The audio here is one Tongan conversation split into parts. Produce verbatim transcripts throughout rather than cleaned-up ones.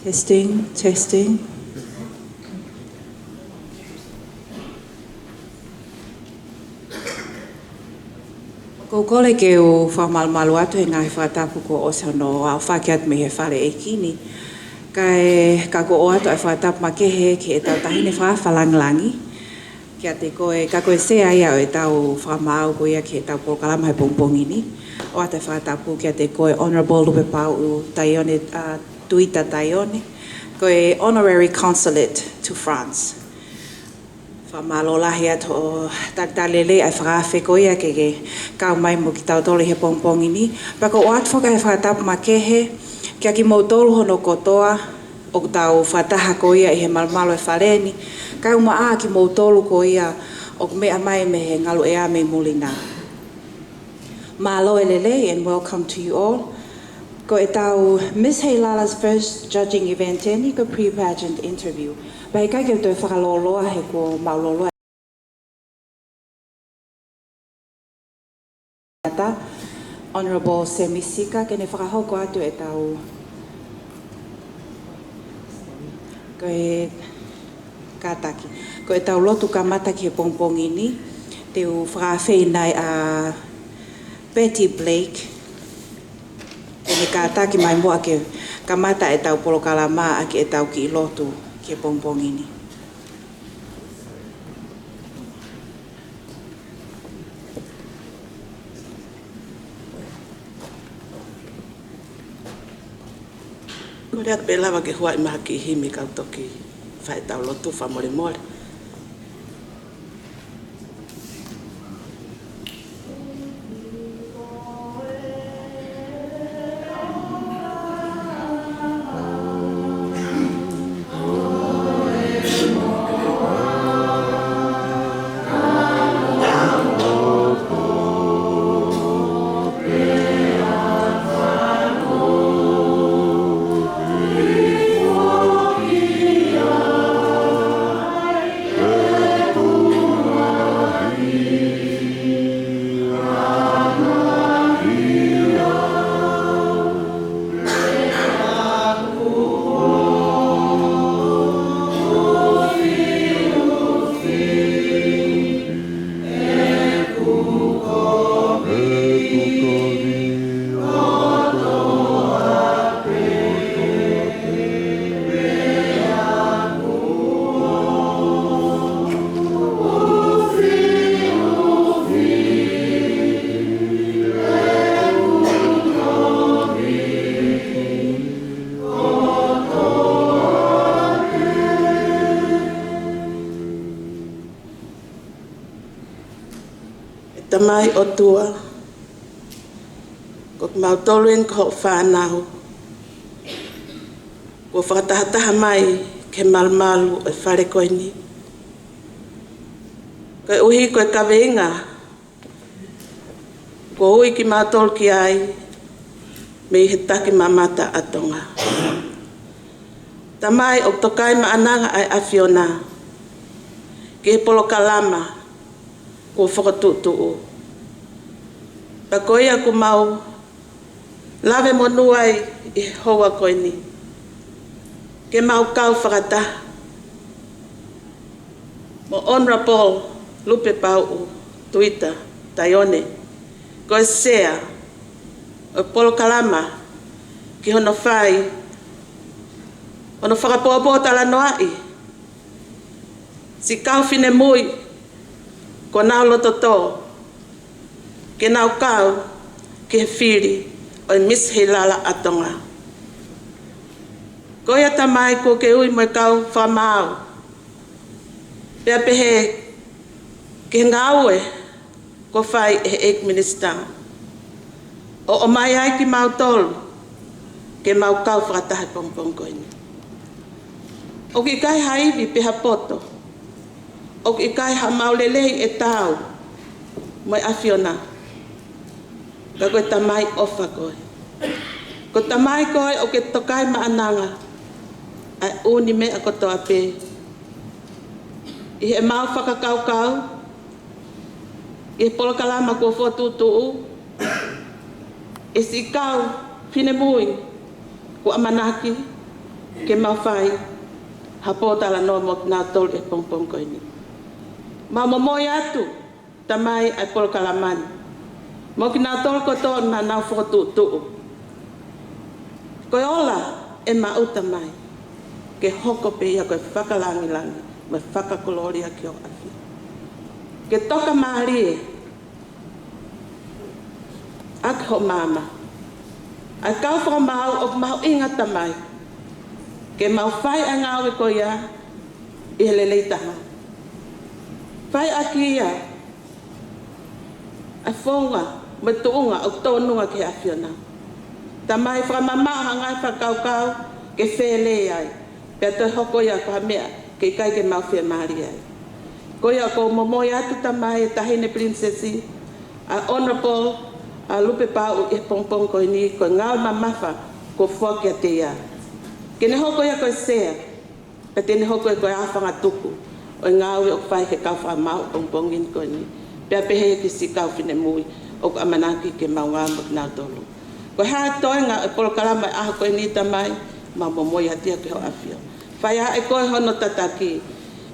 Testing, testing. ʻOku ou kole ke u fakamalumalu atu he ngaahi fakatapu kuo ʻosi hono aofaki atu mei he fale ʻeiki ni. Kae, ka ʻoku ou ʻoatu ʻa e fakatapu makehe ki heʻetau taʻahine fakafalangilangi kiate koe, ka ko e sea ia ʻo ʻetau fakamaau ko ia ki heʻetau polokalama he pongipongi ni. ʻOatu e fakatapu kiate koe Honourable Lupepauʻu Taione, ʻa, Tuita Taione, ko e Honorary Consulate to France. Fakamālō lahi atu hoʻo talitali lelei ʻa e fakaafe ko ia ke ke kau mai mo kitautolu he pongipongi ni. Pea ʻoku ou ʻoatu foki ʻa e fakatapu makehe kia kimoutolu hono kotoa ʻoku tau fakataha ko ia ʻi he malumalu ʻo e fale ni, kae ʻumaʻā kimoutolu ko ia ʻoku meʻa mai mei he ngaluʻea mei muli na. Mālō e lelei and welcome to you all. Ko ʻetau Miss Heilala's first judging event eni ko e pre-pageant interview. Pea ʻikai ke u toe fakalōloa he kuo mau lōloa atu, Honourable Semi Sika, ke ne fakahoko atu ʻetau, ko e kātaki, ko ʻetau lotu kamata ki he pongipongi ni. Te u fakaafeʻi nai ʻa Betty Blake ke ne kātaki mai muʻa ke kamata ʻetau polokalama ʻaki ʻetau kiʻi lotu ki he pongipongi ni. Kole atu pē lava ke huaʻi mai ha kiʻi himi kau toki fai ʻetau lotu fakamolemole. ʻE Tamai ʻOtua, ko kimautolu eni ko hoʻo fānau kuo fakatahataha mai ki he malumalu ʻo e fale ko eni. Koeʻuhi ko e kaveinga kuo ui kimautolu ki ai mei he takimamata ʻa Tonga. Tamai, ʻoku tokaimaʻananga ʻa e ʻAfiona ki he polokalama kuo fokotuʻutuʻu. Pea ko ia ʻoku mau lave monū ai ʻi he houa ko eni, ke mau kau fakataha mo Honourable Lupepauʻu Tuita Taione, ko e Sea ʻo e polokalama ki hono fai, hono fakapōpōtalanoaʻi siʻi kau finemui kuo nau loto tō ke nau kau ki he fili ʻo e Miss Heilala ʻa Tonga. Ko ia Tamai, kuo ke ui mo e kau fakamaau, pea pehē ki he ngāue kuo fai ʻe he ʻEiki Minisitā, ʻo ʻomai ai kimautolu ke mau kau fakataha he pongipongi ko eni. ʻOku ʻikai ha ivi pe ha poto, ʻoku ʻikai haʻamau lelei ʻe taau mo e ʻAfiona. Ka ko e Tamai ʻofa koe. Ko e Tamai koe ʻoku ke tokai maʻananga ʻa e ʻū meʻa kotoa pē ʻi heʻemau fakakaukau, ʻi he polokalama kuo fokotuʻutuʻu, ʻi he siʻi kau finemui kuo ʻamanaki ke mau fai ha pōtalanoa mo kinautolu he pongipongi ko eni. Mau momoi atu Tamai ʻa e polokalama ni mo kinautolu kotoa naʻa nau fokotuʻutuʻu. Ko e ola ʻe maʻu Tamai, ke hoko pē ia ko e fakalangilangi mo e fakakolōlia ki hoʻo ʻAfio. Ke tokamālie ʻaki hoʻo maama ʻa e kau fakamaau ʻoku mahuʻinga Tamai, ke mau fai ʻa e ngāue ko ia ʻi he lelei taha. Fai ʻaki ia ʻa e founga mo e tuʻunga ʻoku tōnunga ki he ʻAfiona. Tamai, fakamamaʻo ha ngaahi fakakaukau ke fele ai, pea toe hoko ia ko ha meʻa ke ʻikai ke mau fiemālie ai. Ko ia ʻoku ou momoi atu Tamai e Taʻahine Pilinisesi, ʻa Honourable, ʻa Lupepauʻu, ʻi he pongipongi ko eni, ko e ngāue mamafa kuo foaki kiate ia. Ke ne hoko ia ko e Sea, pea te ne hoko ia ko e afangatuku ʻo e ngāue ʻoku fai ʻe he kau fakamaau he pongipongi ko eni, pea pehē ki he siʻi kau finemui ʻoku ʻamanaki ke mau ngāue mo kinautolu. Ko e hā e toenga ʻo e polokalama ʻo e ʻaho ko eni Tamai, mau momoi atu ia ki hoʻo ʻAfio. Fai ʻe koe hono tataki,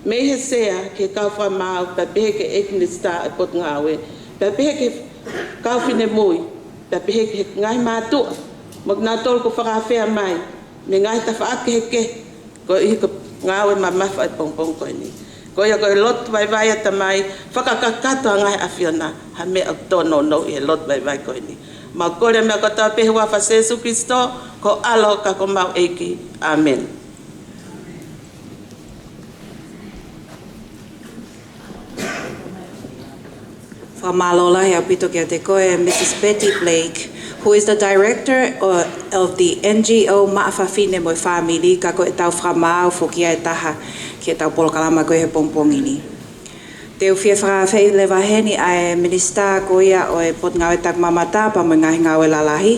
mei he Sea ki he kau fakamaau, pea pehē ki he ʻEiki Minisitā ʻo e Potungāue, pea pehē ki he kau finemui, pea pehē ki he ngaahi mātuʻa mo kinautolu kuo fakaafeʻi mai mei he ngaahi tafaʻaki kehekehe, koeʻuhi ko e ngāue mamafa ʻo e pongipongi ko eni. Ko ia ko e lotu vaivai ʻa Tamai, fakakakato ʻa e ngaahi ʻAfiona ha meʻa ʻoku tōnounou ʻi he lotu vaivai ko eni. Mau kole ʻa e meʻa kotoa pē he huafa ʻo Sēsū Kalaisi, ko ho ʻAlo ka ko homau ʻEiki. ʻĀmeni. Fakamālō lahi ʻaupito kiate koe, Mrs Betty Blake, who is the director of, of the N G O Maʻa Fafine mo e Fāmili, ka ko ʻetau fakamaau foki ia ʻe taha ki heʻetau polokalama ko ia he pongipongi ni. Te u fie fakaafeʻi leva heni ʻa e Minisitā ko ia ʻo e Potungāue Takimamata pea mo e Ngaahi Ngāue Lalahi,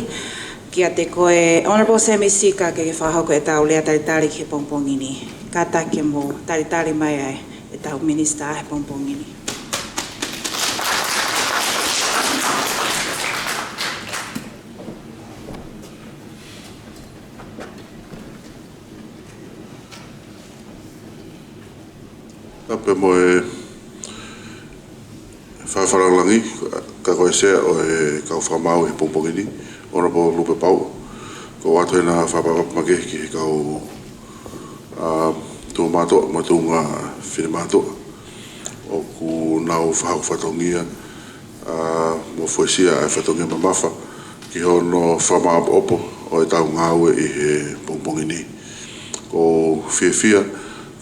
kiate koe Honourable Semi Sika, ke ke fakahoko ʻetau lea talitali ki he pongipongi ni. Kātaki ke mou talitali mai ai ʻetau Minisitā he pongipongi ni. Tapu mo e Faifekau Lāngilangi, ka ko e Sea ʻo e kau fakamaau he pongipongi ni, Honourable Lupepauʻu. Ko e ʻoatu heni ha fakapapau makehe ki he kau, ā, tuʻumātuʻa mo e tuʻunga finemātuʻa ʻoku nau fakahoko fatongia, ā, mo fuesia ʻa e fatongia mamafa ki hono fakamāʻopoʻopo ʻo ʻetau ngāue ʻi he pongipongi ni. ʻOku ou fiefia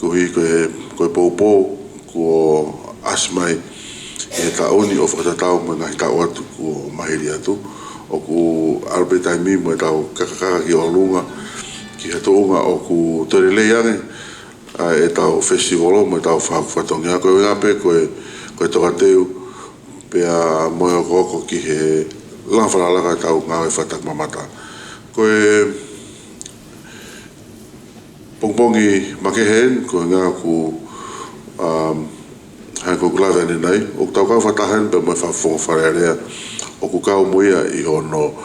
koeʻuhi ko e, ko e poupou kuo ʻasi mai ʻi he taʻu ni ʻo fakatatau mo e ngaahi taʻu atu kuo maliu atu. ʻOku ʻalu pē taimi mo ʻetau kakaka ki ʻolunga ki he tuʻunga ʻoku toe lelei ange ʻa ʻetau fesitiuolo mo ʻetau fakahoko fatongia, ko e ʻuhinga pē ko e, ko e tokateu pea mo e hokohoko ki he langa fakalakalaka ʻetau ngāue fakatakimamata. Ko e pongipongi makehe eni, ko e ʻuhinga ʻoku, um, hangē ko ʻeku lave ʻanenai, ʻoku tau kau fakataha eni pea mo e Fakafofonga Fale Alea ʻoku kau mo ia ʻi hono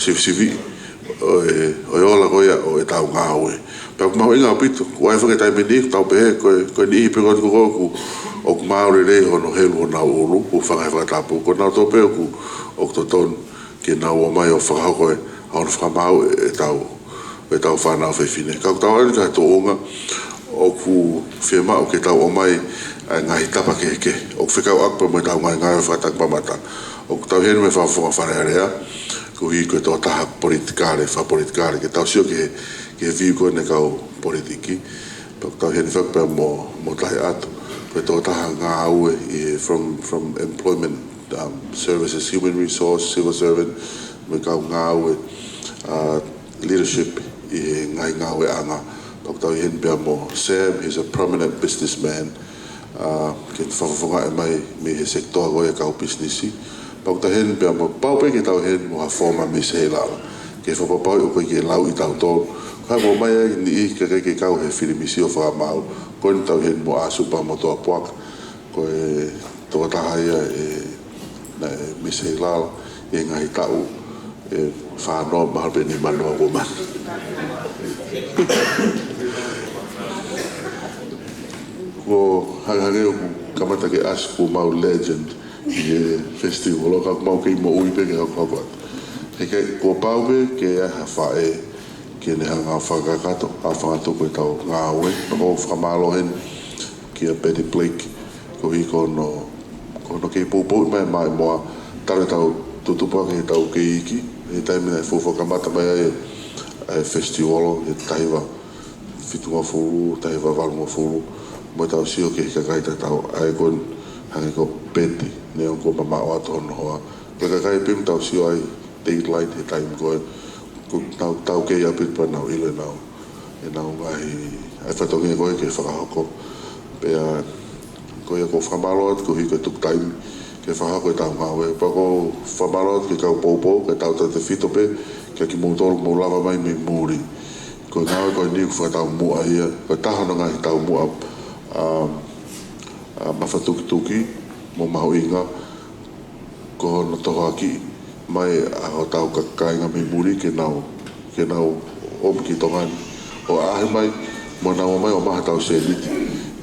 sivisiviʻi ʻo e, ʻo e ola ko ia ʻo ʻetau ngāue. Pea ʻoku mahuʻinga ʻaupito, ʻoku ʻi ai e faʻahinga taimi ʻe niʻihi ʻoku tau pehē, ko e, ko e niʻihi pē ko eni ko ē ʻoku, ʻoku maau lelei hono helu honau ʻulu, ʻoku fanga he fakatapu, ko kinautolu pē ʻoku, ʻoku totonu ke nau ō mai ʻo fakahoko e, hono fakamaau ʻetau, ʻetau fānau fefine. Ka ʻoku tau ʻalu ki ha tuʻunga ʻoku fiemaʻu ke tau ō mai ʻa e ngaahi tapa kehekehe. ʻOku fekauʻaki pē mo ʻetau ngaahi ngāue fakatātā mamata. ʻOku tau ʻi heni mo e Fakafofonga Fale Alea, koeʻuhi ko e tokotaha politikale, fakapolitikale, ke tau sio ki he, ki he view ko eni ʻa e kau politiki. Pea ʻoku tau ʻi heni foki pea mo, mo Tahi Atu, ko e tokotaha ngāue ʻi he from, from employment, um, services, human resource, civil servant, mo e kau ngāue, uh, leadership ʻi he ngaahi ngāueʻanga. Pea ʻoku tau ʻi heni pea mo Sam, he's a prominent businessman, uh, ke fakafofongaʻi mai mei he sekitoa ko ia ʻa e kau pisinisi. Pea ʻoku tau ʻi heni pea mo, pau pē ke tau ʻi heni mo ha former Miss Heilala, ke fakapapauʻi ʻoku ʻikai ke lau ʻe kitautolu. Ka ʻoku ʻomai ai e niʻihi ʻoku ʻikai ke kau he fili misi ʻo fakamaau, ko eni tau ʻi heni mo ʻAsupa mo Toapuaka, ko e tokotaha ia ʻe, naʻe Miss Heilala ʻi he ngaahi taʻu ʻe fāngofulu, mahalo pē nimangofulu kuo mate. Ko e hangehangē ʻoku kamata ke ʻasi, kuo mau legend ʻi he festival, ka ʻoku mau kei moʻui pē ke hokohoko atu. He ʻikai, kuo pau pē ke ʻi ai ha faʻē ke ne hanga ʻo fakakakato, ʻa e fanga tuku ʻetau ngāue. Pea ʻoku ou fakamālō heni kia Betty Blake, koeʻuhi ko hono, ko hono kei poupouʻi mai e maʻimoa, talu ʻetau tutupu hake heʻetau kei iiki, he taimi naʻe fuofua kamata mai ai ʻa e festival, he taha hiva fitungofulu, taha hiva valungofulu, mo ʻetau sio ki he kakai tatau, ʻa ia ko eni hangē ko Betty, neongo kuo mamaʻo atu hono hoa. Ko e kakai pē ʻoku tau sio ai, Dateline he taimi ko ē, ʻoku nau taukei ʻaupito pea nau ʻilo ʻenau, ʻenau ngaahi, ʻa e fatongia ko ē ke fakahoko. Pea ko ia ʻoku ou fakamālō atu koeʻuhi ko e tuku taimi ke fakahoko ʻetau ngāue. Pea ʻoku ou fakamālō atu ki he kau poupou, ki he tautautefito pē, kia kimoutolu ʻoku mou lava mai mei muli. Ko e ngāue ko eni ʻoku fakataumuʻa ia, ko e taha hono ngaahi taumuʻa, um, uh, mafatukituki mo mahuʻinga, ko hono tohoakiʻi mai ʻa hotau ka-, kāinga mei muli ke nau, ke nau ō mai ki Tonga ni ʻo ʻaʻahi mai, mo nau ō mai ʻo maʻu haʻatau sēniti.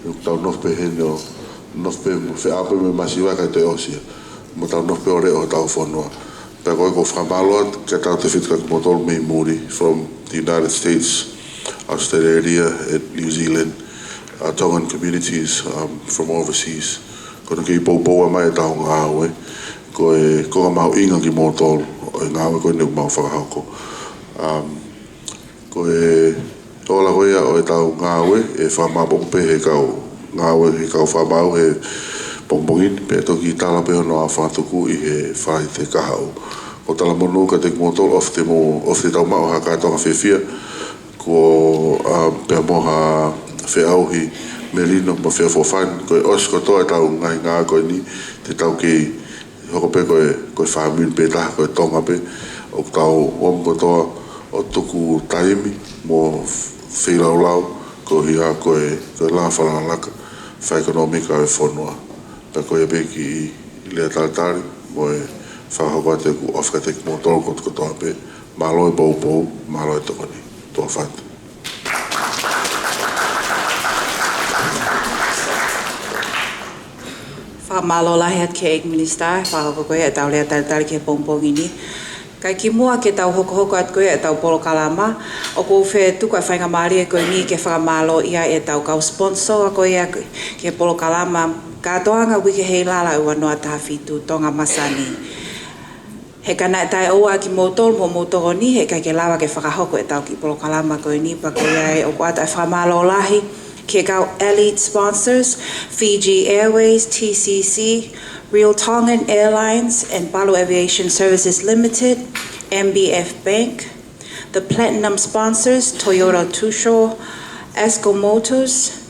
ʻOku tau nofo pē heni ʻo nofo pē mo feʻao pē mo e masiva kae toe ʻosi ia. Mo tau nofo pē ʻo leʻo hotau fonua. Pea ko ia ʻoku ou fakamālō atu ki he tautautefito kia kimoutolu mei muli, from the United States, Australia, and New Zealand, uh, Tongan communities, um, from overseas. Ko hono kei poupouʻi mai ʻetau ngāue, ko e konga mahuʻinga kimoutolu ʻo e ngāue ko eni ʻoku mau fakahoko. Um, ko e ola ko ia ʻo ʻetau ngāue, ʻe fakamāʻopoʻopo pē he kau ngāue, he kau fakamaau he pongipongi ni, pea toki tala pē hono aofangatuku ʻi he Falaite kahaʻu. ʻOku ou talamonū kiate kimoutolu, ʻofa atu mo, ʻofa atu, tau maʻu ha kātoanga fiefia, ko, uh, pea mo ha feʻauhi melino mo feʻauhi feʻofoʻofani, ko e ʻosi kotoa ʻetau ngaahi ngāue ko eni, te tau kei hoko pē ko e, ko e fāmili pē taha, ko e Tonga pē, ʻoku tau ō mai kotoa ʻo tuku taimi mo feilaulau, koeʻuhi ko e, ko e langa fakalakalaka fakaʻekonōmika ʻo e fonua. Pea ko ia pē kiʻi lea talitali mo e fakahoko atu ʻeku ʻofa kiate kimoutolu kotoa pē. Mālō e poupou, mālō e tokoni. Tuʻa ʻofa atu. Fakamālō lahi atu ki he ʻEiki Minisitā, fakahoko ko ia ʻetau lea talitali ki he pongipongi ni. Kae kimuʻa ke tau hokohoko atu ko ia ʻetau polokalama, ʻoku ou fie tuku ʻa e faingamālie ko eni ke fakamālō ʻi ai ʻetau kau sponsor ko ia ki he polokalama kātoanga Uike Heilala ʻo e ua noa taha fitu, Tonga Masani. He ka naʻe taʻeʻoua kimoutolu mo hoʻomou tokoni, he ʻikai ke lava ke fakahoko ʻetau kiʻi polokalama ko eni. Pea ko ia ai ʻoku ʻoatu ʻa e fakamālō lahi ki he kau elite sponsors, Fiji Airways, T C C, Real Tongan Airlines and Palu Aviation Services Limited, M B F Bank, the platinum sponsors, Toyota Tsusho, Asco Motors,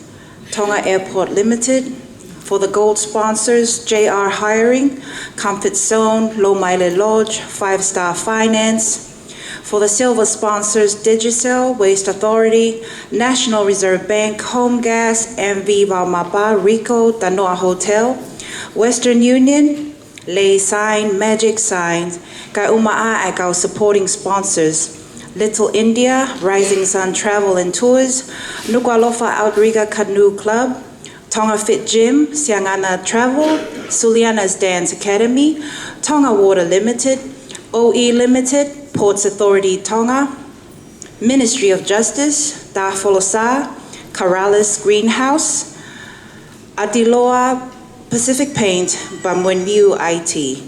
Tonga Airport Limited. For the gold sponsors, J R Hiring, Comfort Zone, Lomaile Lodge, Five Star Finance. For the silver sponsors, Digicel, Waste Authority, National Reserve Bank, Home Gas, M V Vaomapa, Ricoh, Tanoa Hotel, Western Union, Lei Sign, Magic Signs, kae ʻumaʻā ʻa e kau supporting sponsors, Little India, Rising Sun Travel and Tours, Nukuʻalofa Outrigger Canoe Club, Tonga Fit Gym, Siangana Travel, Suliana's Dance Academy, Tonga Water Limited, O E Limited, Ports Authority Tonga, Ministry of Justice, Tafolosā, Corrales Greenhouse, Atiloa, Pacific Paint, pea mo New I T.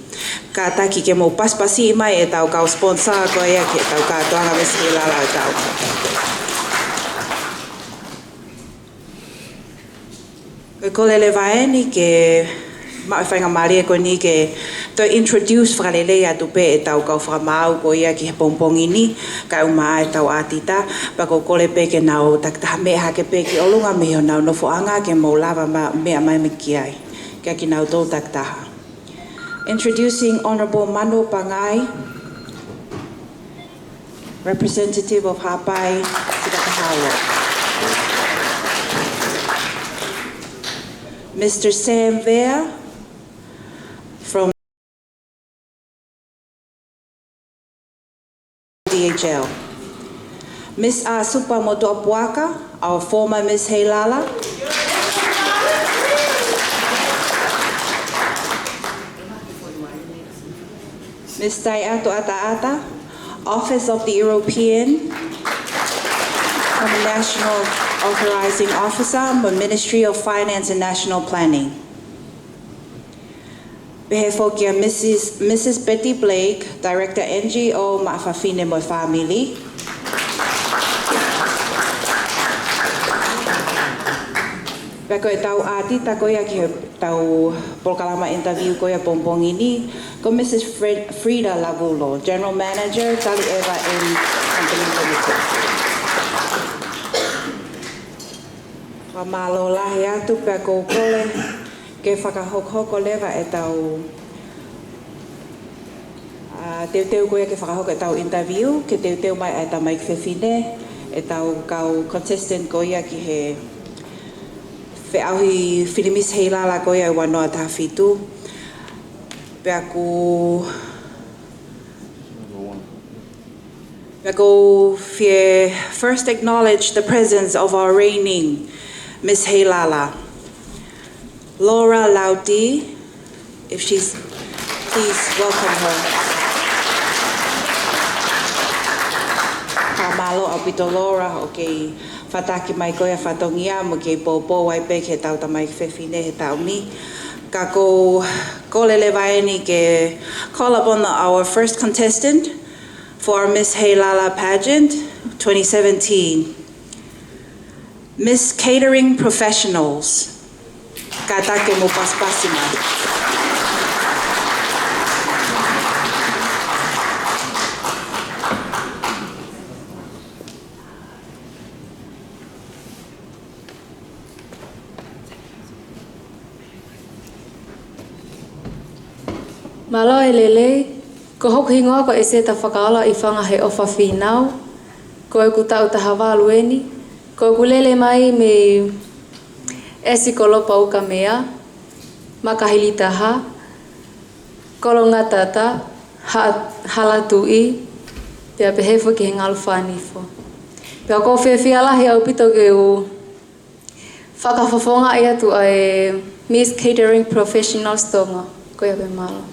Kātaki ke mou pasipasiʻi mai ʻetau kau sponsor ko ia ki heʻetau kātoanga Miss Heilala ʻo e taʻu. Ko e kole leva eni ke maʻu e faingamālie ko eni ke toe introduce fakalelei atu pē ʻetau kau fakamaau ko ia ki he pongipongi ni, kae ʻumaʻā ʻetau ʻātita, pea ʻoku ou kole pē ke nau takitaha meʻa hake pē ki ʻolunga mei honau nofoʻanga ke mou lava ma-, meʻa mai mei ki ai. Kia kinautolu takitaha. Introducing Honourable Mano Pangai, Representative of Haʻapai, Sikatahaua. Mister Sam Vea from D H L. Miss Asupa Motuʻapuaka, our former Miss Heilala. Miss Taiʻatu ʻAtaʻata, Office of the European, I'm a National Authorizing Officer, mo e Ministry of Finance and National Planning. Pehē foki kia Missus Missus Betty Blake, Director N G O Maʻa Fafine mo e Fāmili. Pea ko ʻetau ʻātita ko ia ki heʻetau polokalama interview ko ia pongipongi ni, ko Missus Fred-, Frida Lavulo, General Manager, Taliʻeva and Company Limited. Fakamālō lahi atu pea ʻoku ou kole ke fakahokohoko leva ʻetau, ʻa, teuteu ko ia ke fakahoko ʻetau interview, ke teuteu mai ʻa e tamaiki fefine, ʻetau kau contestant ko ia ki he feʻauhi fili Miss Heilala ko ia ʻo e ua noa taha fitu. Pea ʻoku Pea ʻoku ou fie first acknowledge the presence of our reigning Miss Heilala, Laura Lauti, if she's, please welcome her. Fakamālō ʻaupito Laura, ʻoku ke fakataki mai ko ia fatongia mo ke poupou ai pē ki heʻetau tamaiki fefine he taʻu ni. Ka ʻoku ou kole leva eni ke call upon the, our first contestant, for our Miss Heilala Pageant twenty seventeen. Miss Catering Professionals. Kātaki ke mou pasipasi mai. Mālō e lelei, ko hoku hingoa ko ʻEseta Fakaola ʻIfanga he ʻOfa Fīnau, ko ʻeku taʻu taha valu eni, ko ʻeku lele mai mei ʻEsi Kolopa Ukamea, Makahilitaha, Kolongatata, Ha-, Halatuʻi, pea pehē foki ki he Ngalu Fānifo. Pea ʻoku ou fiefia lahi ʻaupito ke u fakafofongaʻi atu ʻa e Miss Catering Professionals Tonga. Ko ia pē, mālō.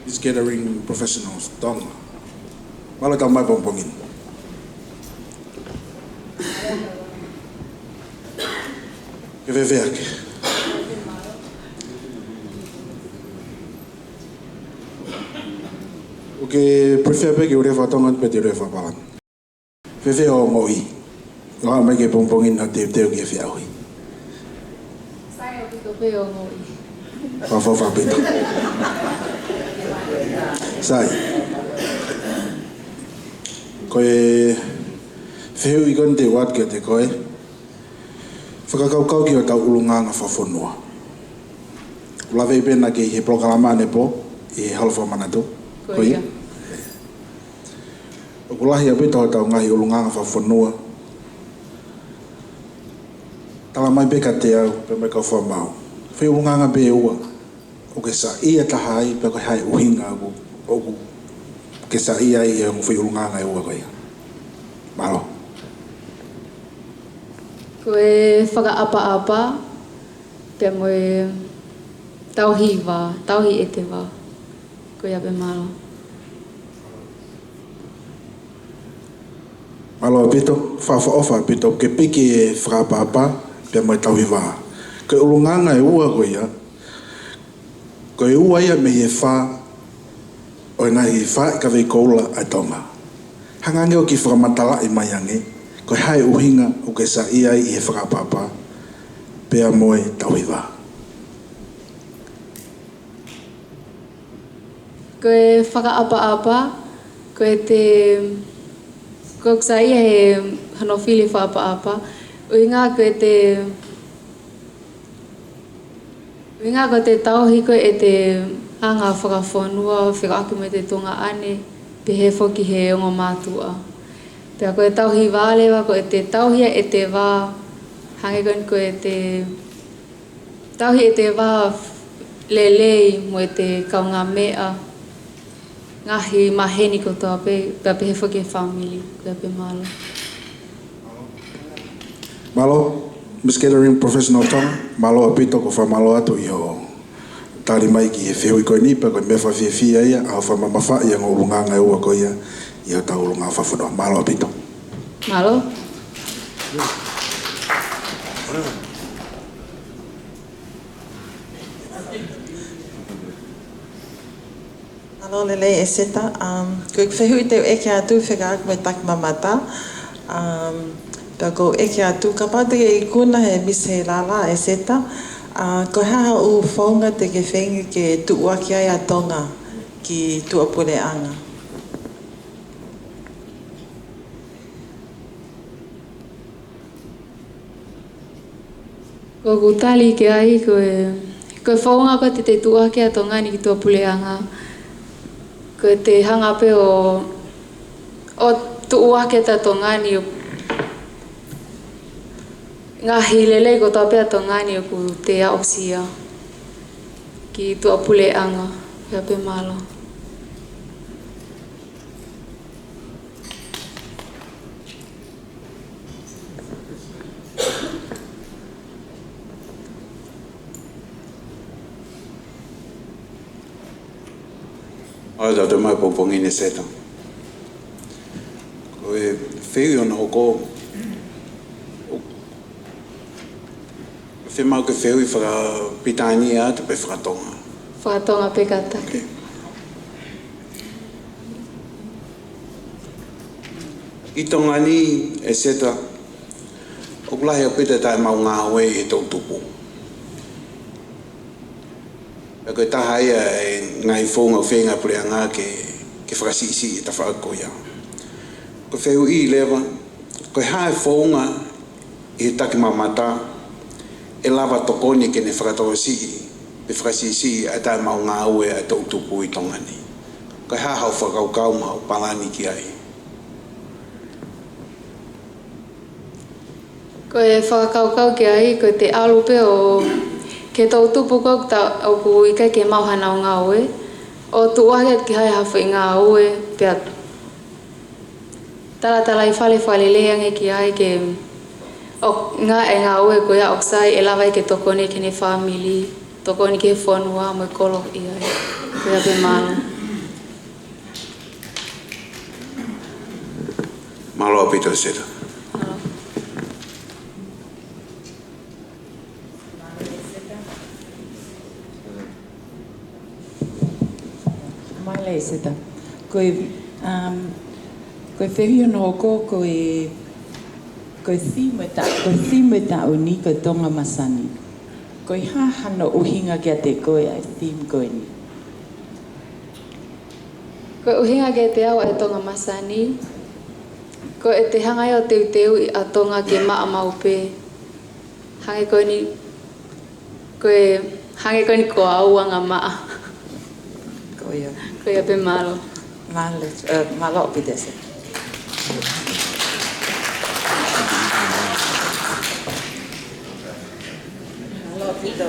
Miss Catering Professionals Tonga. Mālō e tau mai pongipongi ni. Ke fēfē hake? ʻOku ke prefer pē ke u lea faka-Tonga pē pe te u lea fakapālangi? Fēfē hoʻo ongoʻi ʻo haʻu mai ki he pongipongi ni ʻo teuteu ki he feʻauhi? Sai ʻaupito pē hoʻo ongoʻi. Fakaʻofoʻofa ʻaupito. Sai. Ko e fehuʻi ko eni te u ʻoatu kiate koe, fakakaukau ki hotau ʻulungaanga fakafonua. ʻOku lave pē ena ki he polokalama ʻanepō ʻi he Holo Fakamanatu. Ko ia. ʻOku lahi ʻaupito hotau ngaahi ʻulungaanga fakafonua. Tala mai pē kiate au, pea mo e kau fakamaau, foʻi ʻulungaanga pē ʻe ua ʻoku ke saiʻia taha ai, pea ko e hā e ʻuhinga ʻoku, ʻoku ke saiʻia ai ʻi he ongo foʻi ʻulungaanga ʻe ua ko ia? Mālō. Ko e fakaʻapaʻapa, pea mo e tauhi vā, tauhi ʻete vā. Ko ia pē, mālō. Mālō ʻaupito, fakaʻofoʻofa ʻaupito, ke piki e fakaʻapaʻapa pea mo e tauhi vā. Ko e ʻulungaanga ʻe ua ko ia, ko e ua ia mei he fā ʻo e ngaahi faaʻi kavei koula ʻa Tonga. Hanga ange ʻo kiʻi fakamatalaʻi mai ange, ko e hā e ʻuhinga ʻoku ke saiʻia ai ʻi he fakaʻapaʻapa pea mo e tauhi vā? Ko e fakaʻapaʻapa, ko ʻete, ko ʻeku saiʻia he hono fili fakaʻapaʻapa, ʻuhinga ko ʻete, ʻuhinga ko ʻete tauhi ko ē ʻete anga fakafonua, fekauʻaki mo ʻete tuongaʻane, pehē foki he ongo mātuʻa. Pea ko e tauhi vā leva, ko ʻete tauhi ʻete vā, hangē ko eni ko ʻete tauhi ʻete vā lelei mo ʻete kaungāmeʻa, ngaahi maheni kotoa pē, pea pehē foki e fāmili, ko ia pē, mālō. Mālō, Miss Catering Professional Tonga, mālō ʻaupito, ʻoku ou fakamālō atu ʻi hoʻo tali mai ki he fehuʻi ko eni, pea ko e meʻa fakafiefia ia, ʻa hoʻo fakamamafaʻi e ongo ʻulungaanga ʻe ua ko ia ʻi hotau ʻulungaanga fakafonua. Mālō ʻaupito. Mālō. Mālō e lelei ʻEseta, um, ko e fehuʻi te u ʻeke atu fekauʻaki mo e takimamata, um, pea ʻoku ou ʻeke atu, kapau te ke ikuna he Miss Heilala ʻEseta, uh, ko e hā haʻo founga te ke feinga ke tuʻuaki ai ʻa Tonga ki tuʻapuleʻanga? Ko ʻeku tali ki ai ko e, ko e founga ko ē te te tuʻuaki ʻa Tonga ni ki tuʻapuleʻanga, ko ʻete hanga pē ʻo, ʻo tuʻuaki ʻa Tonga ni ʻo ngaahi lelei kotoa pē ʻa Tonga ni ʻoku te aʻusia ki tuʻapuleʻanga, ko ia pē, mālō. ʻA ia, tau toe maʻu e pongipongi ni ʻEseta. Ko e fehuʻi hono hoko, fiemaʻu ke fehuʻi fakapilitānia atu pe fakatonga? Fakatonga pē kātaki. ʻI Tonga ni ʻEseta, ʻoku lahi ʻaupito e taʻemaʻu ngāue ʻi he toʻutupu. Pea ko e taha ia e ngaahi founga ʻoku feinga e puleʻanga ke, ke fakasiʻisiʻi e tafaʻaki ko ia. Ko e fehuʻi leva, ko e hā e founga ʻi he takimamata ʻe lava tokoni ke ne fakatokosiʻi pe fakasiʻisiʻi ʻa e taʻemaʻu ngāue ʻa e toʻutupu ʻi Tonga ni? Ko e hā haʻo fakakaukau mo haʻo palani ki ai? Ko e fakakaukau ki ai, ko ʻete ʻalu pē ʻo, ki he toʻutupu ko ē ʻoku ta-, ʻoku ʻikai ke maʻu haʻanau ngāue, ʻo tuʻuaki atu ki ai ha foʻi ngāue, pea talatalaifale fakalelei ange ki ai ke ʻo ngāue e ngāue ko ia ʻoku sai ʻe lava ai ke tokoni ki heʻene fāmili, tokoni ki he fonua mo e kolo ʻi ai. Ko ia pē, mālō. Mālō ʻaupito ʻEseta. Mālō ʻEseta. Ko e, um, ko e fehuʻi hono hoko, ko e, ko e theme ʻo e ta-, ko e theme ʻo e taʻu ni ko e Tonga Masani. Ko e hā hano ʻuhinga kiate koe ʻa e theme ko eni? Ko e ʻuhinga kiate au ʻa e Tonga Masani, Ko ʻete hanga ia ʻo teuteuʻi ʻa Tonga ke maʻa maʻu pē. Hangē ko eni, ko e, hangē ko eni ko au anga maʻa. Ko ia. Ko ia pē, mālō. Mālō, ē, mālō ʻaupito ʻEseta. Mālō ʻaupito.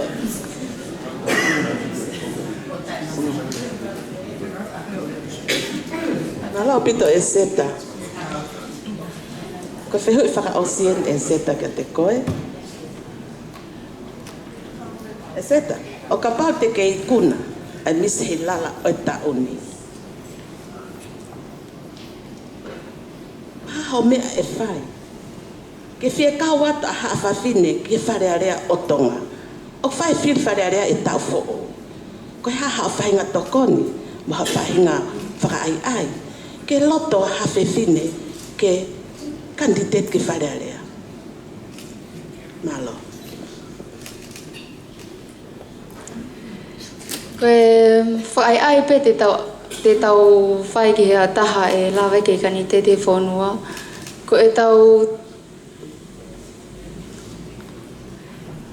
Mālō ʻaupito ʻEseta. Ko e fehuʻi fakaʻosi eni ʻEseta kiate koe. ʻEseta, ʻo kapau te ke ikuna ʻa e Miss Hilala ʻo e taʻu ni, ko e hā hoʻo meʻa ʻe fai ke fie kau atu ʻa haʻa fafine ki he Fale Alea ʻo Tonga? ʻOku fai e fili Fale Alea ʻi he taʻu foʻou. Ko e hā haʻo faʻahinga tokoni mo haʻo faʻahinga fakaʻaiʻai ke loto ha fefine ke kanititeiti ki Fale Alea? Mālō. Ko e fakaʻaiʻai pē te tau, te tau fai ki ha taha ʻe lava ke kanititeiti he fonua, ko ʻetau,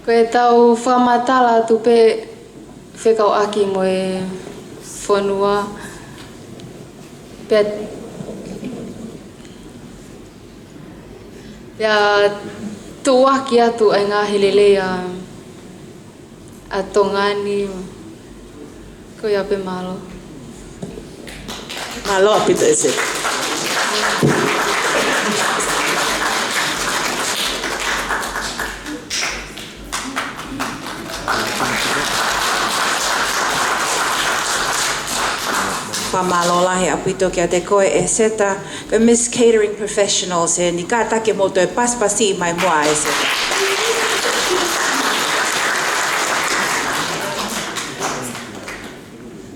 ko ʻetau fakamatala atu pē fekauʻaki mo e fonua, pea, pea tuʻuaki atu ʻa e ngaahi lelei ʻa ʻa Tonga ni. Ko ia pē, mālō. Mālō ʻaupito ʻEseta. Fakamālō lahi ʻaupito kiate koe ʻEseta, ko e Miss Catering Professionals eni, kātaki ke mou toe pasipasiʻi mai muʻa ʻEseta.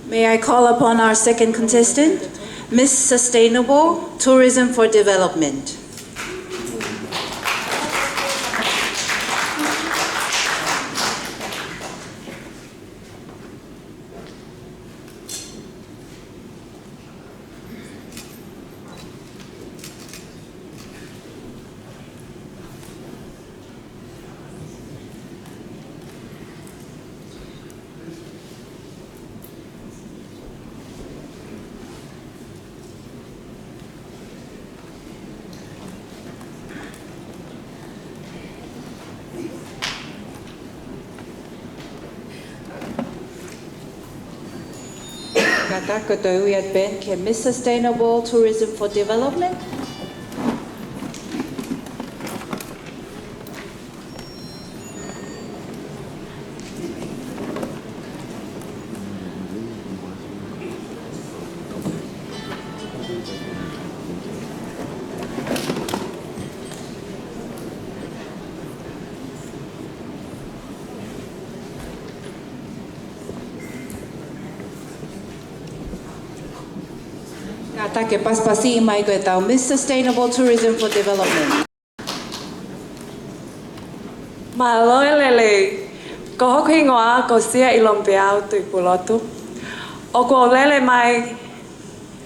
May I call upon our second contestant, Miss Sustainable Tourism for Development. Kātaki ke toe ui atu pē ki he Miss Sustainable Tourism for Development. Kātaki ke pasipasiʻi mai ko ʻetau Miss Sustainable Tourism for Development. Mālō e lelei. Ko hoku hingoa ko Siaʻilompeau Tuʻipulotu. ʻOku ou lele mai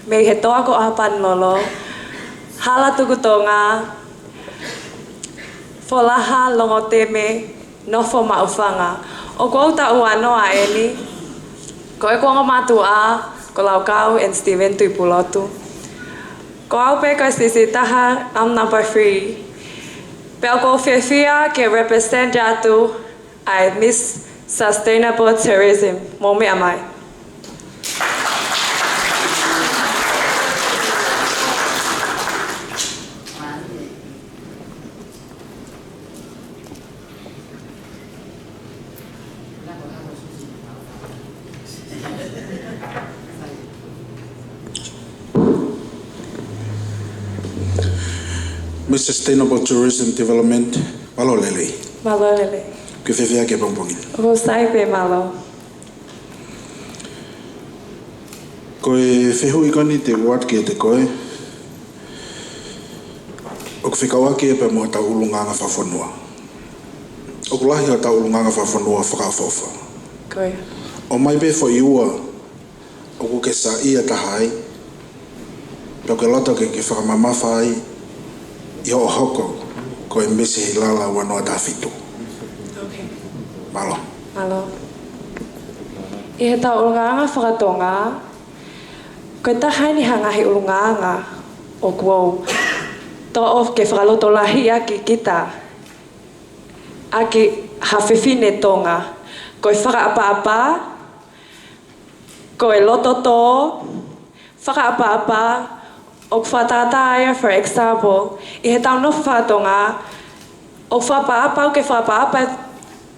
mei he toa ko ʻApaneʻiloa, hala Tukutonga, folaha Longoteme, nofo Maʻufanga. ʻOku ou taʻu uanoa eni. Ko ʻeku ongo mātuʻa ko Laukau and Steven Tuʻipulotu. Ko au pē ko e siʻisiʻi taha, I'm number three. Pea ʻoku ou fiefia ke represent atu ʻa e Miss Sustainable Tourism. Mou meʻa mai. Miss Sustainable Tourism Development, mālō e lelei. Mālō e lelei. Kuo fiefia ki he pongipongi ni. ʻOku sai pē, mālō. Ko e fehuʻi ko eni te u ʻoatu kiate koe, ʻoku fekauʻaki ia pea mo hotau ʻulungaanga fakafonua. ʻOku lahi hotau ʻulungaanga fakafonua fakaʻofoʻofa. Ko ia. ʻOmai pē foʻi ua ʻoku ke saiʻia taha ai, pea ʻoku ke loto ke ke fakamamafa ai, ʻi hoʻo hoko ko e Misi Heilala ua noa taha fitu. Mālō. Mālō. ʻI heʻetau ʻulungaanga fakatonga, ko e taha eni ha ngaahi ʻulungaanga ʻoku ou toʻo ke fakalotolahiʻi ʻaki kita, ʻaki ha fefine Tonga. Ko e fakaʻapaʻapa, ko e loto tō, fakaʻapaʻapa, ʻoku fakatātā ia, for example, ʻi heʻetau nofo fakatonga, ʻoku fakaʻapaʻapa, ʻoku fakaʻapaʻapa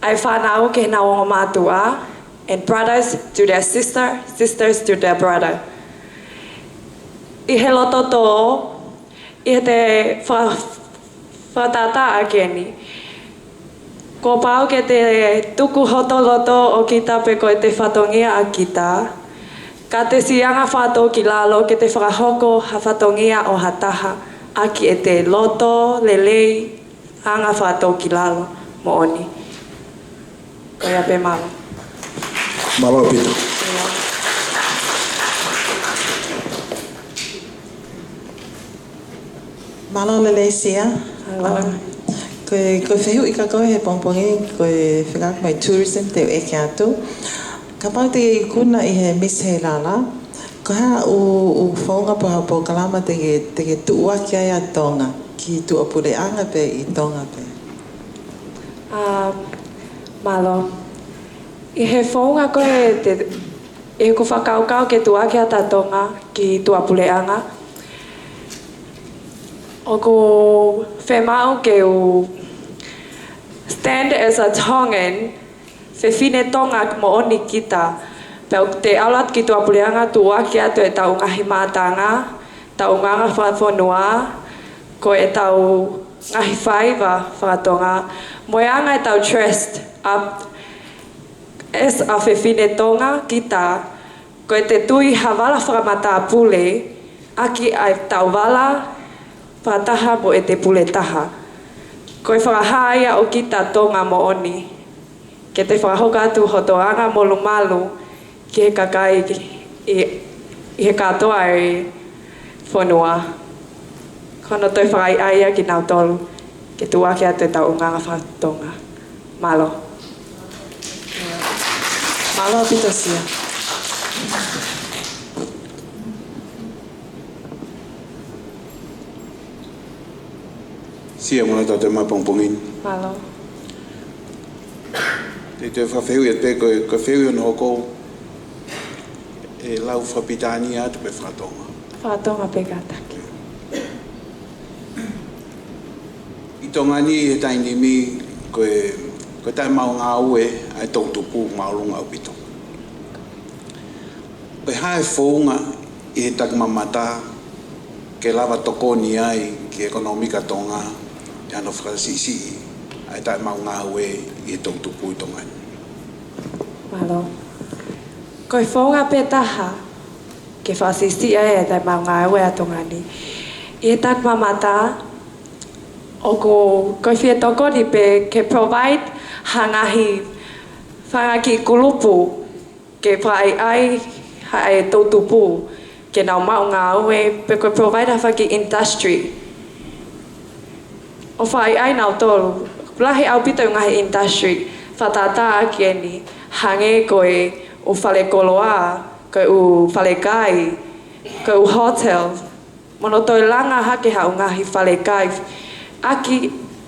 ʻa e fānau ki heʻenau ongo mātuʻa, and brothers to their sister, sisters to their brother. ʻI he loto tō, ʻi heʻete fa-, fakatātā ʻaki eni, kuo pau ke te tuku hoto loto ʻo kita pe ko ʻete fatongia ʻa kita, ka te siʻi anga fakatōkilalo ke te fakahoko ha fatongia ʻo ha taha ʻaki ʻete loto lelei, anga fakatōkilalo moʻoni. Ko ia pē, mālō. Mālō ʻaupito. Mālō lelei Sia. Mālō. Um, ko e, ko e fehuʻi ka ko e he pongipongi, ko e fekauʻaki mo e tourism te u ʻeke atu. Kapau te ke ikuna ʻi he Misi Heilala, ko e hā ʻū, ʻū founga pe ha polokalama te ke, te ke tuʻuaki ai ʻa Tonga ki tuʻapuleʻanga pe ʻi Tonga pē? Um, mālō. ʻI he founga ko e te, ʻi heʻeku fakakaukau ke tuʻuaki ʻa Tonga ki tuʻapuleʻanga, ʻoku fiemaʻu ke u stand as a Tongan, fefine Tonga moʻoni kita. Pea ʻoku te ʻalu atu ki tuʻapuleʻanga tuʻuaki atu ʻetau ngaahi mātanga, ʻetau ʻulungaanga fakafonua, ko ʻetau ngaahi faiva fakatonga, mo e anga ʻetau dressed up as a fefine Tonga kita, ko ʻete tui ha vala fakamatāpule ʻaki ʻetau vala fakataha mo ʻete pule taha. Ko e fakahā ia ʻo kita Tonga moʻoni, ke te fakahoko atu hoto anga molumalu ki he kakai ʻi, ʻi he kātoa e fonua. Ko hono toe fakaʻaiʻai ia kinautolu ke tuʻuaki atu ʻetau ʻulungaanga fakatonga. Mālō. Mālō ʻaupito Sia. Sia, mālō e tau toe mai pongipongi ni. Mālō. Te u toe fakafehuʻi atu pē, ko e, ko e fehuʻi hono hoko, ʻe lau fakapilitānia atu pe fakatonga? Fakatonga pē kātaki. ʻI Tonga ni he taimi ni, ko e, ko e taʻemaʻu ngāue ʻa e toʻutupu māʻolunga ʻaupito. Ko e hā e founga ʻi he takimamata ke lava tokoni ai ki he ʻekonōmika Tonga, ʻi hano fakasiʻisiʻi ʻa e taʻemaʻu ngāue ʻi he toʻutupu ʻi Tonga ni? Mālō. Ko e founga pē taha ke fakasiʻisiʻi ai e taʻemaʻu ngāue ʻa Tonga ni, ʻi he takimamata, ʻoku, ko e fie tokoni pē ke provide ha ngaahi fanga kiʻi kulupu ke fakaʻaiʻai ʻa e toʻutupu ke nau maʻu ngāue, pe ko e provide ha fanga kiʻi industry ʻo fakaʻaiʻai nautolu. Lahi ʻaupito e ngaahi industry fakatātā ʻaki eni, hangē ko e ʻū fale koloa, ko e ʻū fale kai, ko e ʻū hotel, mo hono toe langa hake ha ʻū ngaahi fale kai ʻaki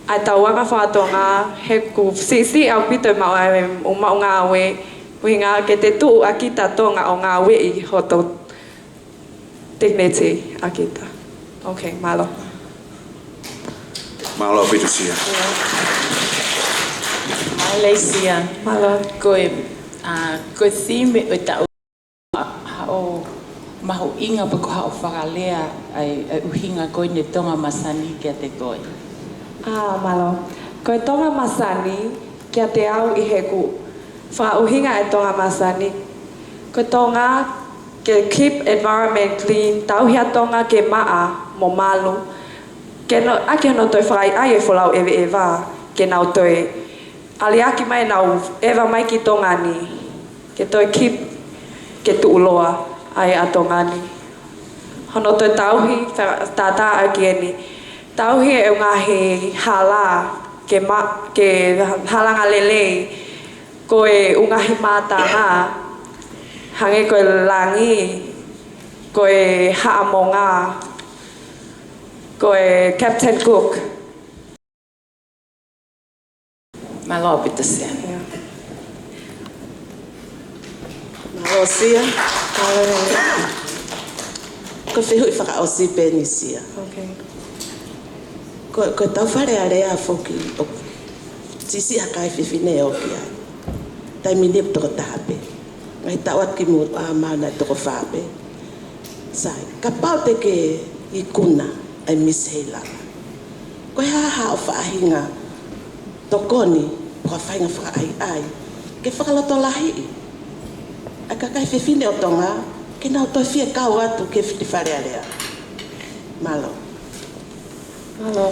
ʻa e tauʻanga fakatonga, he ʻoku siʻisiʻi ʻaupito e maʻu, ʻa e ʻū maʻu ngāue, ʻuhinga ke te tuʻu ʻa kita Tonga ʻo ngāueʻi hoto dignity ʻa kita. Ok, mālō. Mālō ʻaupito Sia. Mālō Sia. Mālō. Ko e, ʻa, ko e theme ʻo e taʻu, ʻa, haʻo mahuʻinga pe ko haʻo fakalea ʻa e, ʻa e ʻuhinga ko eni Tonga Masani kiate koe? ʻA, mālō. Ko e Tonga Masani kiate au ʻi heʻeku fakaʻuhinga e Tonga Masani, ko e Tonga ke keep environment clean, tauhi ʻa Tonga ke maʻa mo malu, ke no, ʻaki hono toe fakaʻaiʻai e folau ʻeveʻeva, ke nau toe aliʻaki mai ʻenau ʻeva mai ki Tonga ni, ke toe keep, ke tuʻuloa ai ʻa Tonga ni. Hono toe tauhi, fa-, tātā ʻaki eni, Tauhi e ngaahi hala ke ma-, ke halanga lelei, ko e ʻū ngaahi mātanga, hangē ko e langi, ko e haʻamonga, ko e Captain Cook. Mālō ʻaupito Sia. Yeah. Mālō Sia. Mālō. Ko e fehuʻi fakaʻosi pē eni Sia. Okay. Ko, ko ʻetau Fale Alea foki ʻoku siʻisiʻi ha kakai fefine ʻoku ʻi ai. Taimi ni ʻoku toko taha pē. Ngaahi taʻu atu kimuʻa ʻa e maʻu naʻe toko fā pē. Sai, kapau te ke ikuna ʻa e Miss Heilala, ko e hā haʻo faʻahinga tokoni, ko e faʻahinga fakaʻaiʻai ke fakalotolahiʻi ʻa e kakai fefine ʻo Tonga ke nau toe fie kau atu ki he Fale Alea? Mālō. Mālō.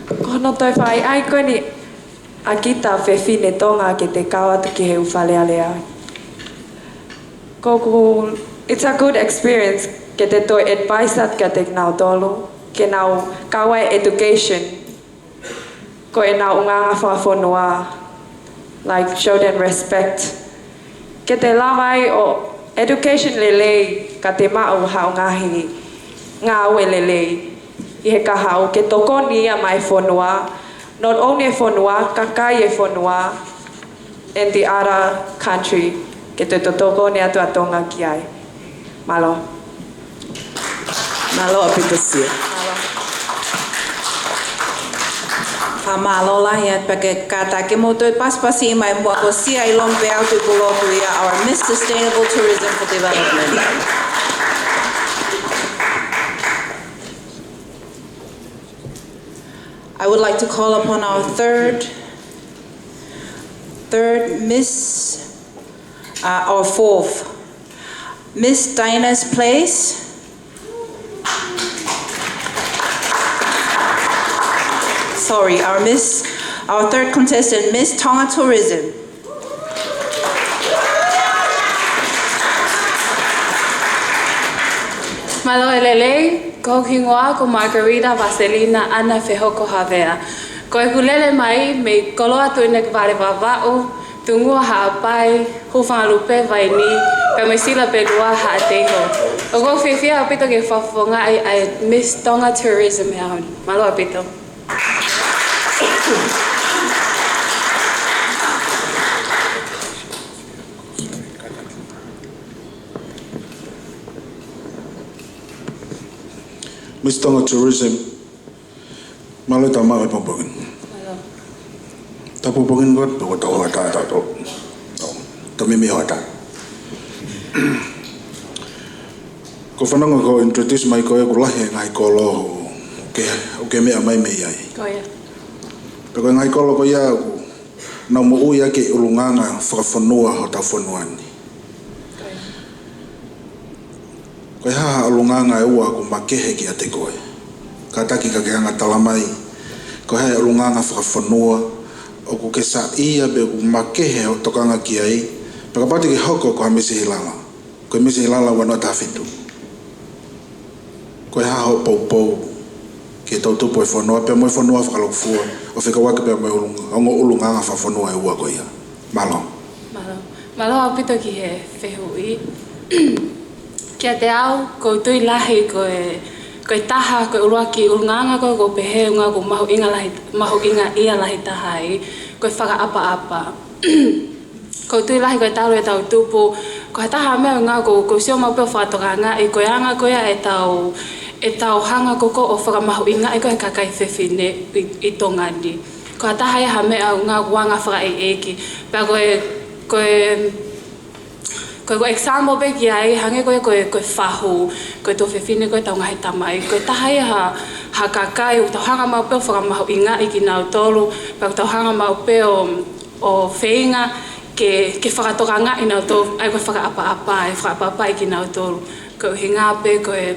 Ko hono toe fakaʻaiʻai ko eni ʻa kita fefine Tonga ke te kau atu ki he ʻū Fale Alea. Ko ʻeku, it's a good experience ke te toe advice atu kiate kinautolu ke nau kau ai education, ko ʻenau ʻulungaanga fakafonua, like, show them respect. Ke te lava ai ʻo education lelei ka te maʻu haʻo ngaahi ngāue lelei ʻi he kahaʻu ke tokoni ia maʻa e fonua, not only e fonua, kakai e fonua, and the other country, ke te tokoni atu ʻa Tonga ki ai. Mālō. Mālō ʻaupito Sia. Mālō. Fakamālō lahi atu pea ke kātaki mo toe pasipasi mai muʻa ko Sia ʻIlomi Peau Tuʻipulotu ia, our Miss Sustainable Tourism for Development. I would like to call upon our third, third Miss, uh, or fourth, Miss Dinah's Place. Sorry, our Miss, our third contestant, Miss Tonga Tourism. Mālō e lelei, ko hoku hingoa ko Margarita Vaselina ʻAna Fehoko Havea. Ko ʻeku lele mai mei Koloa Tuʻinikupu Vale Vavaʻu, Tungua Haʻapai, Hūfangalupe Vaini, pea mo Sila Pelua Haʻateiho. ʻOku ou fiefia ʻaupito ke fakafofongaʻi ʻa e Miss Tonga Tourism he ʻaho ni. Mālō ʻaupito. Miss Tonga Tourism, mālō e tau maʻu e pongipongi ni. Mālō. Tau pongipongi ni ko e tau hoʻatā tautolu. Tau meimei hoʻatā. Ko e fanongo ko e introduce mai ko e ʻoku lahi e ngaahi kolo ʻoku ke, ʻoku ke meʻa mai mei ai. Ko ia. Pea ko e ngaahi kolo ko ia ʻoku nau moʻui ʻaki e ʻulungaanga fakafonua hotau fonua ni. Ko ia. Ko e hā haʻo ʻulungaanga ʻe ua ʻoku makehe kiate koe? Kātaki ka ke hanga tala mai, ko e hā e ʻulungaanga fakafonua ʻoku ke saiʻia pe ʻoku makehe hoʻo tokanga ki ai, pea kapau te ke hoko ko ha Miss Heilala, ko e Miss Heilala ua noa taha fitu. Ko e hā hoʻo poupou ki he toʻutupu e fonua, pea mo e fonua fakalūkufua, ʻo fekauʻaki pea mo e ʻulung-, ongo ʻulungaanga fakafonua ʻe ua ko ia. Mālō. Mālō. Mālō ʻaupito ki he fehuʻi. Kiate au, ʻoku ou tui lahi ko e, ko e taha, ko e ʻuluaki ʻulungaanga ko ē ʻoku ou pehē ʻoku mahuʻinga lahi, mahuʻinga ia lahi taha ai, ko e fakaʻapaʻapa. ʻOku ou tui lahi ko e talu ʻetau tupu, ko e taha e meʻa ʻoku ou, ʻoku ou sio maʻu pē ʻo fakatokangaʻi, ko e anga ko ia ʻetau, ʻetau hanga ko ē ʻo fakamahuʻingaʻi ko ē e kakai fefine ʻi, ʻi Tonga ni. Ko e taha ia ha meʻa ʻoku ou anga fakaʻeiʻeiki. Pea ko e, ko e, ko e, ko e example pē ki ai, hangē ko e, ko e, ko e fahu, ko e tuofefine ko ē ʻetau ngaahi tamai. Ko e taha ia ha, ha kakai ʻoku tau hanga maʻu pē ʻo fakamahuʻingaʻi kinautolu, pea ʻoku tau hanga maʻu pē ʻo, ʻo feinga ke, ke fakatokangaʻi kinautolu, ʻa ia ko e fakaʻapaʻapa, ʻe fakaʻapaʻapaʻi kinautolu. Ko e ʻuhinga pē ko e,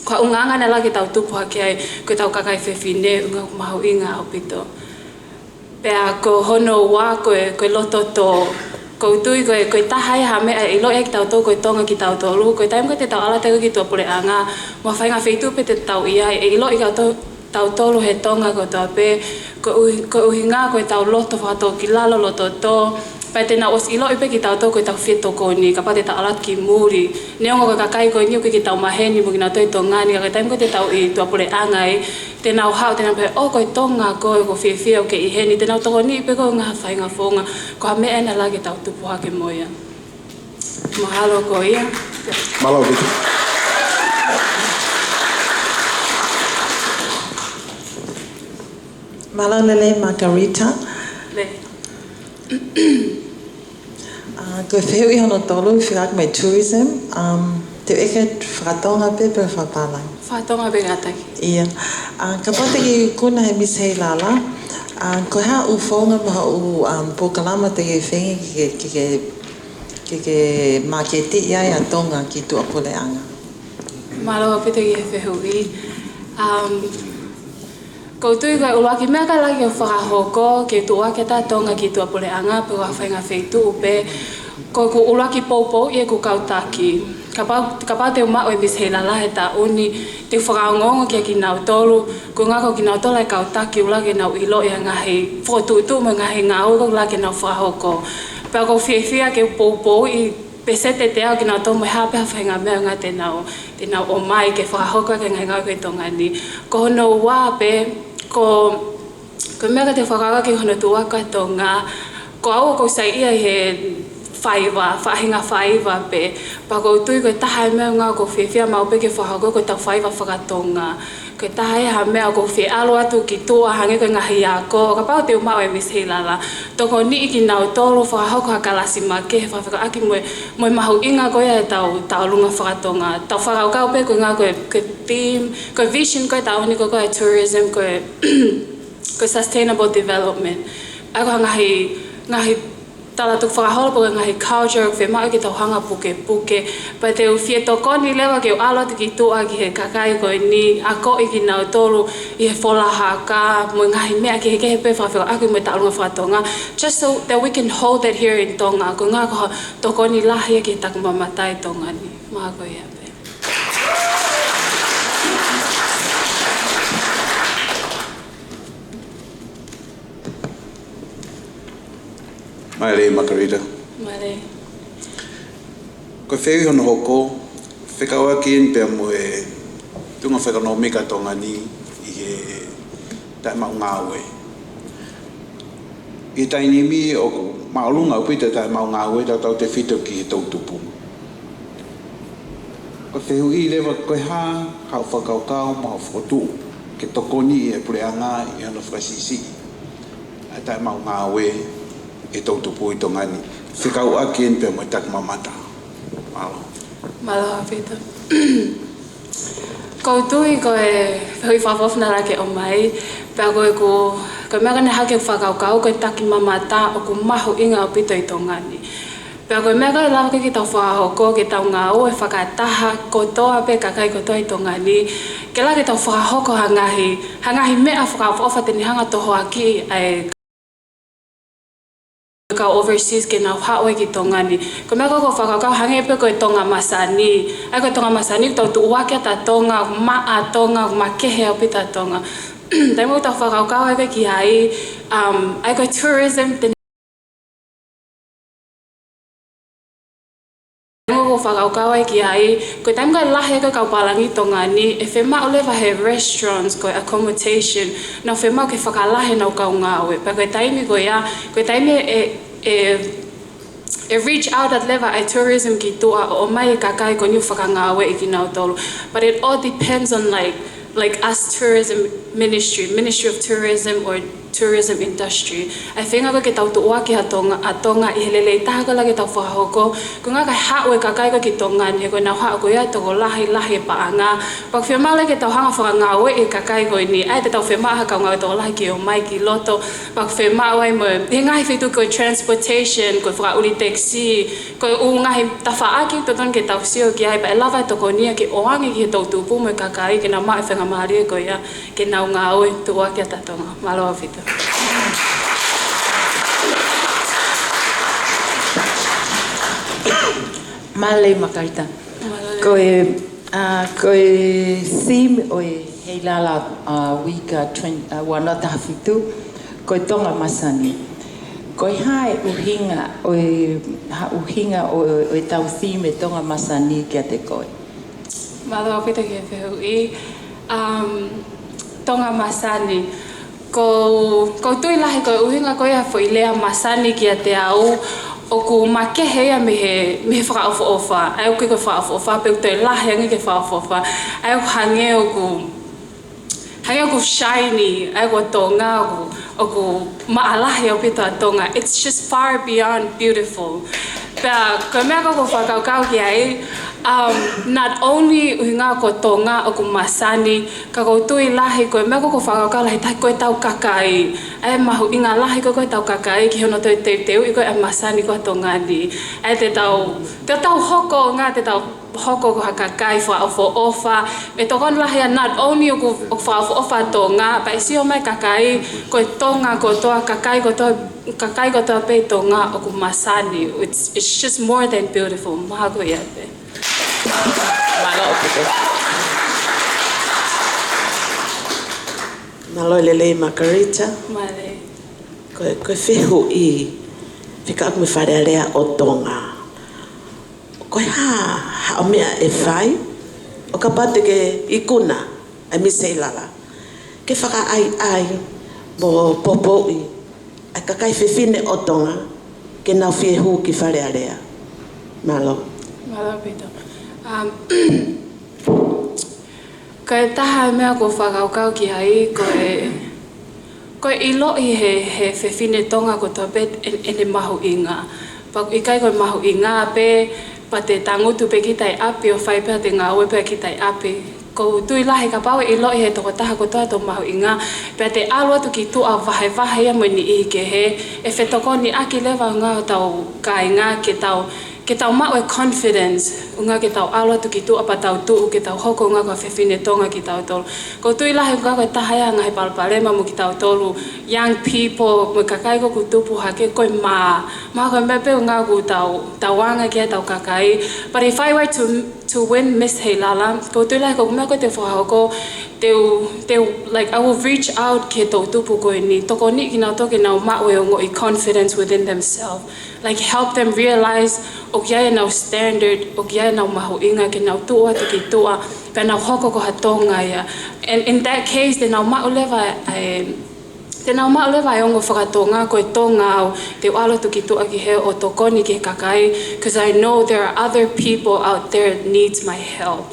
ko e ʻulungaanga naʻe lava ke tau tupu hake ai, ko ʻetau kakai fefine, ʻuhinga ʻoku mahuʻinga ʻaupito. Pea ko hono ua ko e, ko e loto tō. ʻOku ou tui ko e, ko e taha ia ha meʻa ʻe ʻiloʻi ai kitautolu ko e Tonga kitautolu, ko e taimi ko ē te tau ʻalu atu ki tuʻapuleʻanga, mo ha faʻahinga feituʻu pē te tau ʻi ai, ʻe ʻiloʻi kitautolu he Tonga kotoa pē, koeʻuhi-, koeʻuhinga ko ʻetau loto fakatōkilalo, loto tō, pea te nau ʻosi ʻiloʻi pē kitautolu ko ʻetau fie tokoni, kapau te tau ʻalu atu ki muli. Neongo ko e kakai ko eni ʻoku ʻikai ke tau maheni mo kinautolu ʻi Tonga ni, ka ko e taimi ko ē te tau ʻi tuʻapuleʻanga ai, te nau haʻu, te nau pehē, ʻō, ko e Tonga koe, ʻoku ou fiefia ʻoku ke ʻi heni, te nau tokoniʻi pē koe ʻi he ngaahi faʻahinga founga, ko ha meʻa ena ʻe lava ke tau tupu hake mo ia. Mahalo ko ia. Mālō ʻaupito. Mālō e lelei Margarita. Lelei. ʻA, ko e fehuʻi hono tolu, fekauʻaki mo e tourism, um, te u ʻeke fakatonga pē pe fakapālangi? Fakatonga pē kātaki. ʻIa. ʻA, kapau te ke ikuna ʻe Miss Heilala, ʻa, ko e hā ʻū founga mo e hā ʻū, um, polokalama te ke feinga ke, ke, ke, ke, ke māketiʻi ai ʻa Tonga ki tuʻapuleʻanga? Mālō ʻaupito ki he fehuʻi. Um, ʻOku ou tui ko e ʻuluaki meʻa ʻe lava ke fakahoko, ke tuʻuaki ʻa Tonga ki tuʻapuleʻanga pe ko ha faʻahinga feituʻu pē, ko ʻeku ʻuluaki poupouʻi ʻeku kau taki. Kapau, kapau te u maʻu e Miss Heilala he taʻu ni, te u fakaongoongo kia kinautolu, ko e ʻuhinga ko kinautolu ʻa e kau taki ʻoku lava ke nau ʻiloʻi ʻa e ngaahi fokotuʻutuʻu mo e ngaahi ngāue ʻoku lava ke nau fakahoko. Pea ʻoku ou fiefia ke poupouʻi pēseti ʻe teau kinautolu mo e hā pē ha faʻahinga meʻa ʻoku lava ke nau, ke nau ʻomai ke fakahoko ʻaki e ngaahi ngāue ko ē ʻi Tonga ni. Ko hono ua pē, ko, ko e meʻa ko ē te u fakakaukau ki hono tuʻuaki ʻa Tonga, ko au ʻoku ou saiʻia ʻi he faiva, faʻahinga faiva pē. Pea ʻoku ou tui ko e taha e meʻa ʻoku ou fiefia maʻu pē ke fakahoko ko ʻetau faiva fakatonga. Ko e taha ia ha meʻa ʻoku ou fie ʻalu atu ki tuʻa hangē ko e ngaahi ako, kapau te u maʻu e Miss Heilala, tokoniʻi kinautolu fakahoko ha kalasi makehe fakafekauʻaki mo e, mo e mahuʻinga ko ia ʻetau tauʻolunga fakatonga. Tau fakakaukau pē ko e ʻuhinga ko e, ko e theme, ko e vision ko ē ʻetau ni ko e, ko e tourism, ko e, ko e sustainable development. ʻA ia ko e ngaahi, ngaahi tala tukufakaholo pe ko e ngaahi culture ʻoku fiemaʻu ke tau hanga ʻo pukepuke. Pea te u fie tokoni leva ke u ʻalu atu ki tuʻa ki he kakai ko eni, akoʻi kinautolu ʻi he fola haka, mo e ngaahi meʻa kehekehe pē fakafekauʻaki mo e tauʻolunga fakatonga. Just so that we can hold it here in Tonga. Ko e ʻuhinga ko e tokoni lahi ia ki he takimamata ʻi Tonga ni. Mahalo ko ia pē. Mālō Margarita. Mālō. Ko e fehuʻi hono hoko, fekauʻaki eni pea mo e tuʻunga fakaʻekonōmika ʻa Tonga ni ʻi he taʻemaʻu ngāue. ʻI he taimi ni ʻoku māʻolunga ʻaupito e taʻemaʻu ngāue tautautefito ki he toʻutupu. Ko e fehuʻi leva ko e hā haʻo fakakaukau mo haʻo fokotuʻu ke tokoniʻi e puleʻanga ʻi hono fakasiʻisiʻi ʻa e taʻemaʻu ngāue ʻi he toʻutupu ʻi Tonga ni, fekauʻaki eni pea mo e takimamata. Mālō. Mālō ʻaupito. ʻOku ou tui ko e fehuʻi fakaʻofoʻofa naʻa ke ʻomai, pea ko ʻeku, ko e meʻa ko ē naʻe hake ʻeku fakakaukau ko e takimamata ʻoku mahuʻinga ʻaupito ʻi Tonga ni. Pea ko e meʻa ko ē ʻe lava ke tau fakahoko, ke tau ngāue fakataha kotoa pē kakai kotoa ʻi Tonga ni, ke lava ke tau fakahoko ha ngaahi, ha ngaahi meʻa fakaʻofoʻofa te ne hanga ʻo tohoakiʻi ʻa e kau overseas ke nau haʻu ai ki Tonga ni. Ko e meʻa ko ē ʻoku ou fakakaukau hangē pē ko e Tonga Masani. ʻA ia ko e Tonga Masani, tau tuʻuaki ʻa Tonga, maʻa Tonga, makehe ʻaupito ʻa Tonga. Taimi ʻoku tau fakakaukau ai pē ki ai, um, ʻa ia ko e tourism, te Taimi ʻoku ou fakakaukau ai ki ai, ko e taimi ko ē ʻe lahi ai ko ē kau pālangi ʻi Tonga ni, ʻe fiemaʻu leva he restaurants ko e accommodation, nau fiemaʻu ke fakalahi ʻenau kau ngāue. Pea ko e taimi ko ia, ko e taimi ʻe, ʻe, ʻe reach out atu leva ʻa e tourism ki tuʻa ʻo ʻomai e kakai ko eni ʻo fakangāueʻi kinautolu. But it all depends on, like, like, us tourism ministry, Ministry of Tourism or tourism industry. ʻA e feinga ko ē ke tau tuʻuaki ʻa Tonga, ʻa Tonga ʻi he lelei taha ko ē ʻe lava ke tau fakahoko, ko e ʻuhinga kae haʻu e kakai ko ē ki Tonga ni, he ko ʻenau haʻu ko ia ʻe tokolahi lahi e paʻanga. Pea ʻoku fiemaʻu leva ke tau hanga ʻo fakangāueʻi e kakai ko eni, ʻa ia te tau fiemaʻu ha kau ngāue tokolahi ke ō mai ki loto, pea ʻoku fiemaʻu ai mo e, he ngaahi feituʻu ko e transportation, ko e fakaʻuli taxi, ko e ʻū ngaahi tafaʻaki ʻoku totonu ke tau sio ki ai, pea ʻe lava ʻe tokoni ia ke ʻoange ki he toʻutupu mo e kakai, ke nau maʻu e faingamālie ko ia ke nau ngāue tuʻuaki ʻa Tonga. Mālō ʻaupito. Mālō Makarita. Mālō. Ko e, ʻa, ko e theme ʻo e Heilala, ʻa, uike twenty, ʻa, ua noa taha fitu, ko e Tonga Masani. Ko e hā e ʻuhinga ʻo e, ha ʻuhinga ʻo, ʻo ʻetau theme Tonga Masani kiate koe? Mālō ʻaupito ki he fehuʻi. Um, Tonga Masani. Ko, ʻoku ou tui lahi ko e ʻuhinga ko ia foʻi lea masani kiate au, ʻoku makehe ia mei he, mei he fakaʻofoʻofa. ʻA ia ʻoku ʻikai ko e fakaʻofoʻofa, pea ʻoku toe lahi ange ki he fakaʻofoʻofa. ʻA ia ʻoku hangē ʻoku, hangē ʻoku shiny, ʻa ia ko Tonga ʻoku, ʻoku maʻalahi ʻaupito ʻa Tonga. It's just far beyond beautiful. Pea, ko e meʻa ko ē ʻoku ou fakakaukau ki ai, um, not only ʻuhinga ko Tonga ʻoku masani, ka ʻoku ou tui lahi, ko e meʻa ko ē ʻoku ou fakakaukau lahi taha ko ʻetau kakai. ʻA e mahuʻinga lahi ko ē ko ʻetau kakai, ki hono toe teuteuʻi ko ē ʻa e masani ko ē ʻa Tonga ni. ʻA ia te tau, te tau hoko ʻuhinga, te tau hoko ko ha kakai fakaʻofoʻofa. ʻE tokoni lahi ia not only ʻoku, ʻoku fakaʻofoʻofa Tonga, pea ʻe sio mai kakai, ko e Tonga kotoa, kakai kotoa, kakai kotoa pē Tonga ʻoku masani. It's, it's just more than beautiful. Mahalo ko ia pē. Mālō ʻaupito. Mālō e lelei Makarita. Mālō. Ko e, ko e fehuʻi, fekauʻaki mo e Fale Alea ʻo Tonga. Ko e hā haʻo meʻa ʻe fai, ʻo kapau te ke ikuna ʻa e Miss Heilala, ke fakaʻaiʻai mo poupouʻi ʻa e kakai fefine ʻo Tonga ke nau fie hū ki Fale Alea. Mālō. Mālō ʻaupito. Um, ko e taha e meʻa ʻoku ou fakakaukau ki ai, ko e, ko e ʻiloʻi he, he fefine Tonga kotoa pē ʻe, ʻene mahuʻinga. Pea ʻoku ʻikai ko e mahuʻinga pē, pea te tangutu pē kita ʻi ʻapi ʻo fai pē ʻete ngāue pē kita ʻi ʻapi. ʻOku ou tui lahi kapau ʻe ʻiloʻi he tokotaha kotoa hoto mahuʻinga, pea te ʻalu atu ki tuʻa vahevahe ia mo e niʻihi kehe, ʻe fetokoniʻaki leva ʻuhinga hotau kāinga ke tau, ke tau maʻu e confidence, ʻuhinga ke tau ʻalu atu ki tuʻa pea tau tuʻu, ke tau hoko ʻuhinga ko e fefine Tonga kitautolu. ʻOku ou tui lahi ʻuhinga ko e taha ia e ngaahi palopalema mo kitautolu, young people, mo e kakai ko ē ʻoku tupu hake, ko e mā. Mā ko e meʻa pē ʻuhinga ʻoku tau, tau anga ki ai ʻetau kakai. But if I were to to win Miss Heilala, ʻoku ou tui lahi ko e meʻa ko ē te u fakahoko, te u, te u, like, I will reach out ki he toʻu tupu ko eni, tokoniʻi kinautolu ke nau maʻu e ongoʻi confidence within themselves. Like, help them realize ʻoku ʻi ai ʻenau standard, ʻoku ʻi ai ʻenau mahuʻinga, ke nau tuʻu atu ki tuʻa, pea nau hoko ko ha Tonga ia. And in that case, te nau maʻu leva e, Te nau maʻu leva e ongo fakatonga, ko e Tonga au, te u ʻalu atu ki tuʻa ki hē ʻo tokoni ki he kakai, 'cause I know there are other people out there that needs my help.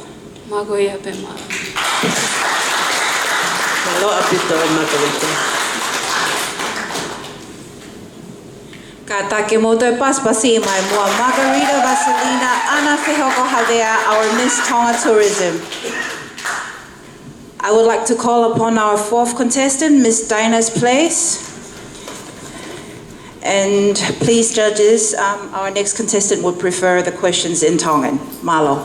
Mā ko ia pē, mālō. Mālō ʻaupito, Makarita. Kātaki mo toe pasipasi mai muʻa Makarita Vasilina ʻAna Fehoko Havea, our Miss Tonga Tourism. I would like to call upon our fourth contestant, Miss Dinah's Place. And please, judges, um, our next contestant would prefer the questions in Tongan. Mālō.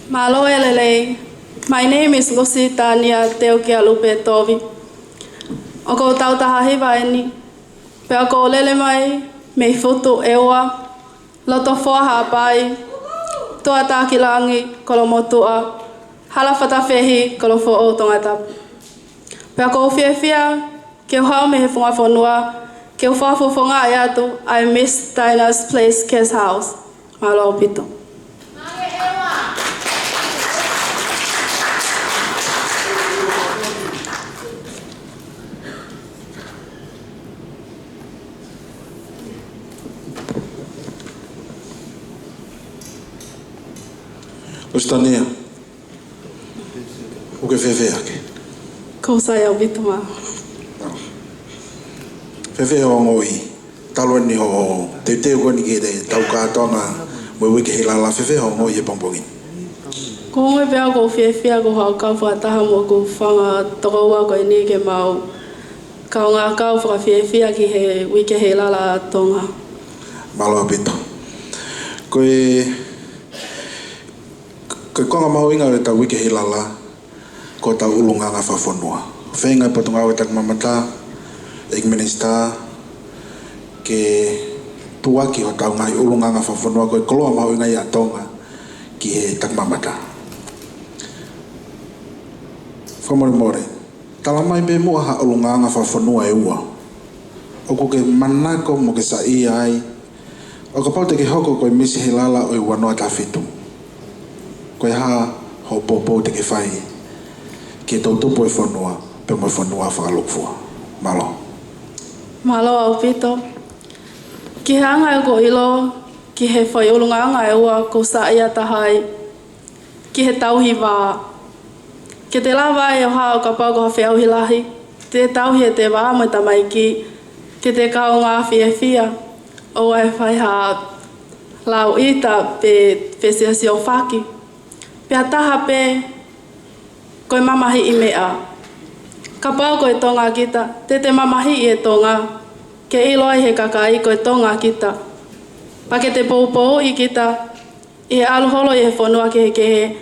Mālō e lelei. My name is Lucy Tania Teukia Lupe Tovi. ʻOku ou taʻu taha hiva eni. Pea ʻoku ou lele mai mei Futu ʻEua, Lotofoa Haʻapai, Tuʻatakilangi, Kolomotuʻa, Halafatafehi, Kolofoʻou, Tongatapu. Pea ʻoku ou fiefia ke u haʻu mei he funga fonua, ke u fakafofongaʻi atu ʻa e Miss Dinah's Place Guest House. Mālō ʻaupito. Lucy Tania, ʻoku ke fēfē hake? ʻOku ou sai ʻaupito, mālō. Fēfē hoʻo ongoʻi talu eni hoʻo teuteu ko eni ki heʻetau kātoanga mo e Uike Heilala, fēfē hoʻo ongoʻi he pongipongi ni? ʻOku ou ongoʻi pē au ʻoku ou fiefia, ʻoku ou haʻu kau fakataha mo hoku fanga tokoua ko eni ke mau kaungā kau fakafiefia ki he Uike Heilala ʻa Tonga. Mālō ʻaupito. Ko e, ko e konga mahuʻinga ʻo ʻetau Uike Heilala, ko ʻetau ʻulungaanga fakafonua. Feinga e Potungāue Takimamata, ʻEiki Minisitā, ke tuʻuaki hotau ngaahi ʻulungaanga fakafonua ko e koloa mahuʻinga ia ʻa Tonga ki he takimamata. Fakamolemole, talamai pē muʻa ha ʻulungaanga fakafonua ʻe ua ʻoku ke manako mo ke saiʻia ai, ʻo kapau te ke hoko ko e Misi Heilala ʻo e ua noa taha fitu. Ko e hā hoʻo poupou te ke fai ki he toʻutupu ʻo e fonua pea mo e fonua fakalūkufua? Mālō. Mālō ʻaupito. Ki he anga ʻeku ʻilo ki he foʻi ʻulungaanga ʻe ua ʻoku ou saiʻia taha ai, ki he tauhi vā. Ke te lava ai ʻo hao kapau ko ha feʻauhi lahi, te tauhi ʻete vā mo e tamaiki, ke te kaungā fiefia, ʻoua ʻe fai ha lauʻita pe fesiosiofaki. Pea taha pē, ko e mamahiʻi meʻa. Kapau ko e Tonga kita, te te mamahiʻi e Tonga, ke ʻilo ai he kakai ko e Tonga kita. Pea ke te poupouʻi kita, ʻi he ʻalu holo ʻi he fonua kehekehe,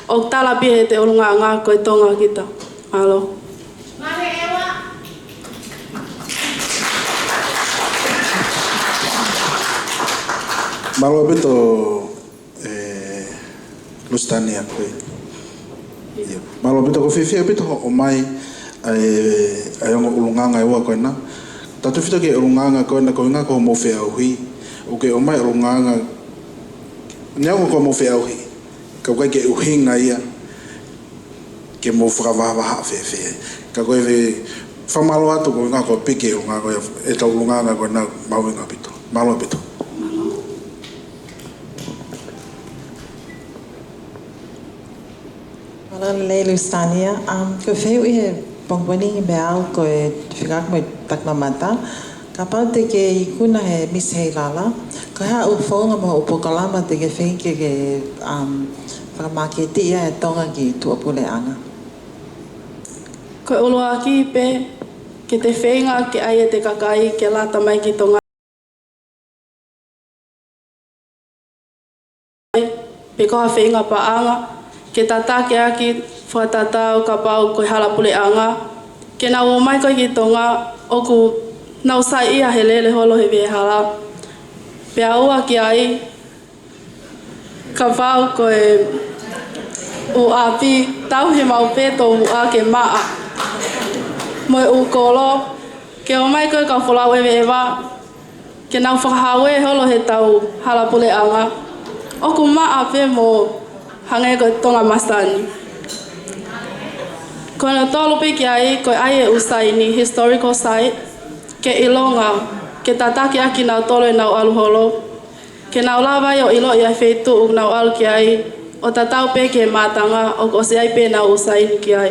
ʻoku tala pē ʻe heʻete ʻulungaanga ko e Tonga kita. Mālō. Mālō ʻaupito, ē, Lusitania, ko e. ʻIo. Mālō ʻaupito, ʻoku fiefia ʻaupito hoʻo ʻomai ʻa e, ʻa e ongo ʻulungaanga ʻe ua ko ena. Tautefito ki he ʻulungaanga ko ena, ko e ʻuhinga ko hoʻomou feʻauhi. ʻOku ke ʻomai ʻulungaanga, neongo ko hoʻomou feʻauhi, ka ʻoku ʻikai ke ʻuhinga ia ke mou fakavahavahaʻa fēfē. Ka ko e fakamālō atu ko e ʻuhinga ko e piki e ʻulungaanga ko ia, ʻetau ʻulungaanga ko ena mahuʻinga ʻaupito. Mālō ʻaupito. Mālō e lelei Lusitania. Um, ko e fehuʻi he pongipongi ni pē ʻaʻaku ko e fekauʻaki mo e takimamata. Kapau te ke ikuna he Misi Heilala, ko e hā hoʻo founga mo hoʻo polokalama te ke feinga ke, um, fakamāketiʻi ai e Tonga ki tuʻapuleʻanga? Ko e ʻuluaki pē, ke te feinga ke ʻai ʻete kakai ke lata mai ki Tonga. Pe ko ha feinga paʻanga, ke tataki ʻaki fakatatau kapau ko e hala puleʻanga, ke nau ō mai ko ē ki Tonga ʻoku nau saiʻia he lele holo he veʻehala. Pea ua ki ai, kapau ko e ʻū ʻapi, tauhi maʻu pē tōmuʻa ke maʻa. Mo e ʻū kolo, ke ō mai ko ē kau folau ʻeveʻeva, ke nau fakahauē holo heʻetau hala puleʻanga, ʻoku maʻa pē mo hangē ko e Tonga masani. Ko hono tolu pē ki ai, ko e ʻai e ʻū saini, historical site, ke ʻilonga, ke tataki ʻaki kinautolu ʻenau ʻalu holo, ke nau lava ai ʻo ʻiloʻi ʻa e feituʻu ʻoku nau ʻalu ki ai, ʻo tatau pē ki he mātanga ʻoku ʻosi ʻai pē ʻenau ʻū saini ki ai.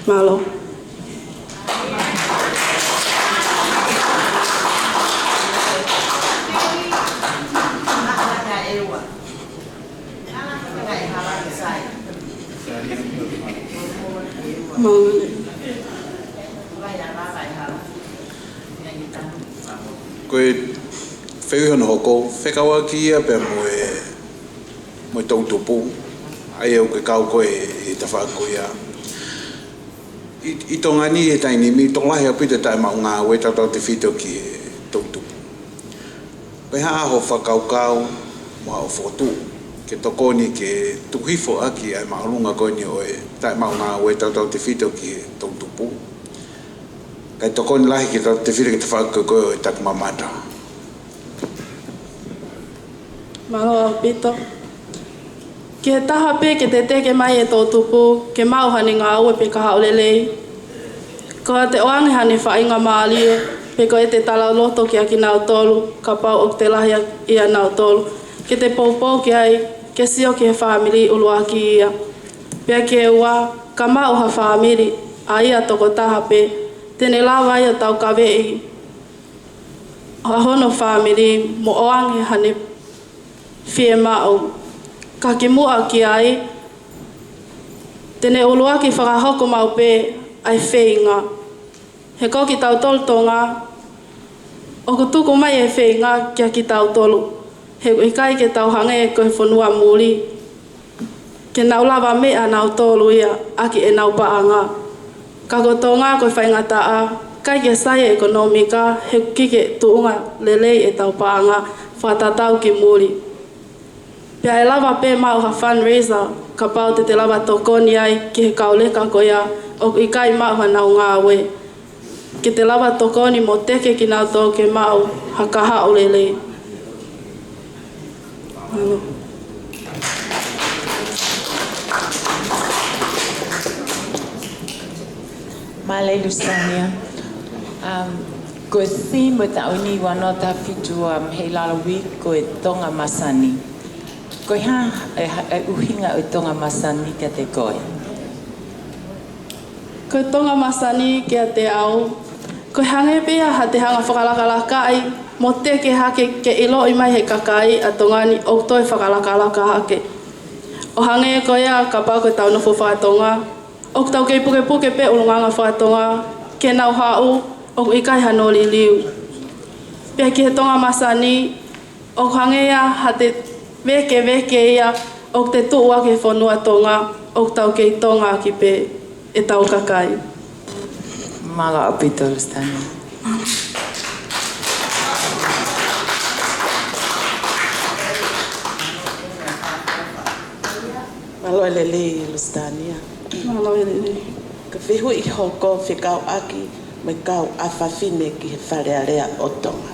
Mālō. Mālō. Ko e fehuʻi hono hoko, fekauʻaki ia pea mo e, mo e toʻutupu, ʻa ia ʻoku ke kau ko ē ʻi he tafaʻaki ko ia. ʻI, ʻi Tonga ni he taimi ni, tokolahi ʻaupito e taʻemaʻu ngāue tautautefito ki he toʻutupu. Ko e hā hoʻo fakakaukau mo hoʻo fokotuʻu ke tokoni ke tuku hifo ʻaki ʻa e māʻolunga ko eni ʻo e taʻemaʻu ngāue tautautefito ki he toʻutupu, kae tokoni lahi ke tautautefito ki he tafaʻaki ko ē ʻo e takimamata? Mālō ʻaupito. Ki he taha pē ke te teke mai e toʻutupu ke maʻu haʻane ngāue pe kahaʻu lelei, ko ʻete ʻoange haʻane faingamālie, pe ko ʻete talaloto kiate kinautolu kapau ʻoku te lahi ʻia nautolu, ke te poupou ki ai, ke sio ki he fāmili ʻuluaki ia. Pea ki he ua, ka maʻu ha fāmili, ʻa ia tokotaha pē, te ne lava ai ʻo taukaveʻi ʻa hono fāmili mo ʻoange haʻane fiemaʻu. Ka kimuʻa ki ai, te ne ʻuluaki fakahoko maʻu pē ʻa e feinga. He ko kitautolu Tonga, ʻoku tuku mai e feinga kiate kitautolu. He ʻoku ʻikai ke tau hangē ko e fonua muli, ke nau lava meʻa nautolu ia ʻaki ʻenau paʻanga. Ka ko Tonga ko e faingataʻa, ʻikai ke sai e ʻekonōmika, he ʻoku ʻikai ke tuʻunga lelei ʻetau paʻanga fakatatau ki muli. Pea ʻe lava pē maʻu ha fundraiser, kapau te te lava tokoni ai ki he kau leka ko ia ʻoku ʻikai maʻu hanau ngāue. Ke te lava tokoni mo teke kinautolu ke maʻu ha kahaʻu lelei. Mālō Lusitania. Um, ko e theme ʻo e taʻu ni ua noa taha fitu, um, he lalo wiki ko e Tonga Masani. Ko e hā e, e ʻuhinga ʻo e Tonga Masani kiate koe? Ko e Tonga Masani kiate au, ko e hangē pē ia ha te hanga fakalakalakaʻi mo teke hake ke ʻiloʻi mai he kakai ʻa Tonga ni ʻoku toe fakalakalaka hake. ʻO hangē ko ia kapau ko ʻetau nofo faka-Tonga, ʻoku tau kei pukepuke pē ʻulungaanga faka-Tonga ke nau haʻu, ʻoku ʻikai hano liliu. Pea ki he Tonga Masani, ʻoku hangē ia ha te vēkeveke ia ʻoku te tuʻu ʻaki e fonua Tonga, ʻoku tau kei Tonga ʻaki pē ʻetau kakai. Mālō ʻaupito Lusitania. Mālō e lelei Lusitania. Mālō e lelei. Ka fehuʻi hoko fekauʻaki mo e kau ʻa fafine ki he Fale Alea ʻo Tonga.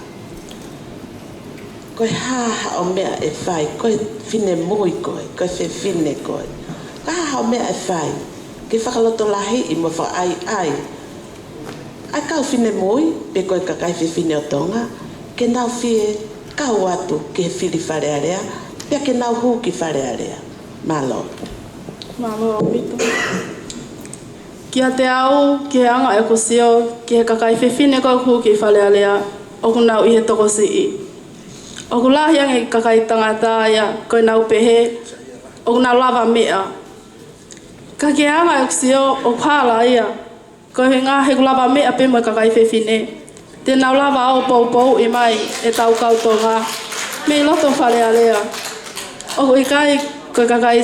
Ko e hā haʻo meʻa ʻe fai, ko e finemui koe, ko e fefine koe. Ko e hā haʻo meʻa ʻe fai ke fakalotolahiʻi mo fakaʻaiʻai ʻa e kau finemui, pe ko e kakai fefine ʻo Tonga, ke nau fie kau atu ki he fili Fale Alea, pea ke nau hū ki Fale Alea. Mālō. Mālō ʻaupito. Kiate au, ki he anga ʻeku sio ki he kakai fefine ko ē ʻoku hū ki Fale Alea, ʻoku nau ʻi he tokosiʻi. ʻOku lahi ange kakai tangata ia ko ē ʻoku nau pehē ʻoku nau lava meʻa. Ka ki he anga ʻeku sio ʻoku hala ia. Ko e ʻuhinga he ʻoku lava meʻa pē mo e kakai fefine, te nau lava ʻo poupouʻi mai ʻetau kau Tonga mei loto Fale Alea. ʻOku ʻikai ko e kakai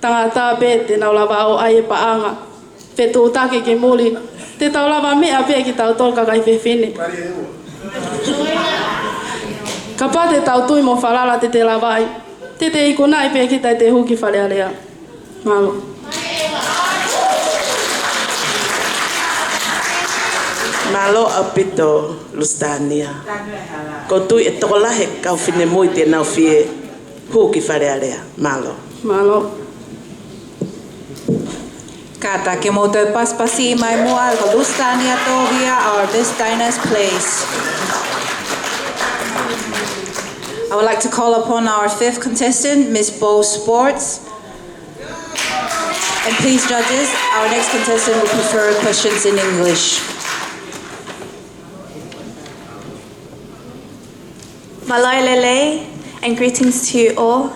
tangata pē te nau lava ʻo ʻai e paʻanga fetuʻutaki ki muli, te tau lava meʻa pē kitautolu kakai fefine. Kapau te tau tui mo falala te te lava ai, te te ikunaʻi pē kita ʻi he hū ki Fale Alea. Mālō. Mālō ʻaupito Lusitania. ʻOku ou tui ʻe tokolahi e kau finemui te nau fie hū ki Fale Alea. Mālō. Mālō. Kātaki ke mou toe pasipasi mai muʻa, ko Lusitania Tohia, our Miss Dynas, please. I would like to call upon our fifth contestant, Miss Bowles Sports. And please, judges, our next contestant will prefer questions in English. Mālō e lelei, and greetings to you all.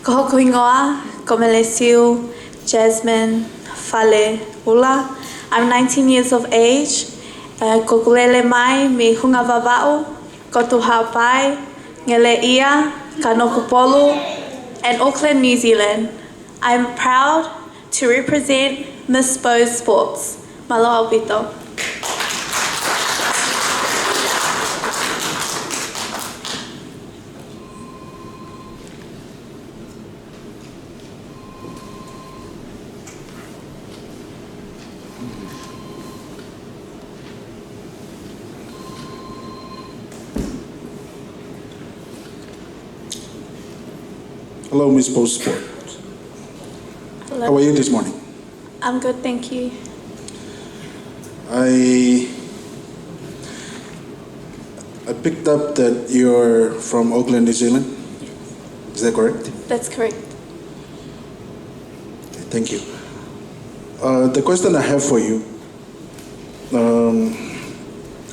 Ko hoku hingoa, ko Melesiu Jasmine Faleula. I'm nineteen years of age. Uh, ʻoku ou lele mai mei Hunga Vavaʻu, Kotu Haʻapai, Ngeleʻia, Kanokupolu, and Auckland, New Zealand. I'm proud to represent Miss Bowes Sports. Mālō ʻaupito. Hello, Miss Bowes Sports. Hello. How are you this morning? I'm good, thank you. I, I picked up that you're from Auckland, New Zealand. Is that correct? That's correct. Thank you. Uh, the question I have for you, um,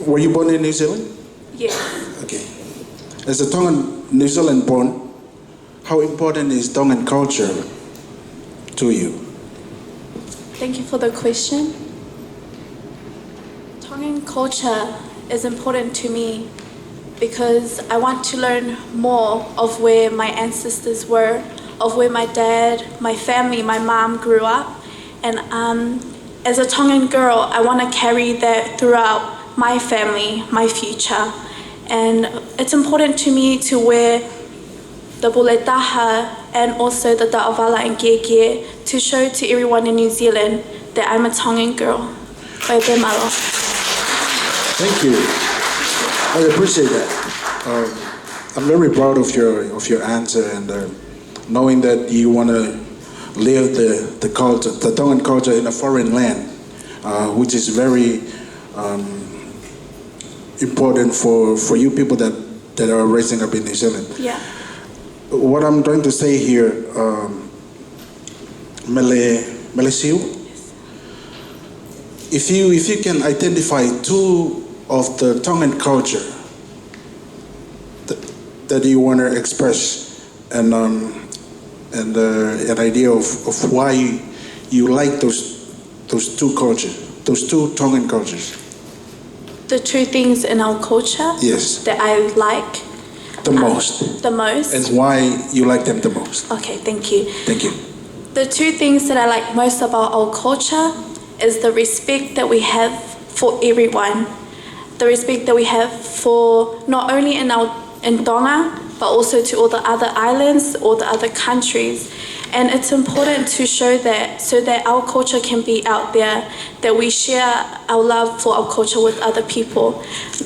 were you born in New Zealand? Yes. Okay. As a Tongan New Zealand born, how important is Tongan culture to you? Thank you for the question. Tongan culture is important to me because I want to learn more of where my ancestors were, of where my dad, my family, my mom grew up. And, um, As a Tongan girl, I want to carry that throughout my family, my future. And it's important to me to wear the puletaha and also the taʻovala and gear gear to show to everyone in New Zealand that I'm a Tongan girl. Ko ia pē, mālō. Thank you. I appreciate that. Um, I'm very proud of your of your answer and uh, knowing that you want to live the the culture, the Tongan culture in a foreign land, uh, which is very um, important for for you people that that are raising up in New Zealand. Yeah. What I'm trying to say here, um, Mele Mele Siu, if you if you can identify two of the Tongan culture that, that you want to express and um, and uh, an idea of, of why you like those those two cultures, those two Tongan cultures. The two things in our culture Yes, that I like the most, the most. And why you like them the most. Okay, thank you. Thank you. The two things that I like most about our culture is the respect that we have for everyone, the respect that we have for not only in our in Tonga, but also to all the other islands, all the other countries. And it's important to show that so that our culture can be out there, that we share our love for our culture with other people.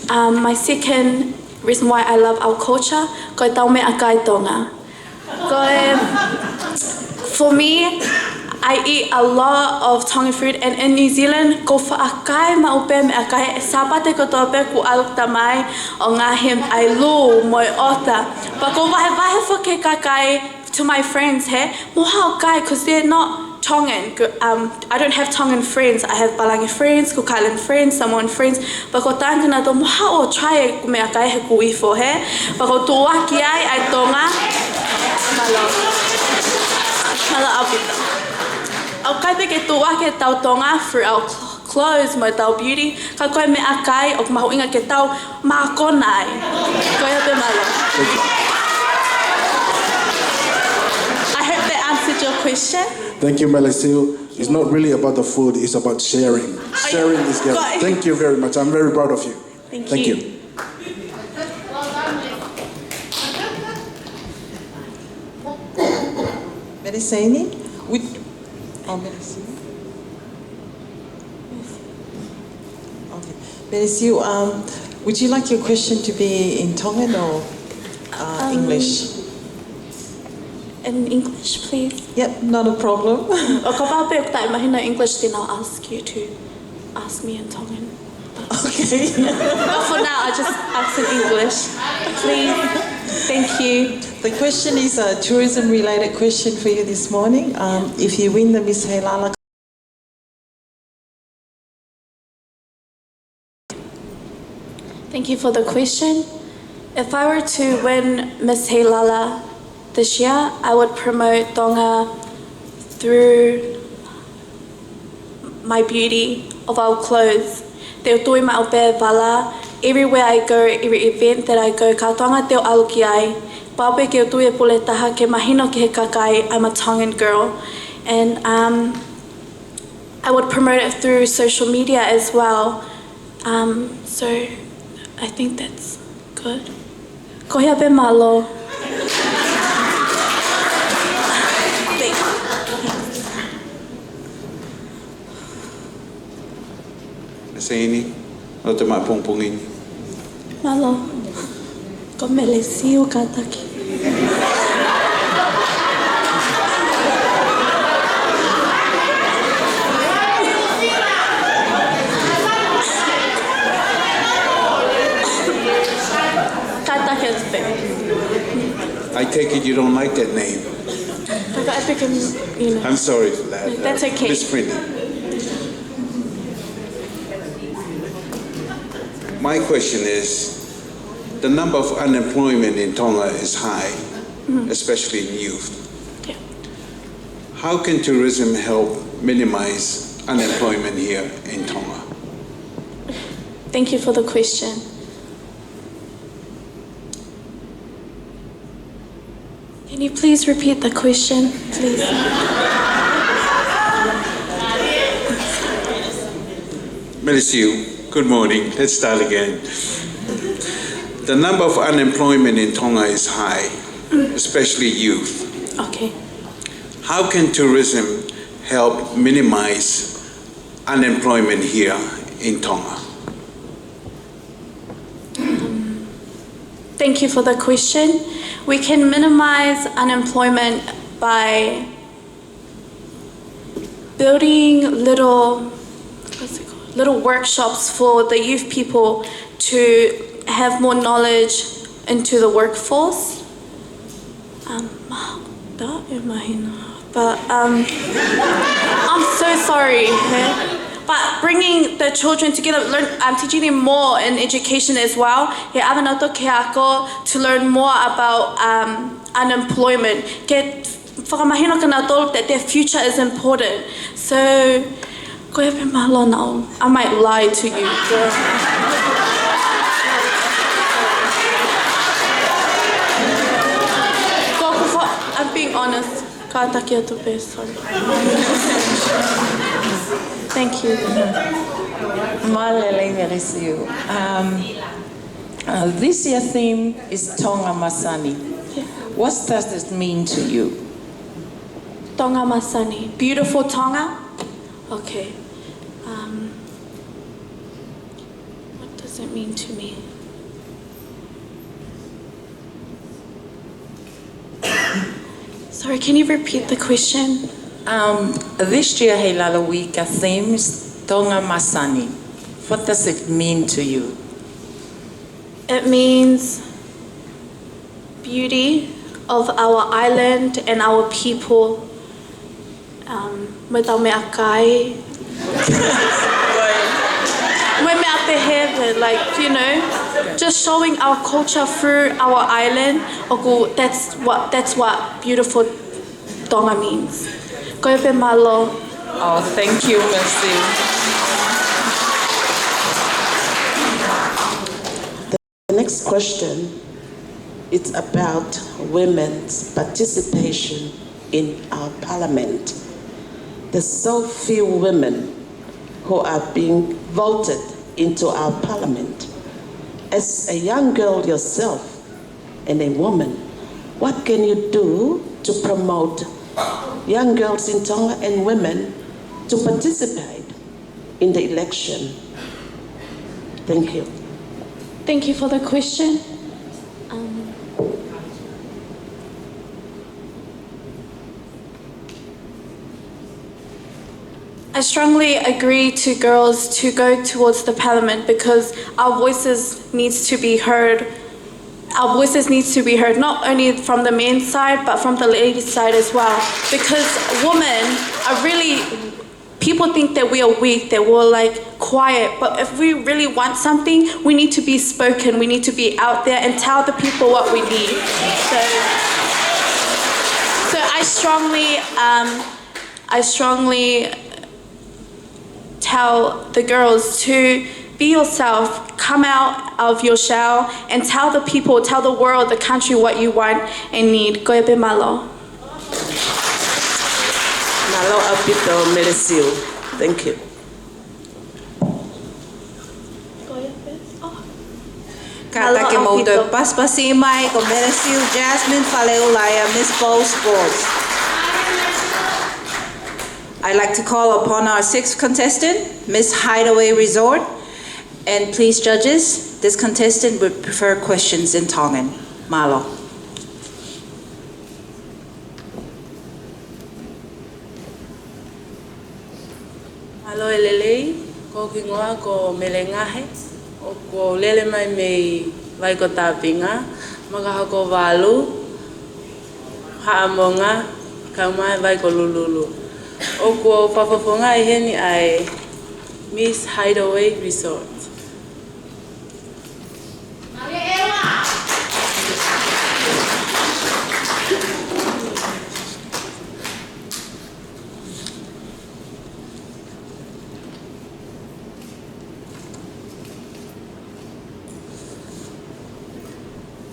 Um, my second reason why I love our culture, ko e tau meʻakai Tonga. Ko e, for me, I eat a lot of Tongan food, and in New Zealand, ʻoku ou faʻa kai maʻu pē meʻakai. Sāpate kotoa pē ʻoku ʻalu tamai ʻo ngaahi ʻai lū mo e ʻota. Pea ʻoku ou vahevahe foki e kakai to my friends, he, mo haʻo kai, 'cause they're not Tongan. Ko, um, I don't have Tongan friends. I have Palagi friends, Cook Island friends, Samoan friends. Pea ʻoku ou talaange kia nautolu, mo haʻu ʻo try e meʻakai he ʻoku ou ifo, he. Pea ʻoku ou tuʻuaki ai ʻa e Tonga. Mālō. Mālō ʻaupito. ʻOku ʻikai pē ke tuʻuaki e tau Tonga through our cl- clothes mo e tau beauty, ka ko e meʻakai ʻoku mahuʻinga ke tau mākona ai. Ko ia pē, mālō. Thank you. I hope that answered your question. Thank you, Mele Siu. It's not really about the food, it's about sharing. Sharing is Ko caring. Thank you very much. I'm very proud of you. Thank Thank you. you. Meresini, would, oh, Meresini. Okay. Meresini, um, would you like your question to be in Tongan or uh, Um, English? In English, please. Yep, not a problem. ʻO kapau pē ʻoku taʻemahino English, then I'll ask you to ask me in Tongan. Okay. But for now, I'll just ask in English. Please. Thank you. The question is a tourism-related question for you this morning. Um, if you win the Miss Heilala Thank you for the question. If I were to win Miss Heilala this year, I would promote Tonga through my beauty of our clothes. Te u tui maʻu pē vala, everywhere I go, every event that I go, kātoanga te u ʻalu ki ai. Pau pē ke u tui e puletaha ke mahino ki he kakai, I'm a Tongan girl. And um, I would promote it through social media as well. Um, so I think that's good. Ko ia pē, mālō. Thank you. Meresini, ʻo te maʻa pongipongi ni. Mālō. Ko Meresini, kātaki. Kātaki atu pē. I take it you don't like that name. Kātaki atu pē, you know. I'm sorry for that. That's okay. Misprinted. My question is, the number of unemployment in Tonga is high, especially in youth. Yeah. How can tourism help minimize unemployment here in Tonga? Thank you for the question. Can you please repeat the question, please? Melisiu, good morning. Let's start again. The number of unemployment in Tonga is high, especially youth. Okay. How can tourism help minimize unemployment here in Tonga? Thank you for the question. We can minimize unemployment by building little, what's it called? Little workshops for the youth people to have more knowledge into the workforce. Um, that in my But um, I'm so sorry. But bringing the children together, learn, um, teaching them more in education as well. He ʻave nautolu ki he ako to learn more about um, unemployment. Ke fakamahino kia nautolu that their future is important. So, ko ia pē mālō. I might lie to you, girl. Ko, ko, I'm being honest. Kātaki atu pē, sorry. Thank you. Mālō e lelei Melisiu. Um, uh, this year theme is Tonga Masani. What does it mean to you? Tonga Masani. Beautiful Tonga? Okay. Um, what does it mean to me? Sorry, can you repeat the question? Um, this year, Heilala Week, our theme is Tonga Masani. What does it mean to you? It means beauty of our island and our people. Um, mo ʻetau meʻakai. Mo e meʻa pehē, like, you know, just showing our culture through our island. ʻOku, that's what, that's what beautiful Tonga means. Ko ia pē mālō. Oh, thank you, Melisiu. The next question, it's about women's participation in our parliament. There's so few women who are being voted into our parliament. As a young girl yourself and a woman, what can you do to promote young girls in Tonga and women to participate in the election? Thank you. Thank you for the question. Um, I strongly agree to girls to go towards the parliament because our voices needs to be heard. Our voices needs to be heard, not only from the men's side, but from the ladies' side as well. Because women are really, people think that we are weak, that we're, like, quiet. But if we really want something, we need to be spoken. We need to be out there and tell the people what we need. So, so I strongly, um, I strongly tell the girls to be yourself, come out of your shell, and tell the people, tell the world, the country what you want and need. Ko ia pē mālō. Mālō ʻaupito, Melisiu. Thank you. Kātaki mo te pasipasi mai ko Melisiu Jasmine Faleʻulaia, Miss Bold Sports. I'd like to call upon our sixth contestant, Miss Hideaway Resort. And please, judges, this contestant would prefer questions in Tongan. Mālō. Mālō e lelei, ko hoku hingoa ko Melengahe, ʻoku ou lele mai mei Vai ko Tāpinga, Makahokovalu, Haʻamonga, kae ʻumaʻā Vai ko Lululu. ʻOku ou fakafofongaʻi heni ʻa e Miss Hideaway Resort.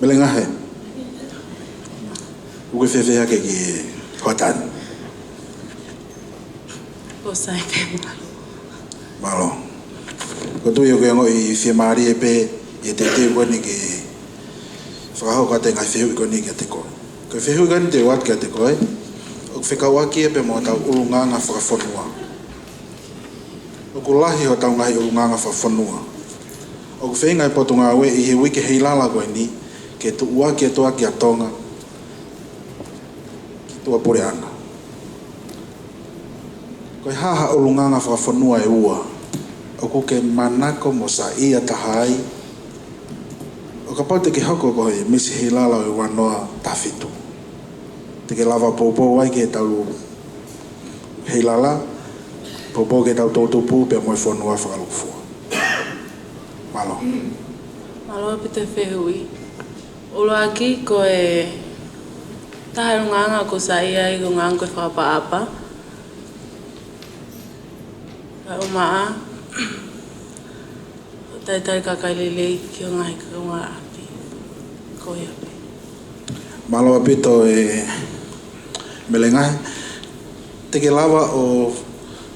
Melengahe, ʻoku ke fēfē hake ki hoʻo taimi? ʻOku sai pē, mālō. Mālō. ʻOku ou tui ʻoku ʻi ai e ongoʻi fiemālie pē ʻi he teuteu ko eni ke fakahoko atu e ngaahi fehuʻi ko eni kiate koe. Ko e fehuʻi ko eni te u ʻoatu kiate koe, ʻoku fekauʻaki ia pea mo hotau ʻulungaanga fakafonua. ʻOku lahi hotau ngaahi ʻulungaanga fakafonua. ʻOku feinga e Potungāue ʻi he uike Heilala ko eni ke tuʻuaki atu ʻa Tonga ki tuʻapuleʻanga. Ko e hā ha ʻulungaanga fakafonua ʻe ua ʻoku ke manako mo saiʻia taha ai, ʻo kapau te ke hoko ko e Misi Heilala ʻo e ua noa taha fitu? Te ke lava poupou ai ki heʻetau Heilala, poupou ki heʻetau toʻutupu pea mo e fonua fakalūkufua. Mālō. Mālō ʻaupito e fehuʻi. ʻUluaki, ko e taha e ʻulungaanga ʻoku ou saiʻia ai ko e ʻulungaanga ko e fakaʻapaʻapa. Kae ʻumaʻā ʻo talitali kakai lelei ki he ngaahi kaungāʻapi. Ko ia pē. Mālō ʻaupito e Mele Ngahe. Te ke lava ʻo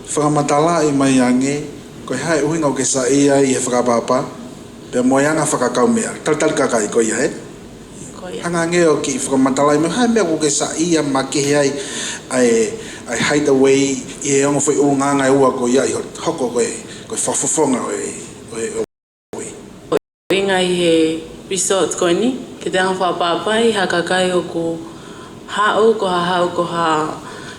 fakamatalaʻi mai ange ko e hā e ʻuhinga ʻoku ke saiʻia ai he fakaʻapaʻapa pea mo e anga fakakaumeʻa. Talitali kakai, ko ia, ē? Ko ia. Hanga ange ʻo kiʻi fakamatalaʻi mai ha meʻa ʻoku ke saiʻia makehe ai ʻa e, ʻa e Hideaway ʻi he ongo foʻi ʻulungaanga ʻe ua ko ia ʻi hono hoko ko e, ko e fakafofonga ʻo e, ʻo e, ʻo e ʻuhinga ʻi he resort ko eni, ke te anga fakaʻapaʻapaʻi ha kakai ʻoku haʻu, ko ha haʻu, ko ha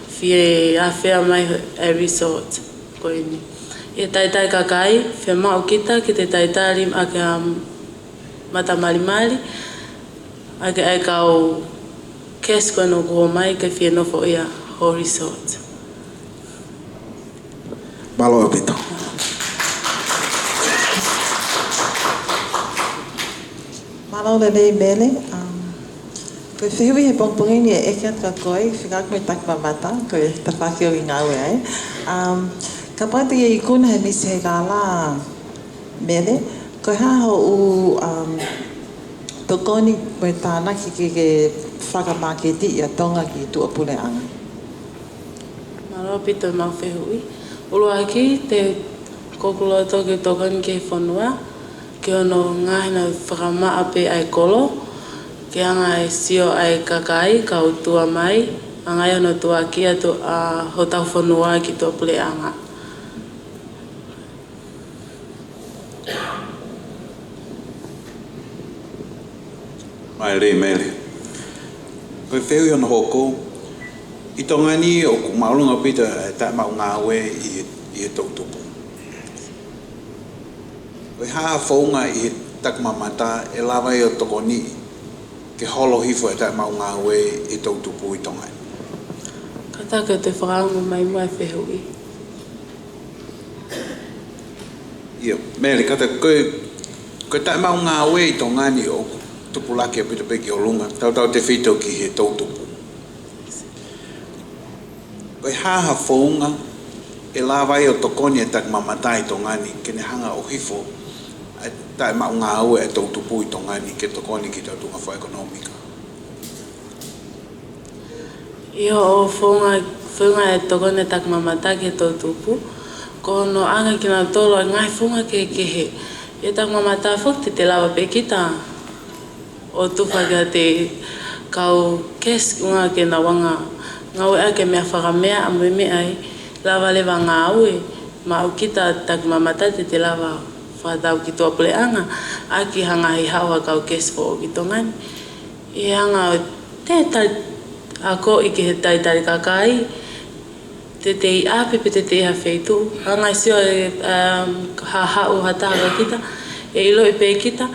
fie afea mai he resort ko eni. ʻI he talitali kakai, fiemaʻu kita ke te talitali ʻaki ha matamalimali ʻaki ʻa e kau guest ko ena ʻoku ō mai ke fie nofoʻia ho resort. Mālō ʻaupito. Mālō lelei Mele. Um, ko e fehuʻi he pongipongi ni ʻe ʻeke atu kia koe, fekauʻaki mo e takimamata, ko e tafaʻaki ʻoku ke ngāue ai. Um, kapau te ke ikuna he Misi Heilala, Mele, ko e hā hoʻo, um, tokoni mo e tānaki ke, ke fakamāketiʻi ʻa Tonga ki tuʻapuleʻanga? Mālō ʻaupito e mau fehuʻi. ʻUluaki, te u, ʻoku ou loto ke tokoni ki he fonua, ki hono ngaahi nau fakamaʻa pē ʻa e kolo, ke anga e sio ʻa e kakai, kau tuʻa mai, anga ai hono tuʻuaki atu ʻa hotau fonua ki tuʻapuleʻanga. Mālie, Mele. Ko e fehuʻi hono hoko, ʻi Tonga ni ʻoku māʻolunga ʻaupito e taʻemaʻu ngāue ʻi he, ʻi he toʻutupu. Ko e hā ha founga ʻi he takimamata ʻe lava ai ʻo tokoni ke holo hifo e taʻemaʻu ngāue ʻi he toʻutupu ʻi Tonga ni? Kātaki ʻo te fakaongo mai muʻa e fehuʻi. ʻIo, Mele, kātaki, ko e, ko e taʻemaʻu ngāue ʻi Tonga ni ʻoku tupulaki ʻaupito pē ki ʻolunga, tautautefito ki he toʻutupu. Ko e hā ha founga ʻe lava ai ʻo tokoni e takimamata ʻi Tonga ni ke ne hanga ʻo hifo ʻa e taʻemaʻu ngāue ʻa e toʻutupu ʻi Tonga ni ke tokoni ki heʻetau tuʻunga fakaʻekonōmika? ʻI hoʻo founga, founga e tokoni e takimamata ki he toʻutupu, ko hono ʻoange kinautolu ʻa e ngaahi founga kehekehe. ʻI he takimamata foki te te lava pē kita ʻo tufa kiate kau guest ʻuhinga ke nau anga ngāueʻaki e meʻa fakamea ʻa mo e meʻa ʻe lava leva ngāue, maʻu kita takimamata te te lava fakatau ki tuʻapuleʻanga, ʻaki ha ngaahi haʻu ha kau guest foʻou ki Tonga ni. ʻI he anga ʻo te tali, akoʻi ki he talitali kakai, teitei ʻi ʻapi pe teitei ʻi ha feituʻu. Anga e sio e, um, ha haʻu ha taha kia kita, ʻe ʻiloʻi pē kita,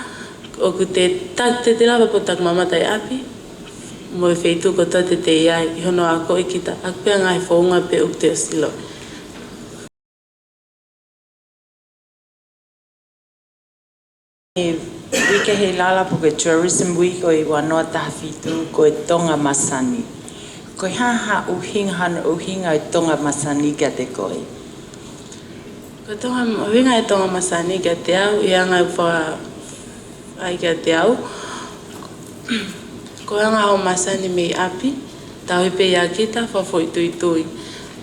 ʻoku te ta-, te te lava pē ʻo takimamata ʻi ʻapi, mo e feituʻu kotoa te te ʻi ai, ʻi hono akoʻi kita, ʻaki pē ʻa e ngaahi founga pē ʻoku te ʻosi ʻiloʻi. E uike Heilala pe ko e Tourism Week ʻo e ua noa taha fitu ko e Tonga Masani. Ko e hā ha ʻuhinga, hano ʻuhinga e Tonga Masani kiate koe? Ko e Tonga, ʻuhinga e Tonga Masani kiate au, ʻi he anga ʻoku fa-, ʻai kiate au, ko e anga hoʻo masani mei ʻapi, tauhi pē ia kita, fakafoʻituitui.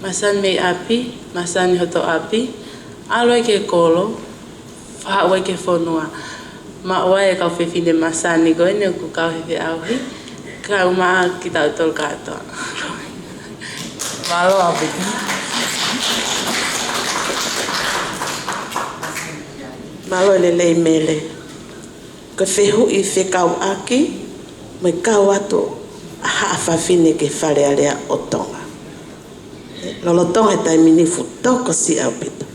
Masani mei ʻapi, masani hoto ʻapi, ʻalu ai ki he kolo, Faʻa ue ke fonua. Maʻu ai e kau fefine masani ko eni ʻoku kau he feʻauhi. Kau mai kitautolu kātoa. Mālō ʻaupito. Mālō e lelei Mele. Ko e fehuʻi fekauʻaki mo e kau atu ʻa haʻa fafine ki he Fale Alea ʻo Tonga. Lolotonga he taimi ni fuʻu tokosiʻi ʻaupito.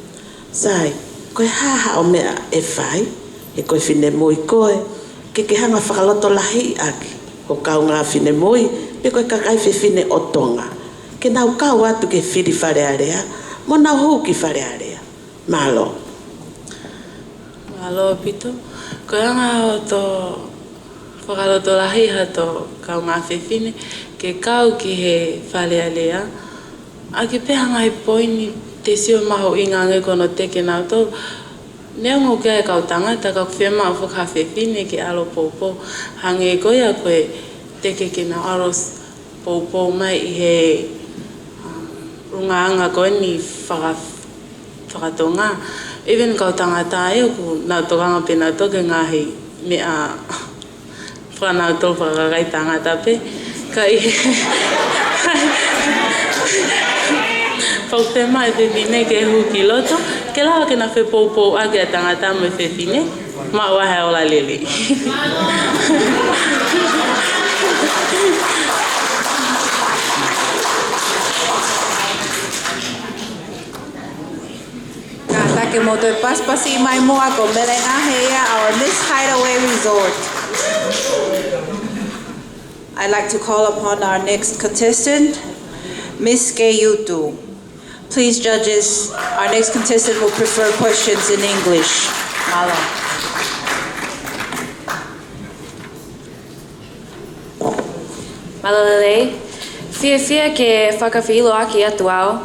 Sai, ko e hā haʻo meʻa ʻe fai, he ko e finemui koe, ke ke hanga fakalotolahiʻi ʻaki ho kaungā finemui, pe ko e kakai fefine ʻo Tonga, ke nau kau atu ki he fili Fale Alea, mo nau hū ki Fale Alea. Mālō. Mālō ʻaupito. Ko e anga hoto fakalotolahi hato kaungā fefine ke kau ki he Fale Alea. ʻAki pē ha ngaahi poini te sio mahuʻinga ange ko hono teke nautolu. Neongo ʻoku ʻi ai e kau tangata ka ʻoku fiemaʻu foki ha fefine ke ʻalu ʻo poupou. Hangē ko ia ko e teke ke nau ʻalu ʻo s-, poupou mai ʻi he, um, ʻulungaanga ko eni faka-, fakatonga. Even kau tangata ē ʻoku nau tokanga pē nautolu ki he ngaahi meʻa fakanautolu fakakakai tangata pē. Ka ʻi he, pau ke maʻu e fefine ke hū ki loto, ke lava ke na fepoupouʻaki ʻa e tangata mo e fefine. Maʻu ai ha ola lelei. Kātaki mo toe pasipasi mai muʻa ko Mele Ngahe ia, our Miss Hideaway Resort. I'd like to call upon our next contestant, Miss Keiutu. Please, judges, our next contestant will prefer questions in English. Mālō. Mālō e lelei. Fiefia ke fakafeʻiloaki atu au.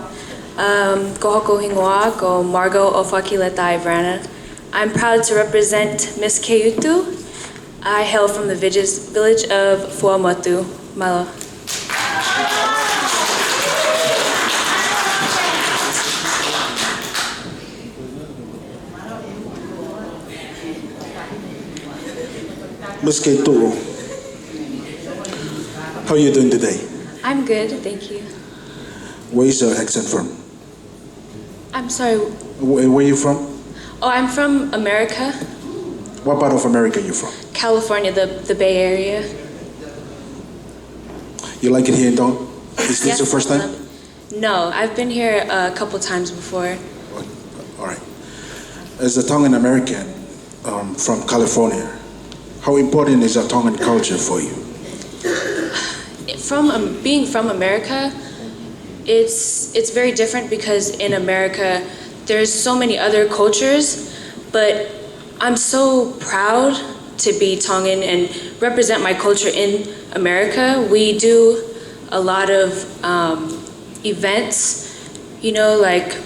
Um, ko hoku hingoa ko Margot Ofaki Letai Verana. I'm proud to represent Miss Keiutu. I hail from the villages-, village of Fuaʻamotu. Mālō. Miss Keiutu, how are you doing today? I'm good, thank you. Where is your accent from? I'm sorry. Where, where you from? Oh, I'm from America. What part of America you from? California, the, the Bay Area. You like it here in Tonga? Is this your first time? Yes, I love it. No, I've been here a couple times before. All right. As a Tongan American, um, from California, how important is our Tongan culture for you? From, um, being from America, it's, it's very different because in America, there's so many other cultures, but I'm so proud to be Tongan and represent my culture in America. We do a lot of, um, events, you know, like,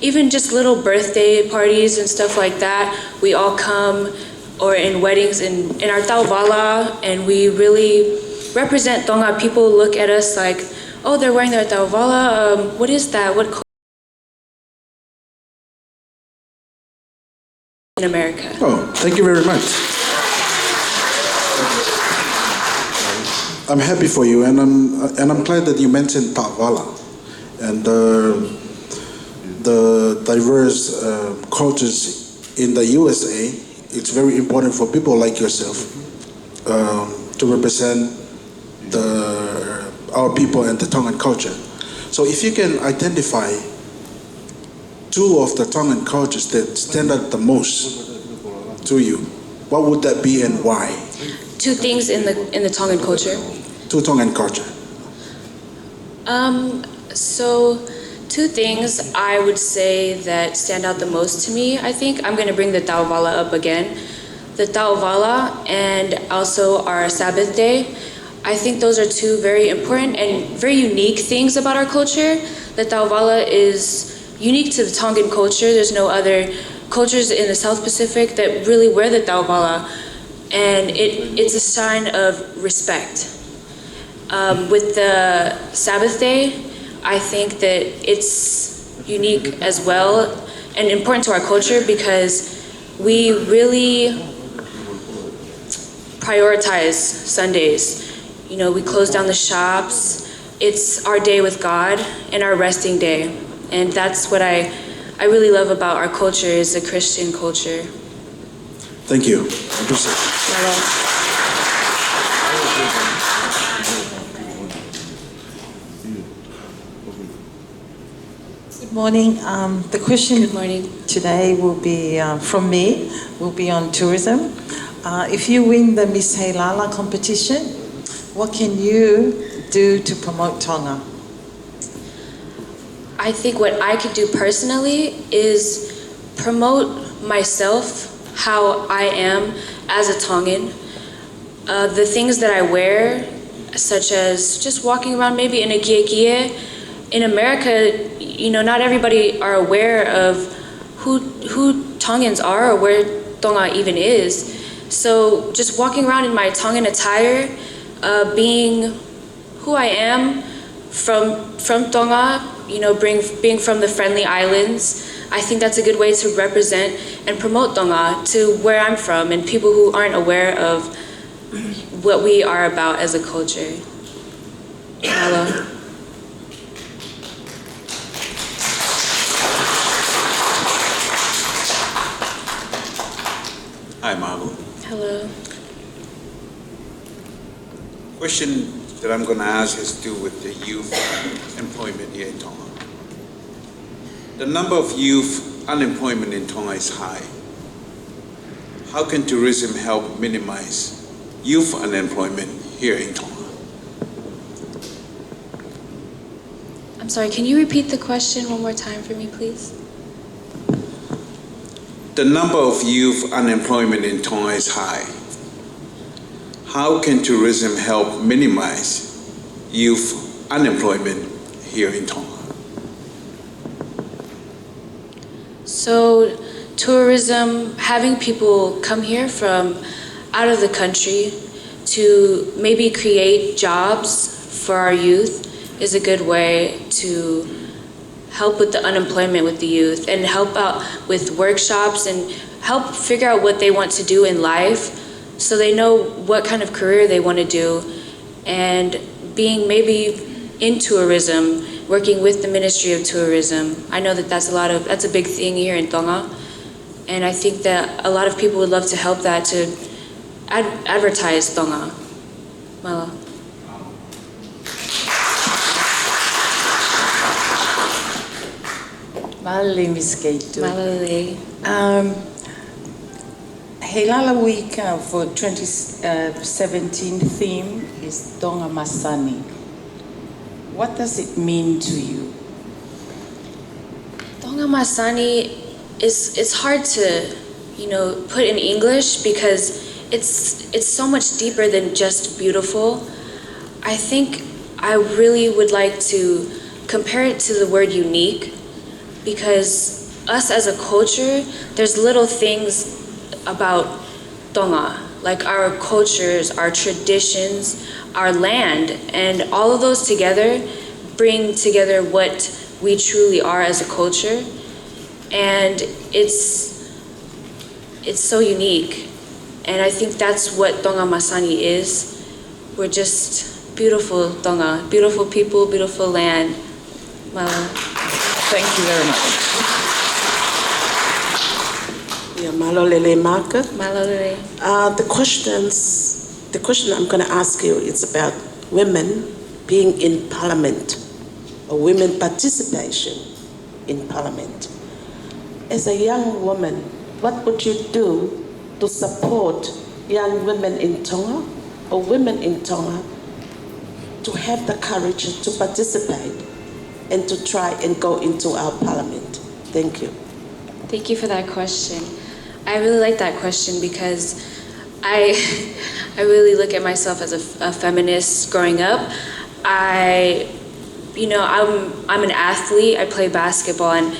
even just little birthday parties and stuff like that. We all come, or in weddings, in, in our tauvala, and we really represent Tonga. People look at us like, "Oh, they're wearing their tauvala. Um, what is that? What co-" in America. Oh, thank you very much. I'm happy for you, and I'm, and I'm glad that you mentioned tauvala and, uh, the diverse, uh, cultures in the U S A. It's very important for people like yourself, um, to represent the, our people and the Tongan culture. So if you can identify two of the Tongan cultures that stand out the most to you, what would that be and why? Two things in the, in the Tongan culture. Two Tongan culture. Um, so, two things I would say that stand out the most to me, I think I'm gonna bring the tauvala up again. The tauvala and also our Sabbath day. I think those are two very important and very unique things about our culture. The tauvala is unique to the Tongan culture. There's no other cultures in the South Pacific that really wear the tauvala. And it, it's a sign of respect. Um, with the Sabbath day, I think that it's unique as well and important to our culture because We really prioritize Sundays. You know, we close down the shops. It's our day with God and our resting day. And that's what I, I really love about our culture, is a Christian culture. Thank you. I appreciate it. Hello. Good morning. Um, the question Good morning. today will be uh, from me, will be on tourism. Uh, if you win the Miss Heilala competition, what can you do to promote Tonga? I think what I could do personally is promote myself, how I am as a Tongan. Uh, the things that I wear, such as just walking around maybe in a kiekie. In America, you know, not everybody are aware of who, who Tongans are or where Tonga even is. So just walking around in my Tongan attire, uh, being who I am from, from Tonga, you know, bring, being from the Friendly Islands, I think that's a good way to represent and promote Tonga to where I'm from and people who aren't aware of what we are about as a culture. Hello. Hi, Malu. Hello. Question that I'm going to ask has to do with the youth employment here in Tonga. The number of youth unemployment in Tonga is high. How can tourism help minimize youth unemployment here in Tonga? I'm sorry, can you repeat the question one more time for me, please? The number of youth unemployment in Tonga is high. How can tourism help minimize youth unemployment here in Tonga? So, tourism, having people come here from out of the country to maybe create jobs for our youth is a good way to help with the unemployment with the youth and help out with workshops and help figure out what they want to do in life so they know what kind of career they want to do. And being maybe in tourism, working with the Ministry of Tourism, I know that that's a lot of, that's a big thing here in Tonga. And I think that a lot of people would love to help that to ad- advertise Tonga. Mālō. Mālō, Miss Keitu. Mālō. Um, Heilala Week uh, for twenty seventeen theme is Tonga Masani. What does it mean to you? Tonga Masani is, it's hard to, you know, put in English because it's, it's so much deeper than just beautiful. I think I really would like to compare it to the word unique, because us as a culture, there's little things about Tonga, like our cultures, our traditions, our land, and all of those together bring together what we truly are as a culture. And it's, it's so unique. And I think that's what Tonga Masani is. We're just beautiful Tonga, beautiful people, beautiful land. Mālō. Thank you very much. Yeah, mālō lelei Maka. Mālō lelei. Uh, the questions, the question I'm going to ask you is about women being in parliament or women participation in parliament. As a young woman, what would you do to support young women in Tonga or women in Tonga to have the courage to participate and to try and go into our parliament? Thank you. Thank you for that question. I really like that question because I, I really look at myself as a, a feminist growing up. I, you know, I'm, I'm an athlete. I play basketball, and,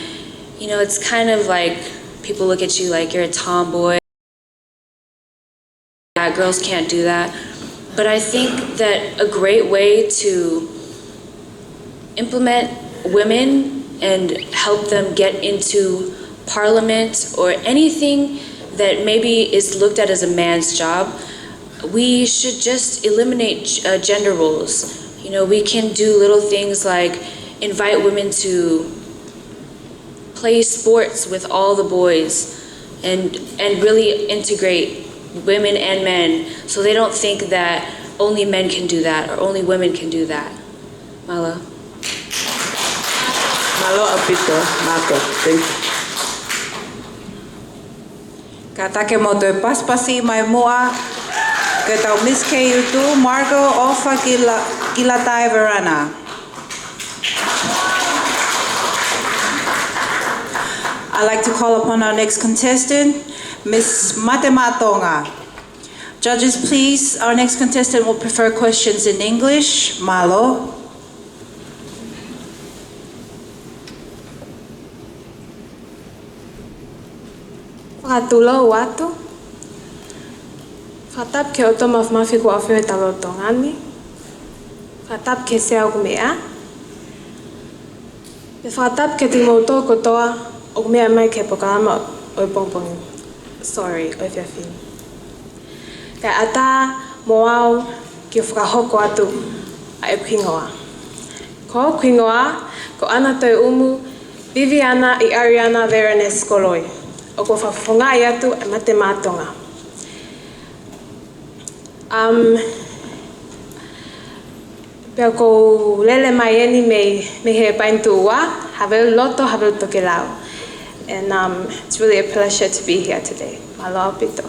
you know, it's kind of like people look at you like you're a tomboy. That girls can't do that. But I think that a great way to implement women and help them get into parliament or anything that maybe is looked at as a man's job, we should just eliminate g- uh, gender roles. You know, we can do little things like invite women to play sports with all the boys and and really integrate women and men, so they don't think that only men can do that or only women can do that. Mālō. Mālō ʻaupito, Marco. Thank you. Kātaki mo toe pasipasi mai muʻa ki heʻetau Miss K U two, Margot ʻOfa Kila, Kilataeverana. I'd like to call upon our next contestant, Miss Matematonga. Judges, please, our next contestant will prefer questions in English. Mālō. Fakatulou atu. Fakatapu ki he ʻOtua Mafimafi kuo ʻafio he taulōtonga ni. Fakatapu ki he Sea ʻoku meʻa. Pea fakatapu kiate kimoutolu kotoa ʻoku meʻa mai ki he polokalama ʻo e pongipongi. Sorry, ʻo e efiafi ni. Kae ʻatā mo au ke u fakahoko atu ʻa ʻeku hingoa. Ko hoku hingoa, ko ʻAna Toeʻumu Viviana ʻIariana Verenes Koloi. ʻOku ou fakafofongaʻi atu ʻa e Matematonga. Um, pea ʻoku ou lele mai eni mei, mei he Paenituʻu Ua, Havelu Loto, Havelu Tokelau. And, um, it's really a pleasure to be here today. Mālō ʻaupito.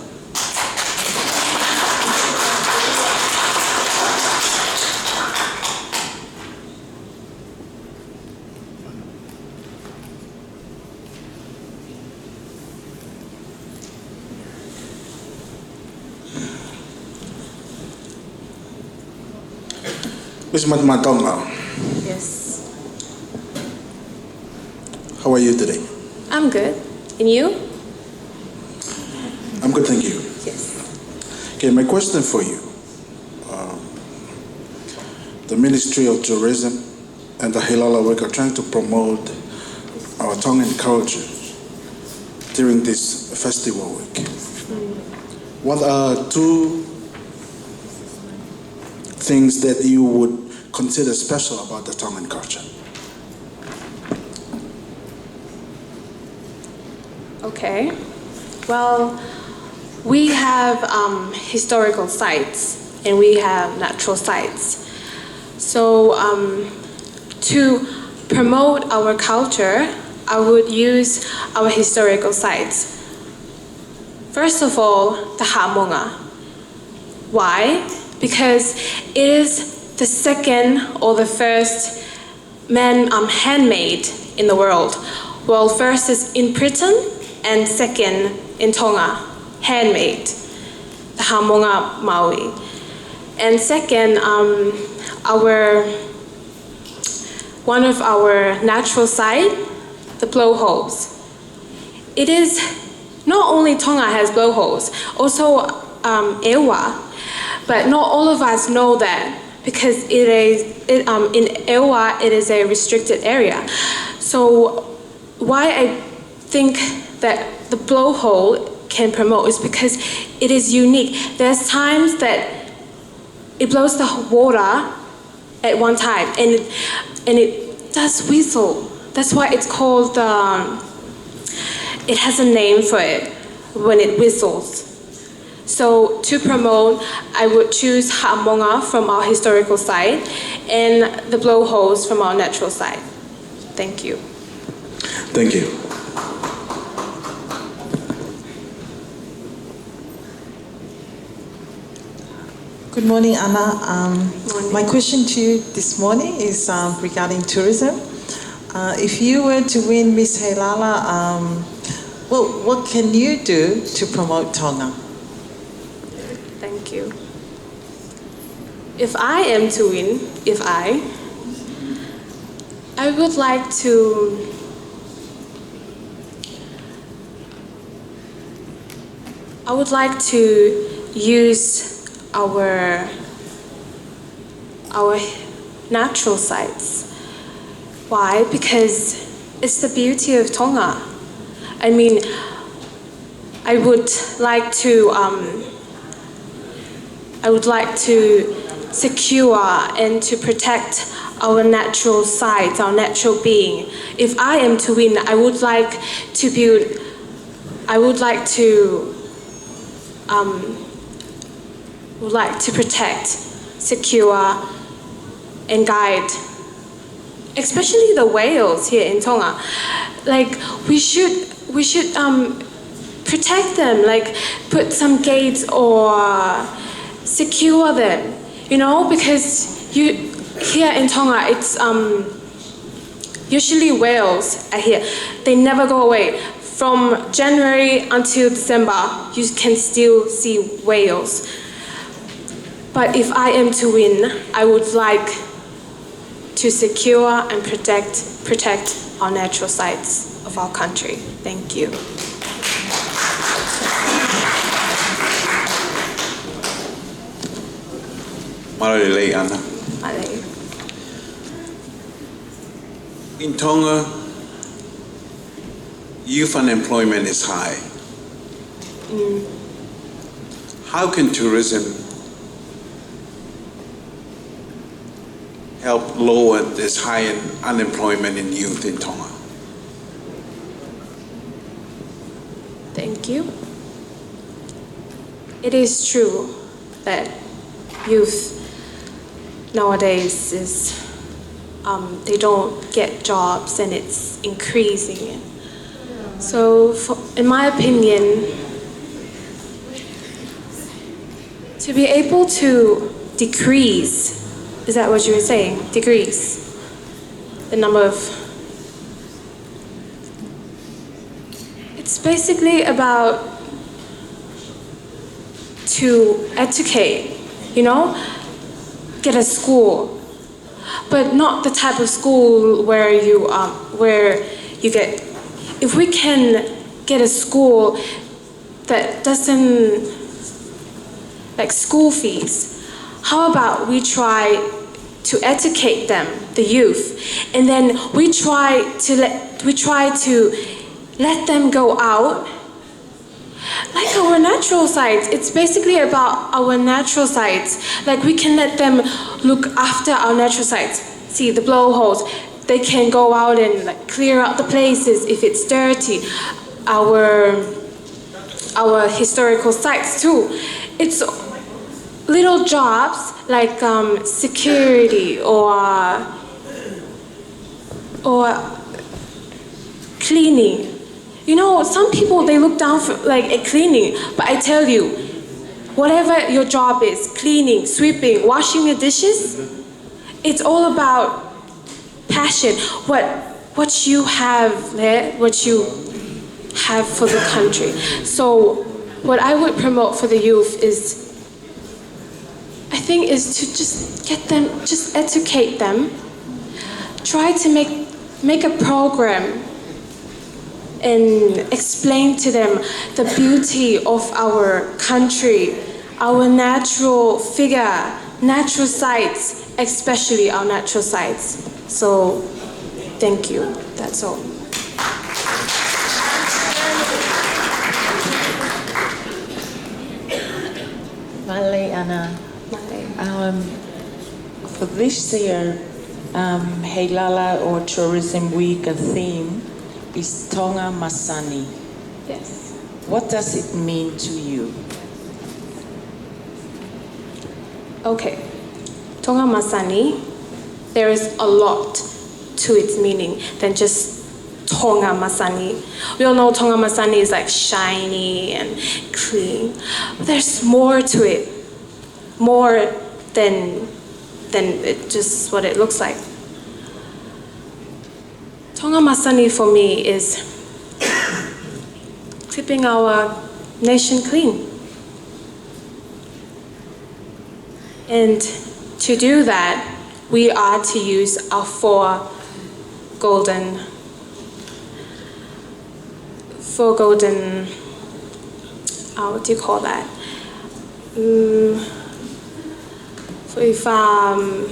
Miss Matematonga. Yes. How are you today? I'm good. And you? I'm good, thank you. Yes. Okay, my question for you. Um, the Ministry of Tourism and the Heilala Week are trying to promote our Tongan culture during this festival week. What are two things that you would consider special about the Tongan culture? Okay. Well, we have, um, historical sites and we have natural sites. So, um, to promote our culture, I would use our historical sites. First of all, the Haʻamonga. Why? Because it is the second or the first man, um, handmade in the world. Well, first is in Britain and second in Tonga, handmade, the Haʻamonga Maui. And second, um, our, one of our natural site, the blowholes. It is, not only Tonga has blowholes, also, um, ʻEua, but not all of us know that because it is, it, um, in ʻEua it is a restricted area. So why I think that the blowhole can promote is because it is unique. There's times that it blows the water at one time, and it, and it does whistle. That's why it's called, um, it has a name for it when it whistles. So to promote, I would choose Haʻamonga from our historical site and the blowholes from our natural site. Thank you. Thank you. Good morning, Ana. Um, my question to you this morning is, um, regarding tourism. Uh, if you were to win Miss Heilala, um, well, what can you do to promote Tonga? Thank you. If I am to win, if I, I would like to I would like to use our, our natural sites. Why? Because it's the beauty of Tonga. I mean, I would like to, um, I would like to secure and to protect our natural sites, our natural being. If I am to win, I would like to build, I would like to, um, would like to protect, secure, and guide, especially the whales here in Tonga. Like, we should, we should, um, protect them, like, put some gates or secure them, you know, because you, here in Tonga, it's, um, usually whales are here. They never go away. From January until December, you can still see whales. But if I am to win, I would like to secure and protect, protect our natural sites of our country. Thank you. Mālō e lelei, Ana. Mālō. In Tonga, youth unemployment is high. Mm. How can tourism help lower this high in unemployment in youth in Tonga? Thank you. It is true that youth nowadays is, um, they don't get jobs and it's increasing. So, for, in my opinion, to be able to decrease, is that what you were saying? Decrease the number of, it's basically about to educate, you know, get a school, but not the type of school where you, um, where you get, if we can get a school that doesn't, like, school fees, how about we try to educate them, the youth, and then we try to let, we try to let them go out like our natural sites. It's basically about our natural sites. Like, we can let them look after our natural sites. See, the blow holes. They can go out and, like, clear out the places if it's dirty. Our, our historical sites too. It's little jobs like, um, security or, or cleaning. You know, some people, they look down for, like, at cleaning, but I tell you, whatever your job is, cleaning, sweeping, washing the dishes, it's all about passion. What, what you have there, what you have for the country. So, what I would promote for the youth is, I think, is to just get them, just educate them. Try to make, make a program and explain to them the beauty of our country, our natural figure, natural sites, especially our natural sites. So, thank you. That's all. Mālō, Ana. Mālō. Um, for this year, um, Heilala or Tourism Week, a theme is Tonga Masani. Yes. What does it mean to you? Okay. Tonga Masani, there is a lot to its meaning than just Tonga Masani. We all know Tonga Masani is, like, shiny and clean. But there's more to it. More than, than it, just what it looks like. Tonga Masani for me is keeping our nation clean. And to do that, we are to use our four golden, four golden, uh, what do you call that? Mm, for if, um,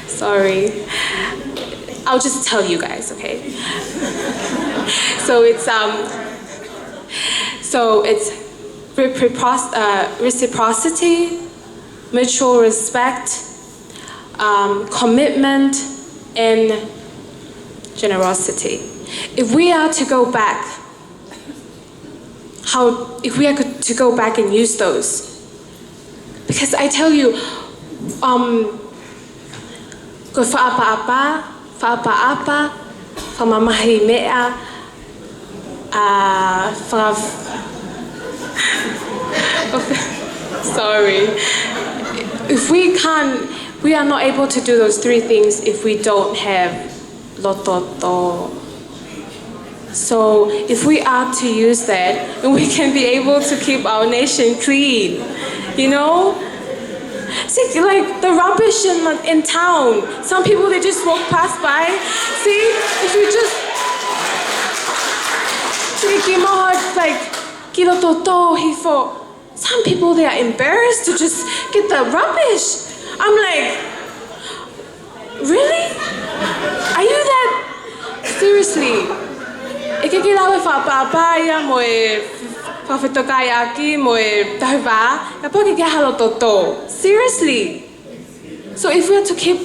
sorry. I'll just tell you guys, okay? So it's, um, so it's repropos-, uh, reciprocity, mutual respect, um, commitment, and generosity. If we are to go back, how, if we are to go back and use those, because I tell you, um, ko e fakaʻapaʻapa, fakaʻapaʻapa, fakamamahi meʻa, uh, faka-, sorry. If we can't, we are not able to do those three things if we don't have lototoʻa. So if we are to use that, then we can be able to keep our nation clean, you know? See, like, the rubbish in, in town. Some people, they just walk past by. See, if you just, like, kiʻi maʻu, like, kiʻi lototoʻa hifo. Some people, they are embarrassed to just get the rubbish. I'm like, "Really? Are you that?" Seriously. ʻIkai ke lava e fakaʻapaʻapa ia mo e fakafetokaiʻaki mo e tahi vā, kapau ʻoku ʻikai ke ʻi ai ha lototoʻa. Seriously. So if we are to keep,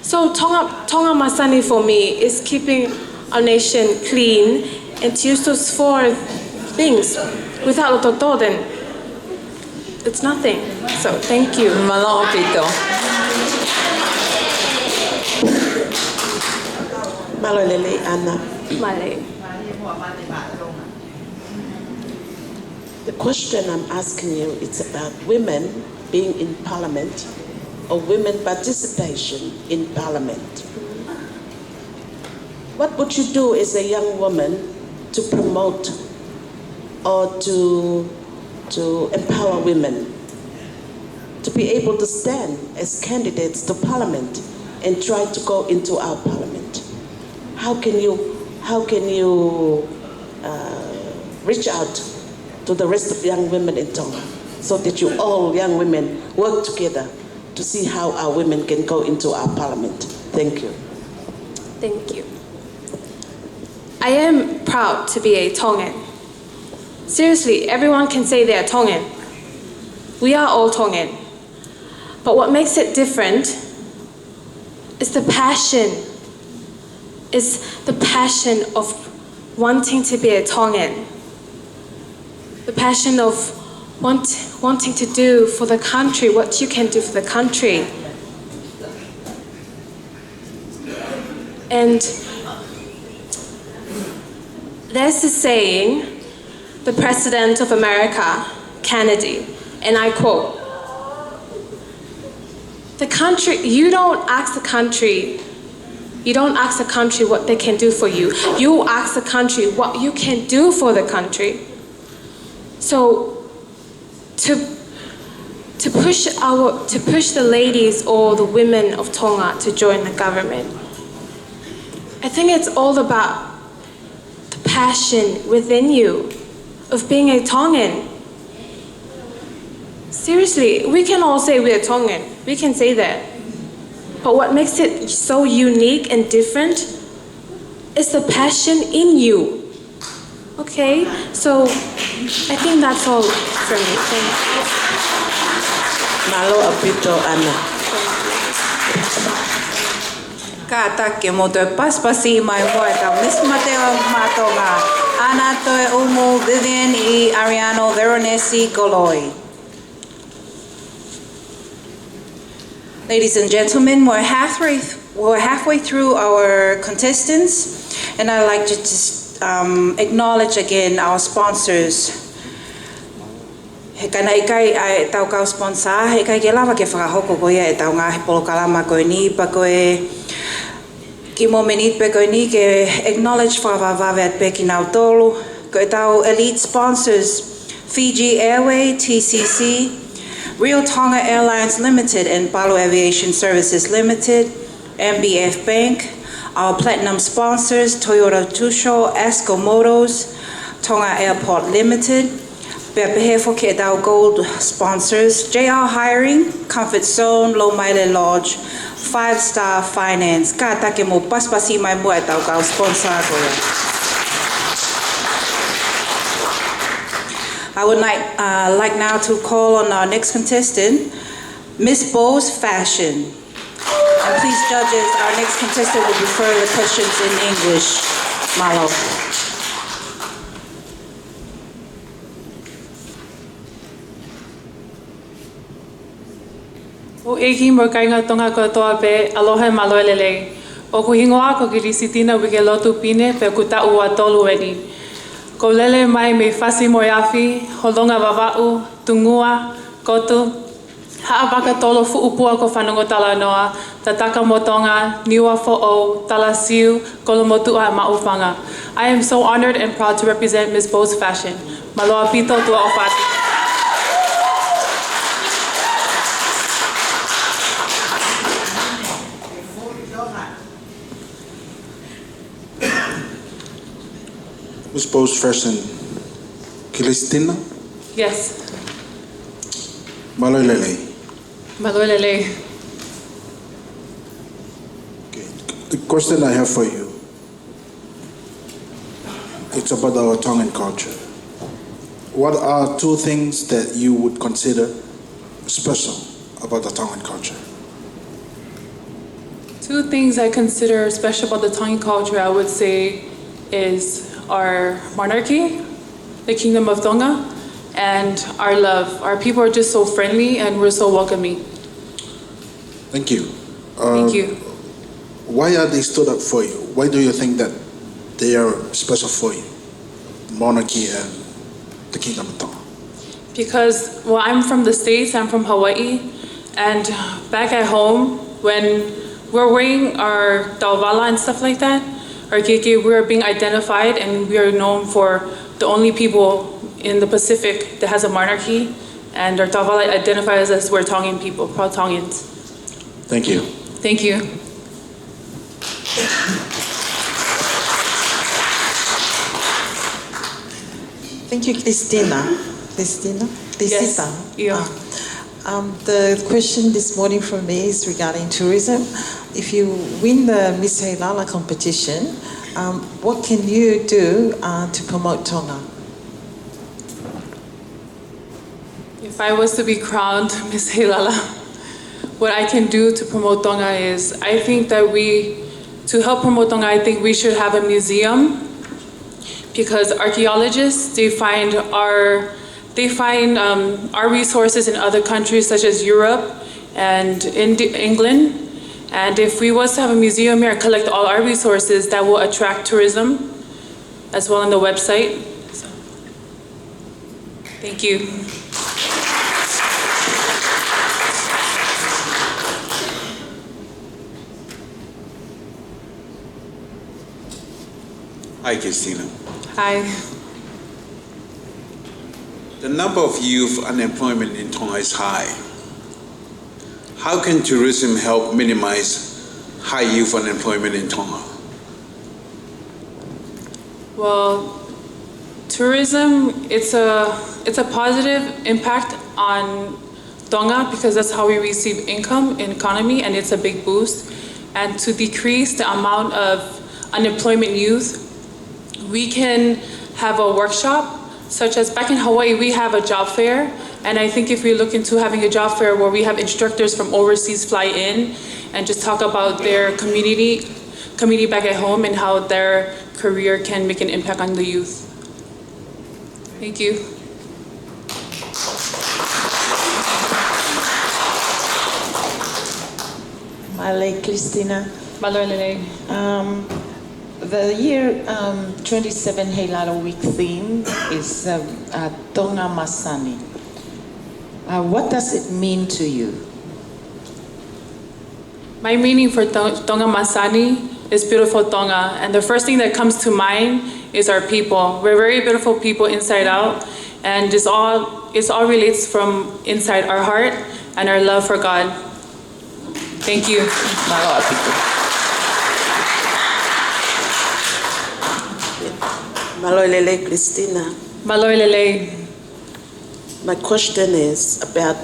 so Tonga, Tonga Masani for me is keeping our nation clean and to use those four things. Without lototoʻa, then it's nothing. So thank you. Mālō ʻaupito. Mālō e lelei, Ana. Mālō. The question I'm asking you, it's about women being in parliament or women participation in parliament. What would you do as a young woman to promote or to, to empower women to be able to stand as candidates to parliament and try to go into our parliament? How can you, how can you, uh, reach out to the rest of young women in Tonga so that you all young women work together to see how our women can go into our parliament? Thank you. Thank you. I am proud to be a Tongan. Seriously, everyone can say they are Tongan. We are all Tongan. But what makes it different is the passion, is the passion of wanting to be a Tongan. The passion of want, wanting to do for the country what you can do for the country. And there's a saying, the President of America, Kennedy, and I quote, "The country, you don't ask the country, you don't ask the country what they can do for you. You ask the country what you can do for the country." So to, to push our, to push the ladies or the women of Tonga to join the government, I think it's all about the passion within you of being a Tongan. Seriously, we can all say we're Tongan. We can say that. But what makes it so unique and different is the passion in you. Okay, so I think that's all from me. Thank you. Mālō ʻaupito, Ana. Kātaki ke mou toe pasipasi mai muʻa ʻetau Miss Mateo Maʻa Tonga, Ana Toeʻumu Vivian ʻi Ariano Veronesi Koloi. Ladies and gentlemen, we're halfway, we're halfway through our contestants, and I'd like to just, um, acknowledge again our sponsors. He ka naʻe ʻikai ʻa ʻetau kau sponsor, he ʻikai ke lava ke fakahoko ko ia ʻetau ngaahi polokalama ko eni, pea ko e kiʻi mōmeniti pē ko eni ke acknowledge fakavavevave atu pē kinautolu. Ko ʻetau elite sponsors, Fiji Airway, T C C, Real Tonga Airlines Limited and Palu Aviation Services Limited, M B F Bank, our platinum sponsors, Toyota Tsusho, Asco Motors, Tonga Airport Limited, pea pehē foki ʻetau gold sponsors, J R Hiring, Comfort Zone, Lomaile Lodge, Five Star Finance. Kātaki ke mou pasipasi mai muʻa ʻetau kau sponsor ko ia. I would like, uh, like now to call on our next contestant, Miss Bowles Fashion. And please, judges, our next contestant will be further questions in English. Mālō. Houʻeiki mo e kāinga Tonga kotoa pē, aloha, mālō e lelei. ʻOku hingoa ko Kilisitina Uikelotu Pine, pea ʻoku ou taʻu ua tolu eni. ʻOku ou lele mai mei Fasi mo e Afi, Holonga Vavaʻu, Tungua, Kotu, Haʻavakatolo, Fuʻupua ko Fanongo Talanoa, Tataka mo Tonga, Niuafoʻou, Talasiu, Kolomotuʻa, Maʻufanga. I am so honored and proud to represent Miss Bowles Fashion. Mālō ʻaupito, tuʻa ʻofa atu. Miss Bowles Fashion, Kilisitina? Yes. Mālō e lelei. Mālō e lelei. Okay. The question I have for you, it's about our Tongan culture. What are two things that you would consider special about the Tongan culture? Two things I consider special about the Tongan culture, I would say, is our monarchy, the Kingdom of Tonga, and our love. Our people are just so friendly and we're so welcoming. Thank you. Thank you. Why are they stood up for you? Why do you think that they are special for you? Monarchy and the Kingdom of Tonga. Because, well, I'm from the States, I'm from Hawaii, and back at home, when we're wearing our tauvala and stuff like that, our keiki, we're being identified and we are known for the only people in the Pacific that has a monarchy, and our tauvala identifies us as we're Tongan people, proud Tongans. Thank you. Thank you. Thank you, Kilisitina. Kilisitina? Yes. Kilisitina. Yeah. Ah. Um, the question this morning from me is regarding tourism. If you win the Miss Heilala competition, um, what can you do, uh, to promote Tonga? If I was to be crowned Miss Heilala, what I can do to promote Tonga is, I think that we, to help promote Tonga, I think we should have a museum, because archaeologists, they find our, they find, um, our resources in other countries such as Europe and in England. And if we was to have a museum here and collect all our resources, that will attract tourism as well on the website. So. Thank you. Hi, Christina. Hi. The number of youth unemployment in Tonga is high. How can tourism help minimize high youth unemployment in Tonga? Well, tourism, it's a, it's a positive impact on Tonga because that's how we receive income and economy, and it's a big boost. And to decrease the amount of unemployment youth, we can have a workshop, such as back in Hawaii, we have a job fair. And I think if we look into having a job fair where we have instructors from overseas fly in and just talk about their community, community back at home and how their career can make an impact on the youth. Thank you. Mālō, Christina. Mālō e lelei. Um, the year, um, twenty-seven Heilala Week theme is, um, uh, Tonga Masani. Uh, what does it mean to you? My meaning for To-, Tonga Masani is beautiful Tonga, and the first thing that comes to mind is our people. We're very beautiful people inside out, and this all, it all relates from inside our heart and our love for God. Thank you. Mālō ʻaupito. Mālō e lelei, Christina. Mālō e lelei. My question is about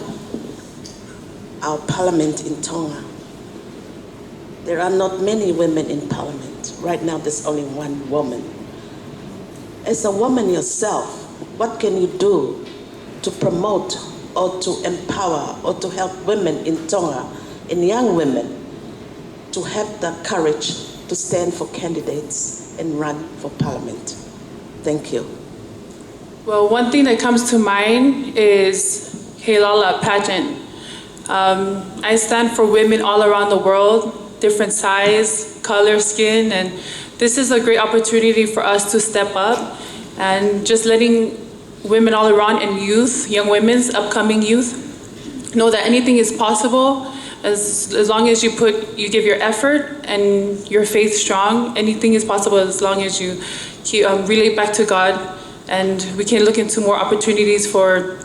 our parliament in Tonga. There are not many women in parliament. Right now, there's only one woman. As a woman yourself, What can you do to promote or to empower or to help women in Tonga and young women to have the courage to stand for candidates and run for parliament? Thank you. Well, one thing that comes to mind is Heilala pageant. Um, I stand for women all around the world, different size, color, skin, and this is a great opportunity for us to step up and just letting women all around and youth, young women's upcoming youth, know that anything is possible as, as long as you put, you give your effort and your faith strong. Anything is possible as long as you keep, um, relate back to God, and we can look into more opportunities for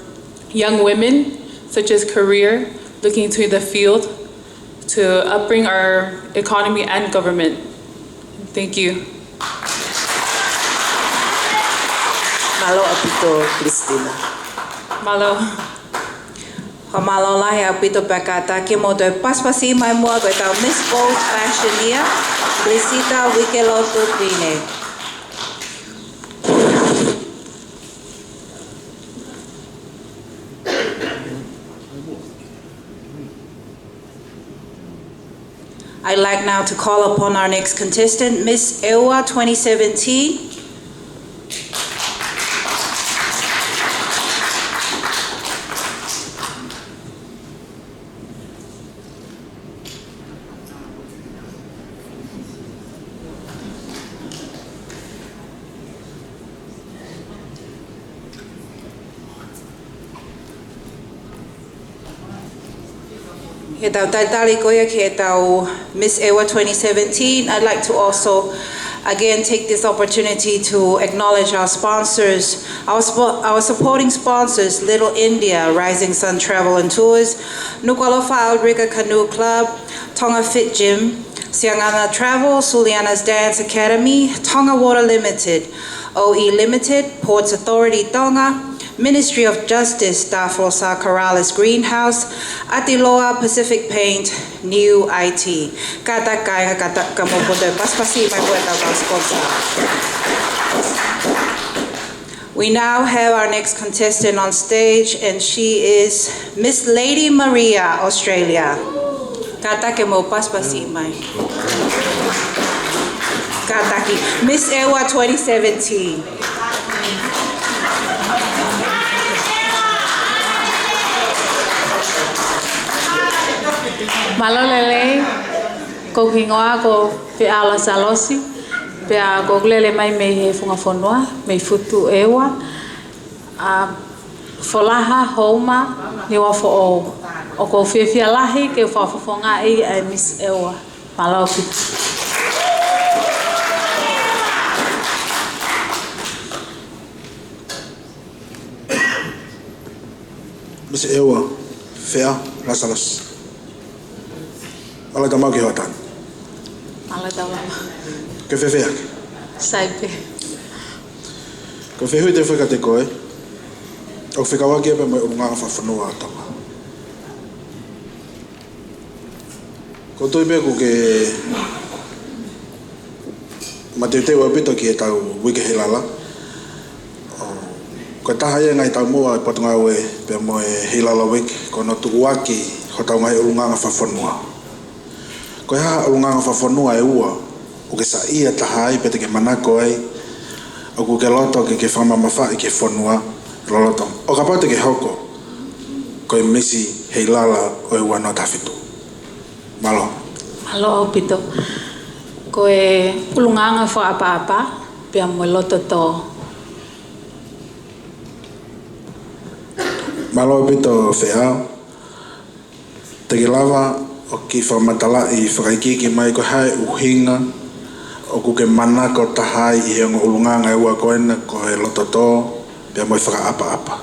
young women, such as career, looking into the field to upbring our economy and government. Thank you. Mālō ʻaupito, Christina. Mālō. Fakamālō lahi ʻaupito pea kātaki mo toe pasipasi mai muʻa ko ʻetau Miss Gold Fashion Year, Blessita Uikelotu Pine. I'd like now to call upon our next contestant, Miss ʻEua twenty seventeen. Heʻetau talitali ko ia ki heʻetau Miss ʻEua twenty seventeen, I'd like to also again take this opportunity to acknowledge our sponsors, our spo-, our supporting sponsors, Little India, Rising Sun Travel and Tours, Nukuʻalofa Outrigger Canoe Club, Tonga Fit Gym, Siangana Travel, Suliana's Dance Academy, Tonga Water Limited, O E Limited, Ports Authority Tonga, Ministry of Justice, Tāfolosa Corrales Greenhouse, ʻAtiloa Pacific Paint, New I T. Kātaki kāinga, kātaki mo toe pasipasi mai muʻa ʻetau kau sponsor. We now have our next contestant on stage, and she is Miss Lady Maria, Australia. Kātaki mo pasipasi mai. Kātaki. Miss ʻEua twenty seventeen. Mālō e lelei, ko hoku hingoa ko Feʻao Lasalosi, pea ʻoku ou lele mai mei he funga fonua, mei Futu ʻEua, ʻa Folaha, Houma, Niuafoʻou. ʻOku ou fiefia lahi ke u fakafofongaʻi ʻa e Miss ʻEua. Mālō ʻaupito. Miss ʻEua, Feʻao Lasalosi. Mālō e tau maʻu ki hoʻatā ni. Mālō e tau maʻu. Ko e fehuʻi ʻe taha. Sai pē. Ko e fehuʻi te u fai kiate koe, ʻoku fekauʻaki ia pea mo e ʻulungaanga fakafonua ʻa Tonga. ʻOku ou tui pē ʻoku ke mateuteu ʻaupito ki heʻetau Uike Heilala. ʻO, ko e taha ia e ngaahi taumuʻa ʻa e Potungāue pea mo e Heilala Week, ko hono tuʻuaki hotau ngaahi ʻulungaanga fakafonua. Ko e hā e ʻulungaanga fakafonua ʻe ua ʻoku ke saiʻia taha ai pea te ke manako ai, ʻoku ke loto ke ke fakamamafaʻi ki he fonua lolotonga, ʻo kapau te ke hoko ko e Misi Heilala ʻo e ua noa taha fitu? Mālō. Mālō ʻaupito. Ko e ʻulungaanga fakaʻapaʻapa pea mo e loto tō. Mālō ʻaupito Feʻao. Te ke lava ʻo kiʻi fakamatalaʻi fakaikiiki mai ko e hā e ʻuhinga ʻoku ke manako taha ai ʻi he ongo ʻulungaanga ʻe ua ko ena, ko e loto tō pea mo e fakaʻapaʻapa?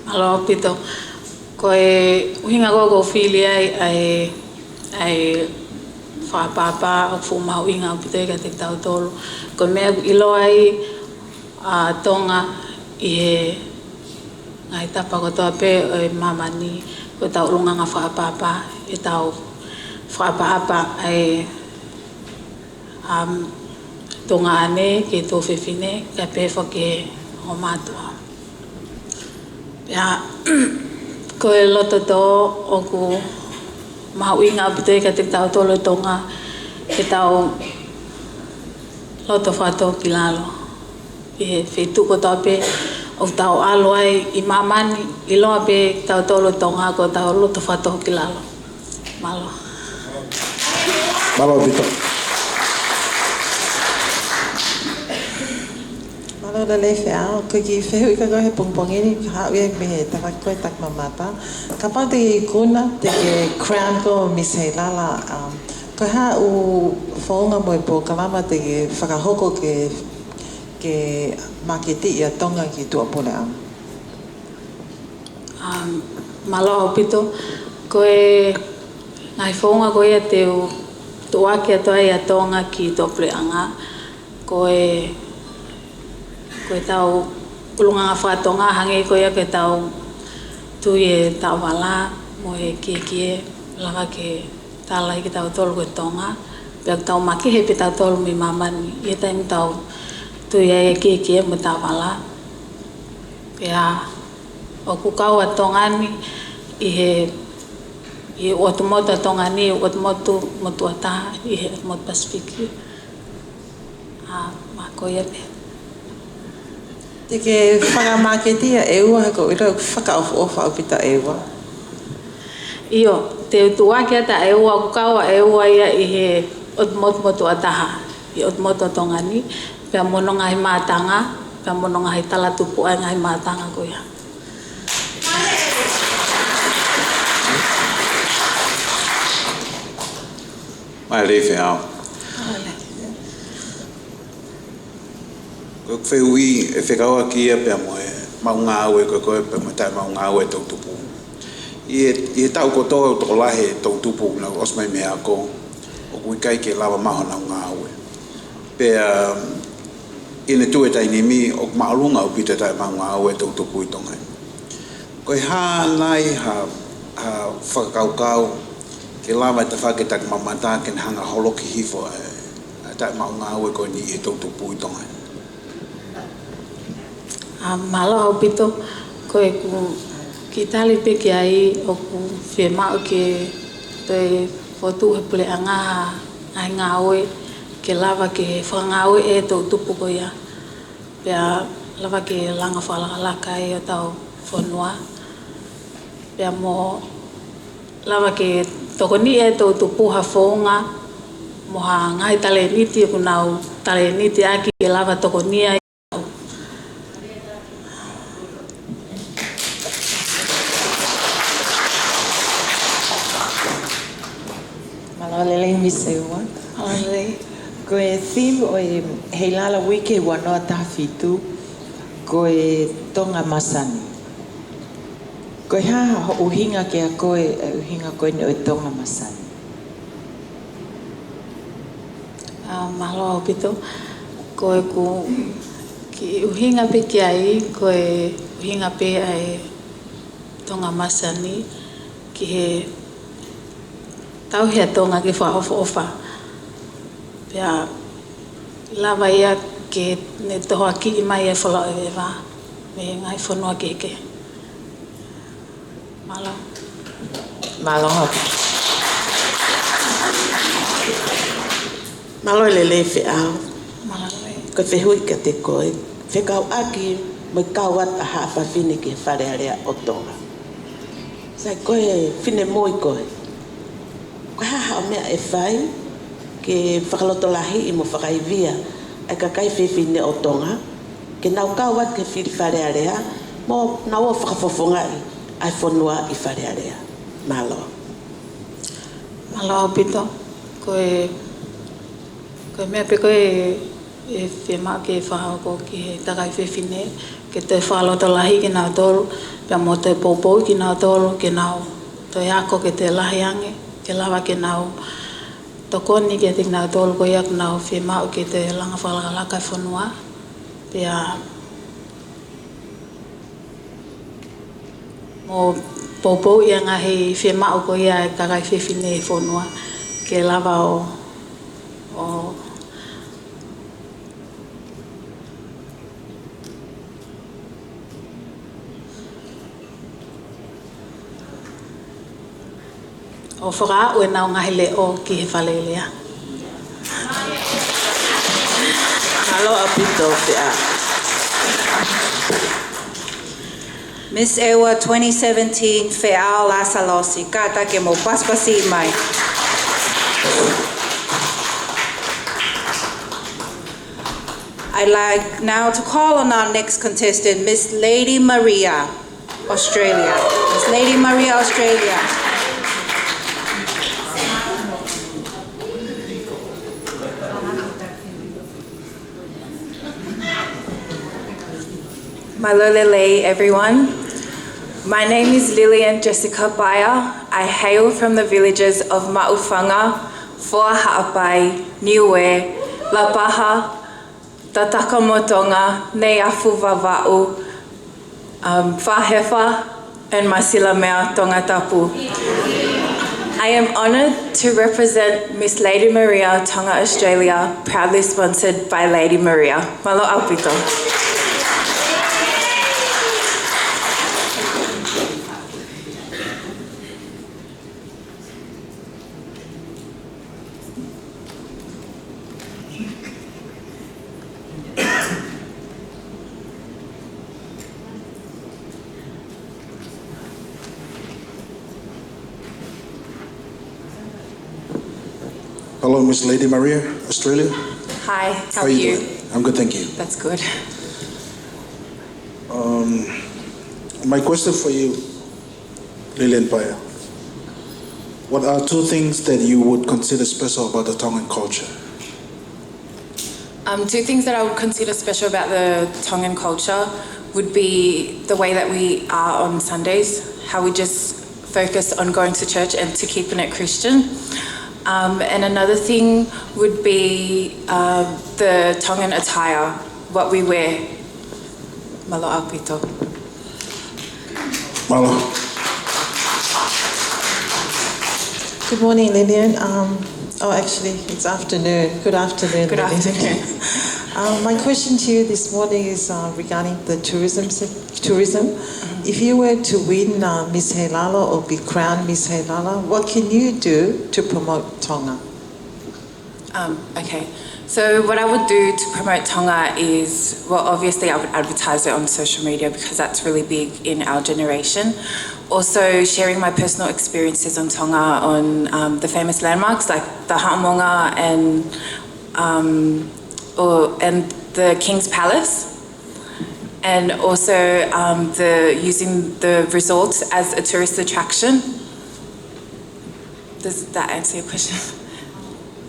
Mālō ʻaupito. Ko e ʻuhinga ko ē ʻoku ou fili ai ʻa e, ʻa e fakaʻapaʻapa ʻoku fuʻu mahuʻinga ʻaupito ia kiate kitautolu. Ko e meʻa ʻoku ʻiloa ai ʻa Tonga ʻi he ngaahi tapa kotoa pē ʻo e māmani, ko ʻetau ʻulungaanga fakaʻapaʻapa, ʻetau fakaʻapaʻapa ʻa e, um, tuongaʻane ki he tuofefine, kae pehē foki ki he ʻo mātuʻa. Pea ko e loto tō ʻoku mahuʻinga ʻaupito ia kiate kitautolu ʻi Tonga ke tau loto fakatōkilalo ʻi he feituʻu kotoa pē ʻoku tau ʻalu ai ʻi māmani, ʻiloa pē kitautolu ʻi Tonga ko ʻetau loto fakatōkilalo. Mālō. Mālō ʻaupito. Mālō lelei Feau, ko e kiʻi fehuʻi ka ko e he pongipongi ni, ka haʻu ia mei he tafaʻaki ko e taki mamata. Kapau te ke ikuna, te ke crown ko Miss Heilala, um, ko e hā ʻū founga mo e polokalama te ke fakahoko ke, ke māketiʻi ʻa Tonga ki tuʻapuleʻanga? Um, mālō ʻaupito, ko e ngaahi founga ko ia te u tuʻuaki atu ai ʻa Tonga ki tuʻapuleʻanga, ko e, ko ʻetau ʻulungaanga faka-Tonga hangē ko ia ko ʻetau tui e taʻovala mo e kiekie, lava ke tala ai kitautolu ko e Tonga, pea tau makehe pē tautolu mei māmani, ʻi he taimi ʻoku tau tui ai e kiekie mo e taʻovala. Pea ʻoku kau ʻa Tonga ni ʻi he, ʻi he ʻotu motu ʻa Tonga ni, ʻotu motu motuʻa taha ʻi he ʻotu motu Pasifiki. ʻA, ma ko ia pē. Te ke fakamāketiʻi ʻa ʻEua he ko e ʻilo ʻoku fakaʻofoʻofa ʻaupito ʻa ʻEua. ʻIo, te u tuʻuaki atu ʻa ʻEua, ʻoku kau ʻa ʻEua ia ʻi he ʻotu motu motuʻa taha, ʻi he ʻotu motu ʻa Tonga ni, pea mo hono ngaahi mātanga, pea mo hono ngaahi talatupuʻa ʻa e ngaahi mātanga ko ia. Mālō lelei Feau. Mālō. Ko e fehuʻi ʻe fekauʻaki ia pea mo e maʻu ngāue ko ē, ko ē pea mo e taʻemaʻu ngāue e toʻutupu. ʻI he, ʻi he taʻu kotoa ʻoku tokolahi e toʻutupu ʻoku nau ʻosi mai mei he ako, ʻoku ʻikai ke lava maʻu honau ngāue. Pea ʻi heʻene tuʻu he taimi ni ʻoku māʻolunga ʻaupito e taʻemaʻu ngāue e toʻutupu ʻi Tonga. Ko e hā nai ha, ha fakakaukau ke lava e tafaʻaki taki mamata ke ne hanga ʻo holoki hifo e, e taʻemaʻu ngāue ko eni ʻi he toʻutupu ʻi Tonga? ʻA, mālō ʻaupito, ko ʻeku kiʻi tali pē ki ai ʻoku fiemaʻu ke toe fokotuʻu he puleʻanga ʻa e ngāue ke lava ke fakangāue e toʻutupu ko ia. Pea lava ke langa fakalakalaka ai hotau fonua. Pea mo lava ke tokoniʻi e toʻutupu ha founga mo ha ngaahi talēniti ʻoku nau talēniti ʻaki ke lava tokoni ai. Mālō lelei Miss ʻEua. Mālō lelei. Ko e theme ʻo e Heilala Uike ua noa taha fitu, ko e Tonga Masani. Ko e hā hoʻo ʻuhinga kiate koe e ʻuhinga ko eni ʻo e Tonga Masani? ʻA, mālō ʻaupito. Ko ʻeku kiʻi ʻuhinga pē ki ai, ko e ʻuhinga pē ʻa e Tonga Masani ki he tauhi ʻa Tonga ke fakaʻofoʻofa. Pea lava ia ke ne tohoakiʻi mai e folau ʻeveʻeva mei he ngaahi fonua kehekehe. Mālō. Mālō. Mālō e lelei Feau. Mālō e lelei. Ko e fehuʻi kiate koe, fekauʻaki mo e kau atu ʻa haʻa fafine ki he Fale Alea ʻo Tonga. Sai, ko e finemui koe, ko e hā haʻo meʻa ʻe fai ke fakalotolahiʻi mo fakaivia ʻa e kakai fefine ʻo Tonga ke nau kau atu ki he fili Fale Alea mo nau ō ʻo fakafofongaʻi ʻa e fonua ʻi Fale Alea? Mālō. Mālō ʻaupito. Ko e, ko e meʻa pē ko ē ʻe fiemaʻu ke fakahoko ki he kakai fefine, ke toe fakalotolahiʻi kinautolu, pea mo toe poupouʻi kinautolu, ke nau toe ako ke toe lahi ange, ke lava ke nau tokoni kiate kinautolu ko ia ʻoku nau fiemaʻu ke toe langa fakalakalaka e fonua. Pea mo poupouʻi ʻa e ngaahi fiemaʻu ko ia ʻa e kakai fefine ʻi he fonua ke lava ʻo, ʻo, ʻo fakaaʻu ʻenau ngaahi leʻo ki he fale lea. Mālō ʻaupito, Feʻao. Miss ʻEua twenty seventeen, Feʻao Lasalosi, kātaki mo pasipasi mai. I'd like now to call on our next contestant, Miss Lady Maria, Australia. Miss Lady Maria, Australia. Mālō e lelei, everyone. My name is Lillian Jessica Byer. I hail from the villages of Maʻufanga, Foa Haʻapai, Niue, Lapaha, Tatakamotonga, Neiafu Vavaʻu, um, Fahefa, and Masilamea, Tongatapu. I am honored to represent Miss Lady Maria Tonga Australia, proudly sponsored by Lady Maria. Mālō ʻaupito. Hello, Miss Lady Maria, Australia. Hi, how are you? I'm good, thank you. That's good. Um, my question for you, Lillian Byer, what are two things that you would consider special about the Tongan culture? Um, two things that I would consider special about the Tongan culture would be the way that we are on Sundays, how we just focus on going to church and to keeping it Christian. Um, and another thing would be, uh, the Tongan attire, what we wear. Mālō ʻaupito. Mālō. Good morning, Lillian. Um, oh, actually, it's afternoon. Good afternoon, Lillian. Good afternoon. Um, my question to you this morning is, uh, regarding the tourism sec-, tourism. If you were to win, uh, Miss Heilala or be crowned Miss Heilala, what can you do to promote Tonga? Um, okay. So what I would do to promote Tonga is, well, obviously I would advertise it on social media because that's really big in our generation. Also sharing my personal experiences on Tonga on, um, the famous landmarks like the Haʻamonga and, um, or, and the King's Palace. And also, um, the, using the resort as a tourist attraction. Does that answer your question?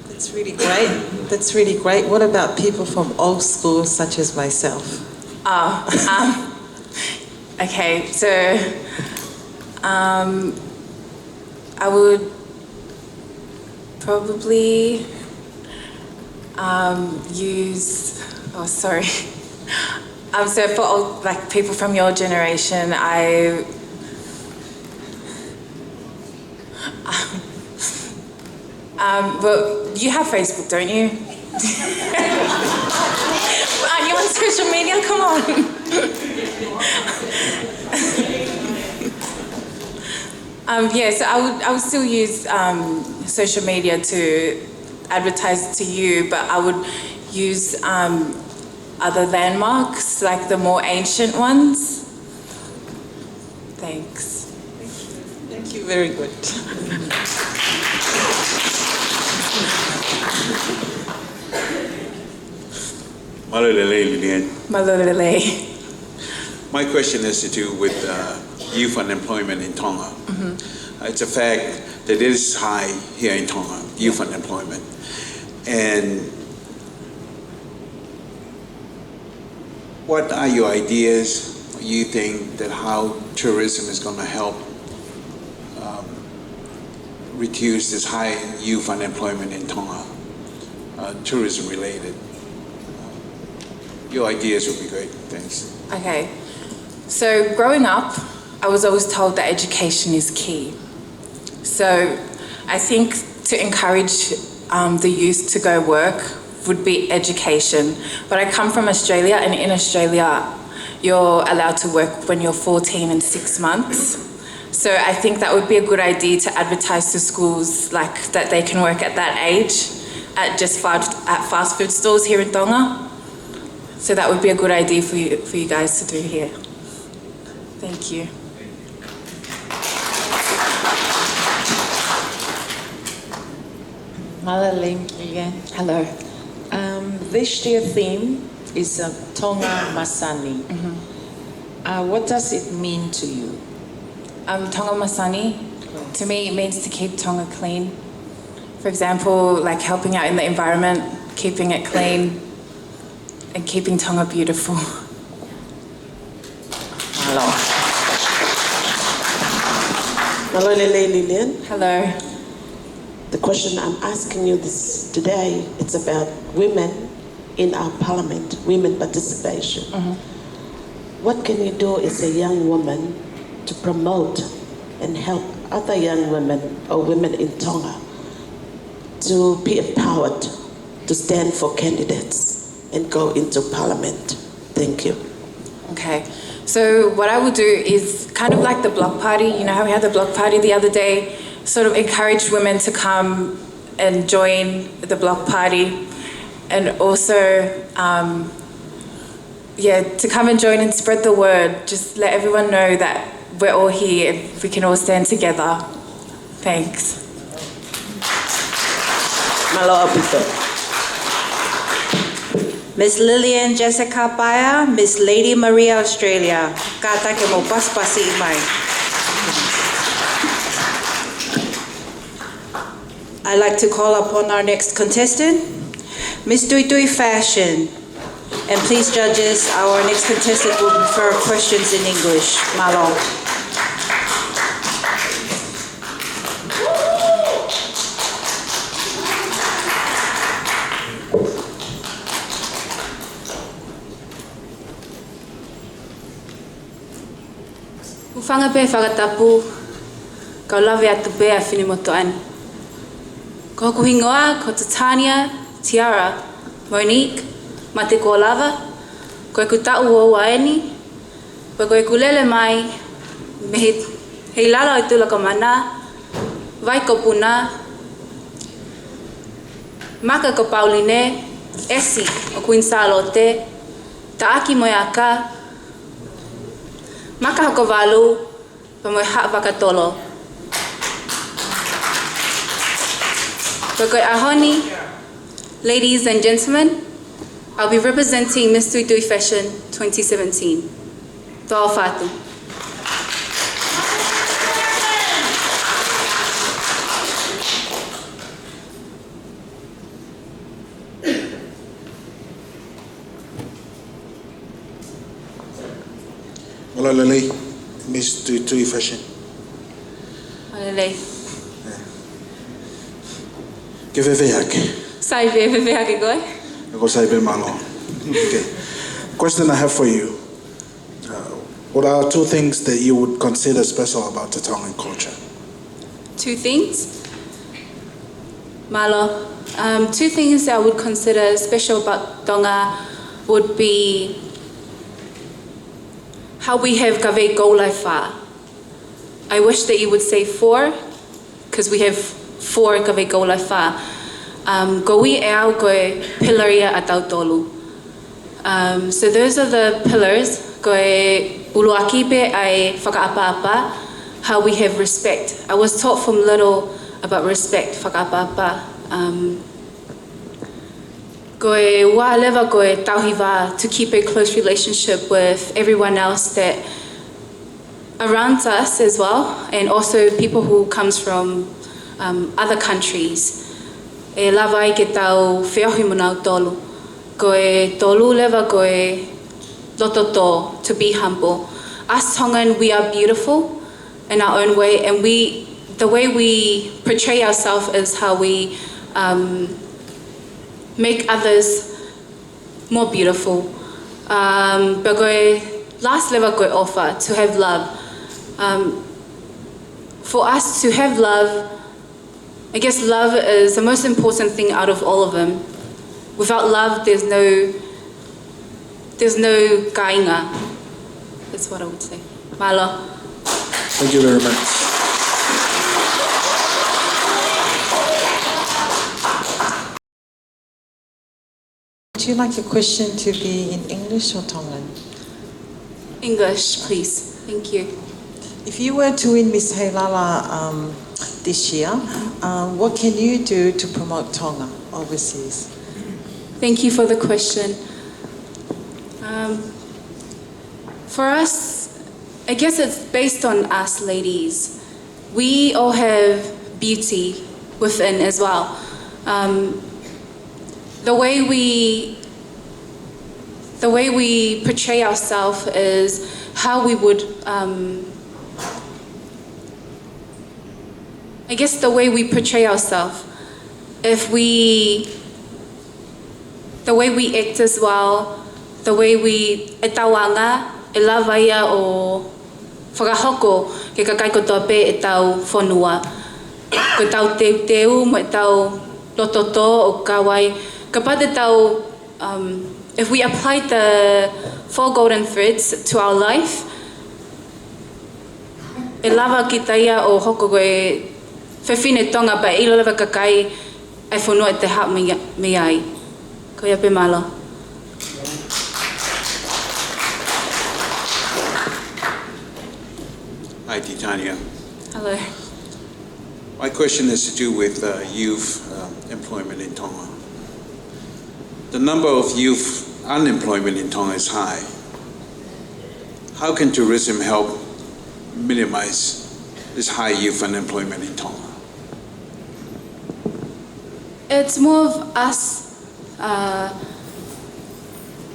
That's really great. That's really great. What about people from old school, such as myself? Oh, um, okay. So, um, I would probably, um, use, oh, sorry. Um, so for old, like, people from your generation, I, um, well, you have Facebook, don't you? Aren't you on social media? Come on. Um, yeah, so I would, I would still use, um, social media to advertise to you, but I would use, um, other landmarks, like the more ancient ones. Thanks. Thank you. Very good. Mālō e lelei, Lillian. Mālō e lelei. My question has to do with, uh, youth unemployment in Tonga. Uh, it's a fact that it is high here in Tonga, youth unemployment. And what are your ideas, you think, that how tourism is gonna help, um, reduce this high youth unemployment in Tonga, uh, tourism related? Your ideas would be great. Thanks. Okay. So growing up, I was always told that education is key. So I think to encourage, um, the youth to go work would be education. But I come from Australia, and in Australia, you're allowed to work when you're fourteen and six months. So I think that would be a good idea to advertise to schools, like, that they can work at that age at just fast, at fast food stalls here in Tonga. So that would be a good idea for you, for you guys to do here. Thank you. Mālō, Lilian. Hello. Um, this year theme is, uh, Tonga Masani. Mm-hmm. Uh, what does it mean to you? Um, Tonga Masani, to me, it means to keep Tonga clean. For example, like, helping out in the environment, keeping it clean, and keeping Tonga beautiful. Mālō. Mālō e lelei, Lilian. Hello. The question I'm asking you this today, it's about women in our parliament, women participation. Mm-hmm. What can you do as a young woman to promote and help other young women or women in Tonga to be empowered to stand for candidates and go into parliament? Thank you. Okay. So what I will do is kind of like the block party. You know how we had the block party the other day? Sort of encourage women to come and join the block party. And also, um, yeah, to come and join and spread the word. Just let everyone know that we're all here and we can all stand together. Thanks. Mālō ʻaupito. Miss Lilian Jessica Paea, Miss Lady Maria Australia. Kātaki mo pasipasi mai. I'd like to call upon our next contestant, Miss Tuitui Fashion. And please, judges, our next contestant will prefer questions in English. Mālō. Hūfanga pē he fakatapu, kau lave atu pē ʻa e finemotuʻa ni. Ko hoku hingoa ko Tatania Tiara Monique Matekuolava, ko ʻeku taʻu ua ua eni, pea ko ʻeku lele mai mei he, he lalo ʻo Tulakamana, Vaikopuna, maka ko Pauline, ʻEsi ʻo Kuini Sālote, taʻaki mo e aka, maka hoko valu, pea mo e haʻa vakatolo. Pea ko e ʻaho ni, ladies and gentlemen, I'll be representing Miss Tuitui Fashion twenty seventeen. Tau ʻofa atu. Mālō e lelei, Miss Tuitui Fashion. Mālō e lelei. Ke fēfē hake? Sai pē, fēfē hake koe? Ko sai pē, mālō. Okay. Question I have for you. Uh, what are two things that you would consider special about the Tongan culture? Two things? Mālō. Um, two things that I would consider special about Tonga would be how we have kavei koula ʻe fā. I wish that you would say four, 'cause we have four kavei koula ʻe fā. Um, ko Ui ʻEau ko e pillar ia ʻatautolu. Um, so those are the pillars, ko e ʻuluaki pē ʻa e fakaʻapaʻapa, how we have respect. I was taught from little about respect, fakaʻapaʻapa. Um, ko e ua leva ko e tauhi vā, to keep a close relationship with everyone else that around us as well, and also people who comes from, um, other countries. ʻE lava ai ke tau feohi mo nautolu. Ko e tolu leva ko e loto tō, to be humble. Us Tongan, we are beautiful in our own way, and we, the way we portray ourselves is how we, um, make others more beautiful. Um, pea ko e last leva ko e ʻofa, to have love. Um, for us to have love, I guess love is the most important thing out of all of them. Without love, there's no, there's no kāinga. That's what I would say. Mālō. Thank you very much. Would you like your question to be in English or Tongan? English, please. Thank you. If you were to win Miss Heilala, um, this year, um, what can you do to promote Tonga overseas? Thank you for the question. Um, for us, I guess it's based on us ladies. We all have beauty within as well. Um, the way we, the way we portray ourselves is how we would, um, I guess the way we portray ourselves. If we, the way we act as well, the way we, ʻetau anga, ʻe lava ia ʻo fakahoko ki he kakai kotoa pē ʻetau fonua. Ko ʻetau teuteu mo ʻetau loto tō ʻoku kau ai. Kapau te tau, um, if we apply the four golden threads to our life, ʻe lava kita ia ʻo hoko ko e fefine Tonga pea ʻilo leva e kakai ʻa e fonua ʻe te haʻu mei, mei ai. Ko ia pē, mālō. Hi, Titania. Hello. My question is to do with, uh, youth, uh, employment in Tonga. The number of youth unemployment in Tonga is high. How can tourism help minimize this high youth unemployment in Tonga? It's more of us, uh,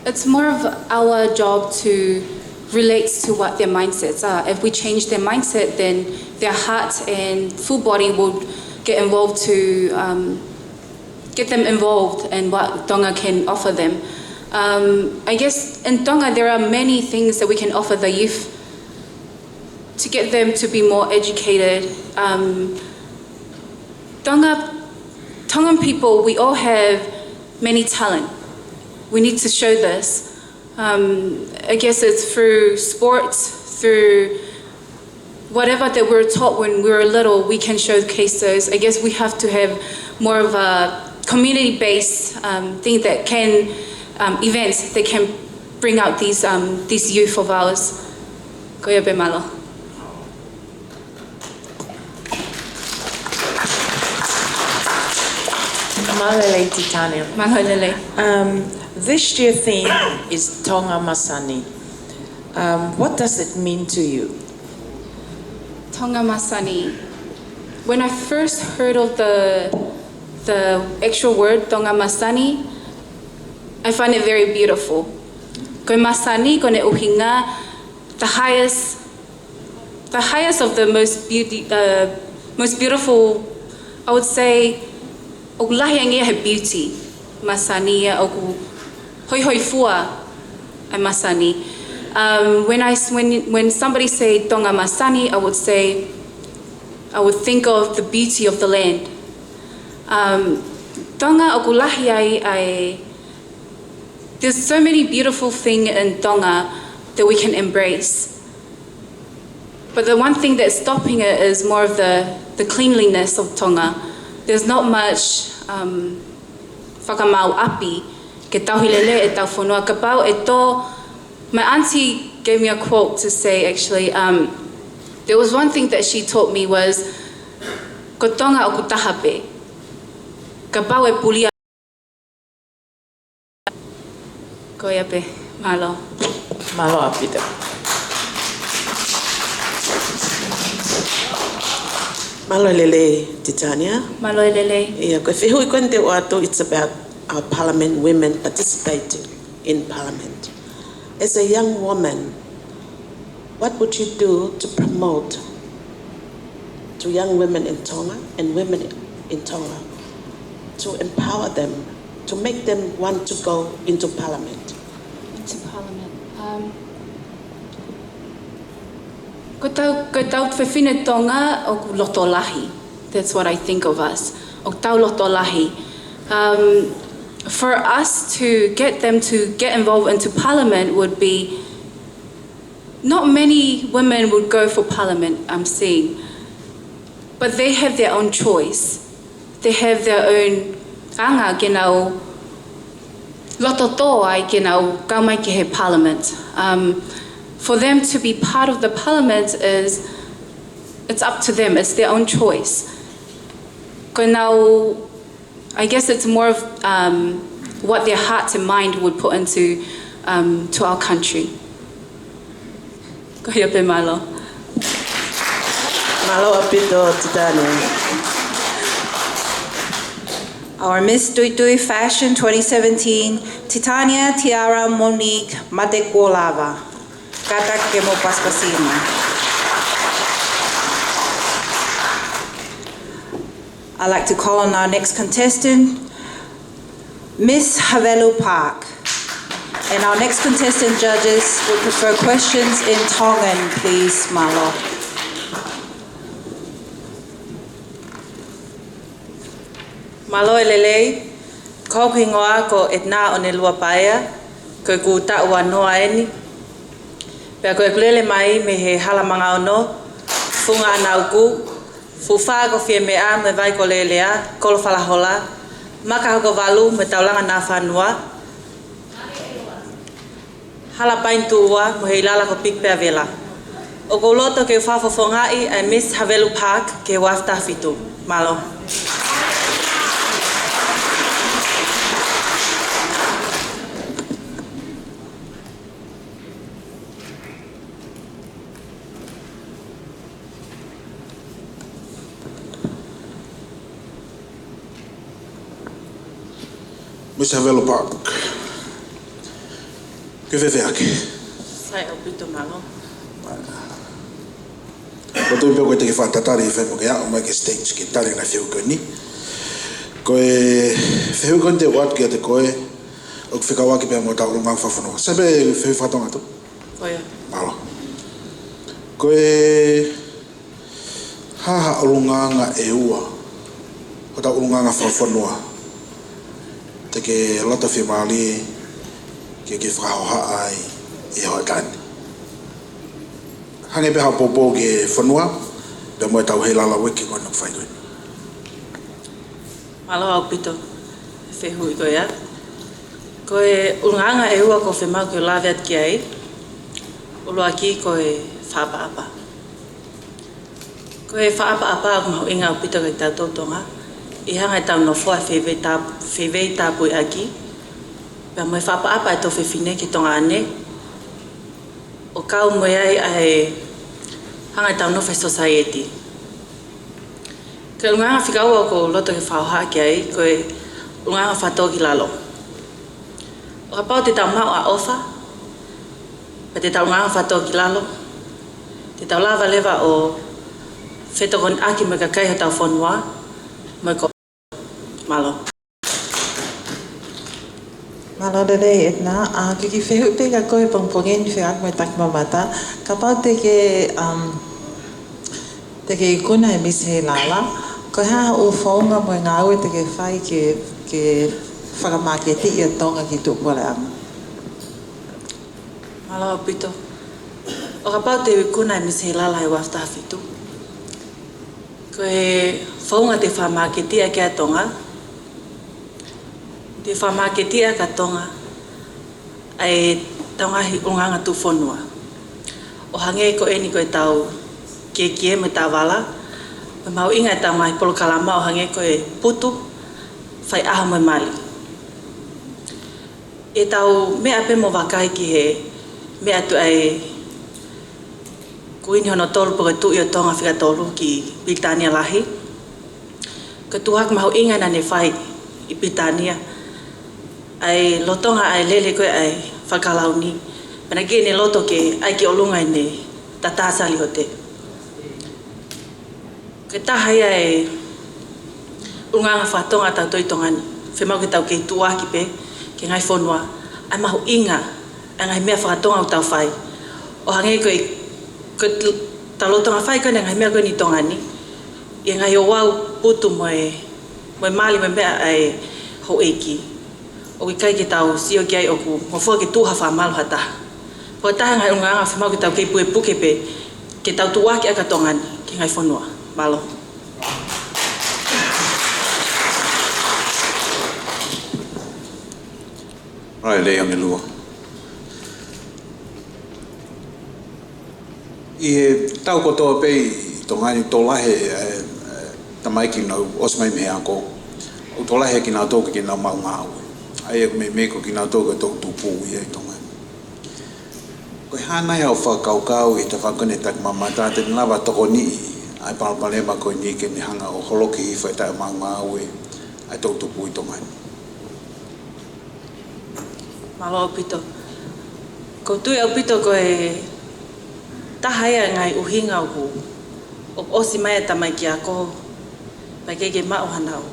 it's more of our job to relate to what their mindsets are. If we change their mindset, then their heart and full body will get involved to, um, get them involved in what Tonga can offer them. Um, I guess in Tonga there are many things that we can offer the youth to get them to be more educated. Um, Tonga, Tongan people, we all have many talent. We need to show this. Um, I guess it's through sports, through whatever that we were taught when we were little, we can showcase those. I guess we have to have more of a community-based, um, thing that can, um, events that can bring out these, um, these youth of ours. Ko ia pē, mālō. Mālō e lelei, Titania. Mālō e lelei. Um, this year theme is Tonga Masani. Um, what does it mean to you? Tonga Masani. When I first heard of the, the actual word Tonga Masani, I find it very beautiful. Ko e masani, ko ʻene ʻuhinga, the highest, the highest of the most beauty, uh, most beautiful, I would say, ʻoku lahi ange ia he beauty. Masani ia ʻoku hoihoifua ʻa e masani. Um, when I s-, when, when somebody say Tonga Masani, I would say, I would think of the beauty of the land. Um, Tonga ʻoku lahi ai ʻa e, there's so many beautiful things in Tonga that we can embrace. But the one thing that's stopping it is more of the, the cleanliness of Tonga. There's not much, um, fakamaau ʻapi ke tauhi lelei ʻetau fonua. Kapau ʻe tō, my auntie gave me a quote to say, actually, um, there was one thing that she taught me was, ko Tonga ʻoku taha pē. Kapau ʻe pulia Ko ia pē, mālō. Mālō ʻaupito. Mālō e lelei, Titania. Mālō e lelei. ʻIa, ko e fehuʻi ko eni te u ʻoatu, it's about our parliament, women participating in parliament. As a young woman, what would you do to promote to young women in Tonga and women in Tonga to empower them, to make them want to go into parliament? Into parliament. Um, ko ʻetau, ko ʻetau fefine Tonga ʻoku loto lahi. That's what I think of us. ʻOku tau loto lahi. Um, for us to get them to get involved into parliament would be Not many women would go for parliament, I'm seeing, but they have their own choice. They have their own anga ke nau loto tō ai ke nau kau mai ki he parliament. Um, for them to be part of the parliament is, it's up to them, it's their own choice. Ko e nau, I guess it's more of, um, what their hearts and mind would put into, um, to our country. Ko ia pē, mālō. Mālō ʻaupito, Titania. Our Miss Tuitui Fashion twenty seventeen, Titania Tiara Monique Matekuolava. Kātaki ke mou pasipasi mai. I'd like to call on our next contestant, Miss Havelu Park. And our next contestant judges will prefer questions in Tongan, please, mālō. Mālō e lelei, ko hoku hingoa ko Etna ʻOneluapaea, ko ʻeku taʻu ua noa eni. Pea ko ʻeku lele mai mei he Hala Mangaono, Funga ʻAnauku, Fufa ko Fiemeʻa mo e Vai ko Lelea, Kolo Falahola, Maka Hokovalu mo e Taulanga Nafanua, Hala Paini Tuʻua mo e ʻĪlala ko Piki Pea Vela. ʻOku ou loto ke u fakafofongaʻi ʻa e Miss Havelu Park ki he ua afe taha fitu. Mālō. Miss Havelu Park. Ke fēfē hake? Sai ʻaupito, mālō. Ko e tui pē ko e te ke fakatatali e fai mo ke aʻu mai ki he stage ke tali ʻa e fehuʻi ko eni. Ko e fehuʻi ko eni te u ʻoatu kiate koe, ʻoku fekauʻaki pē mo hotau ʻulungaanga fakafonua. Sai pē fehuʻi fakatonga atu? Ko ia. Mālō. Ko e hā ha ʻulungaanga ʻe ua hotau ʻulungaanga fakafonua te ke loto fiemālie ke ke fakahohaʻa ai ʻi he hoʻatā ni? Hangē pē ha poupou ki he fonua, pea mo ʻetau heilala uike ko eni ʻoku fai ko eni. Mālō ʻaupito e fehuʻi ko ia. Ko e ʻulungaanga ʻe ua ʻoku ou fiemaʻu ke u lave atu ki ai. ʻUluaki ko e fakaʻapaʻapa. Ko e fakaʻapaʻapa ʻoku mahuʻinga ʻaupito kiate kitautolu Tonga, ʻi he anga ʻetau nofo ʻa e feivei tāp-, feivei tāpuaki, pea mo e fakaʻapaʻapa ʻa e tuofefine ki he Tonga ni, ʻo kau mo ia ʻi he anga ʻetau nofo he society. Ko e ʻulungaanga fika ua ʻoku ou loto ke fakahohaʻa ki ai, ko e ʻulungaanga fakatōkilalo. ʻO kapau te tau maʻu ʻa e ʻofa, pea te tau ʻulungaanga fakatōkilalo, te tau lava leva ʻo fetokoniʻaki mo e kakai hotau fonua, mo e ko-, mālō. Mālō lelei, Etna. ʻA, kiʻi fehuʻi pē kiate koe pongipongi ni fekauʻaki mo e taki mamata. Kapau te ke, um, te ke ikuna e Miss Heilala, ko e hā hoʻo founga mo e ngāue te ke fai ke, ke fakamāketiʻi ʻa Tonga ki tuʻapuleʻanga? Mālō ʻaupito. ʻO kapau te u ikuna e Miss Heilala he ua afe taha fitu, ko e founga te u fakamāketiʻi ʻaki ʻa Tonga, te u fakamāketiʻi ʻaki ʻa Tonga ʻa ʻetau ngaahi ʻulungaanga tuʻufonua. ʻO hangē ko eni ko ʻetau kiekie mo e tāvala, mo e mahuʻinga ʻetau ngaahi polokalama ʻo hangē ko e putu, faiʻaho mo e mali. ʻE tau meʻa pē mo vakai ki he meʻa tuʻu ʻa e Kuini hono tolu pe ko e Tuʻi ʻo Tonga fika tolu ki Pilitānia Lahi. Ko e tuʻu hake mahuʻinga naʻa ne fai ʻi Pilitānia, ʻa e lolotonga ʻa e lele ko ē ʻa e fakakalauni, pea naʻe ʻikai ke ne loto ke ʻai ki ʻolunga ʻene tatā saliote. Ko e taha ia e ʻulungaanga faka-Tonga ʻa tautolu ʻi Tonga ni, fiemaʻu ke tau kei tuʻuaki pē ki he ngaahi fonua ʻa e mahuʻinga ʻa e ngaahi meʻa faka-Tonga ʻoku tau fai. ʻO hangē ko e, ko ʻetau lolotonga fai ko eni e ngaahi meʻa ko eni ʻi Tonga ni, ʻi he ngaahi ouau putu mo e, mo e mali mo e meʻa ʻa e houʻeiki, ʻoku ʻikai ke tau sio ki ai ʻoku ngofua ke tuʻu ha fakamalu ha taha. Ko e taha e ngaahi ʻulungaanga ʻoku fiemaʻu ke tau kei pukepuke pē, ke tau tuʻuaki ʻaki ʻa Tonga ni ki he ngaahi fonua. Mālō. Right, Leʻo Nelua. ʻI he tau kotoa pē ʻi Tonga ni, tokolahi e, e, e tamaiki naʻa nau ʻosi mai mei he ako, ʻoku tokolahi kinautolu ʻoku ʻikai ke nau maʻu ngāue. ʻA ia ʻoku meimei ko kinautolu ko e toʻu tupu ia ʻi Tonga ni. Ko e hā nai haʻo fakakaukau ʻi he tafaʻaki ko eni ʻa e takimamata te ne lava ʻo tokoniʻi ʻa e palopalema ko eni ke ne hanga ʻo holoki hifo e taʻemaʻu ngāue ʻa e toʻu tupu ʻi Tonga ni? Mālō ʻaupito. ʻOku ou tui ʻaupito ko e taha ia e ngaahi ʻuhinga ʻoku, ʻoku ʻosi mai e tamaiki ako, pea ʻikai ke maʻu haʻanau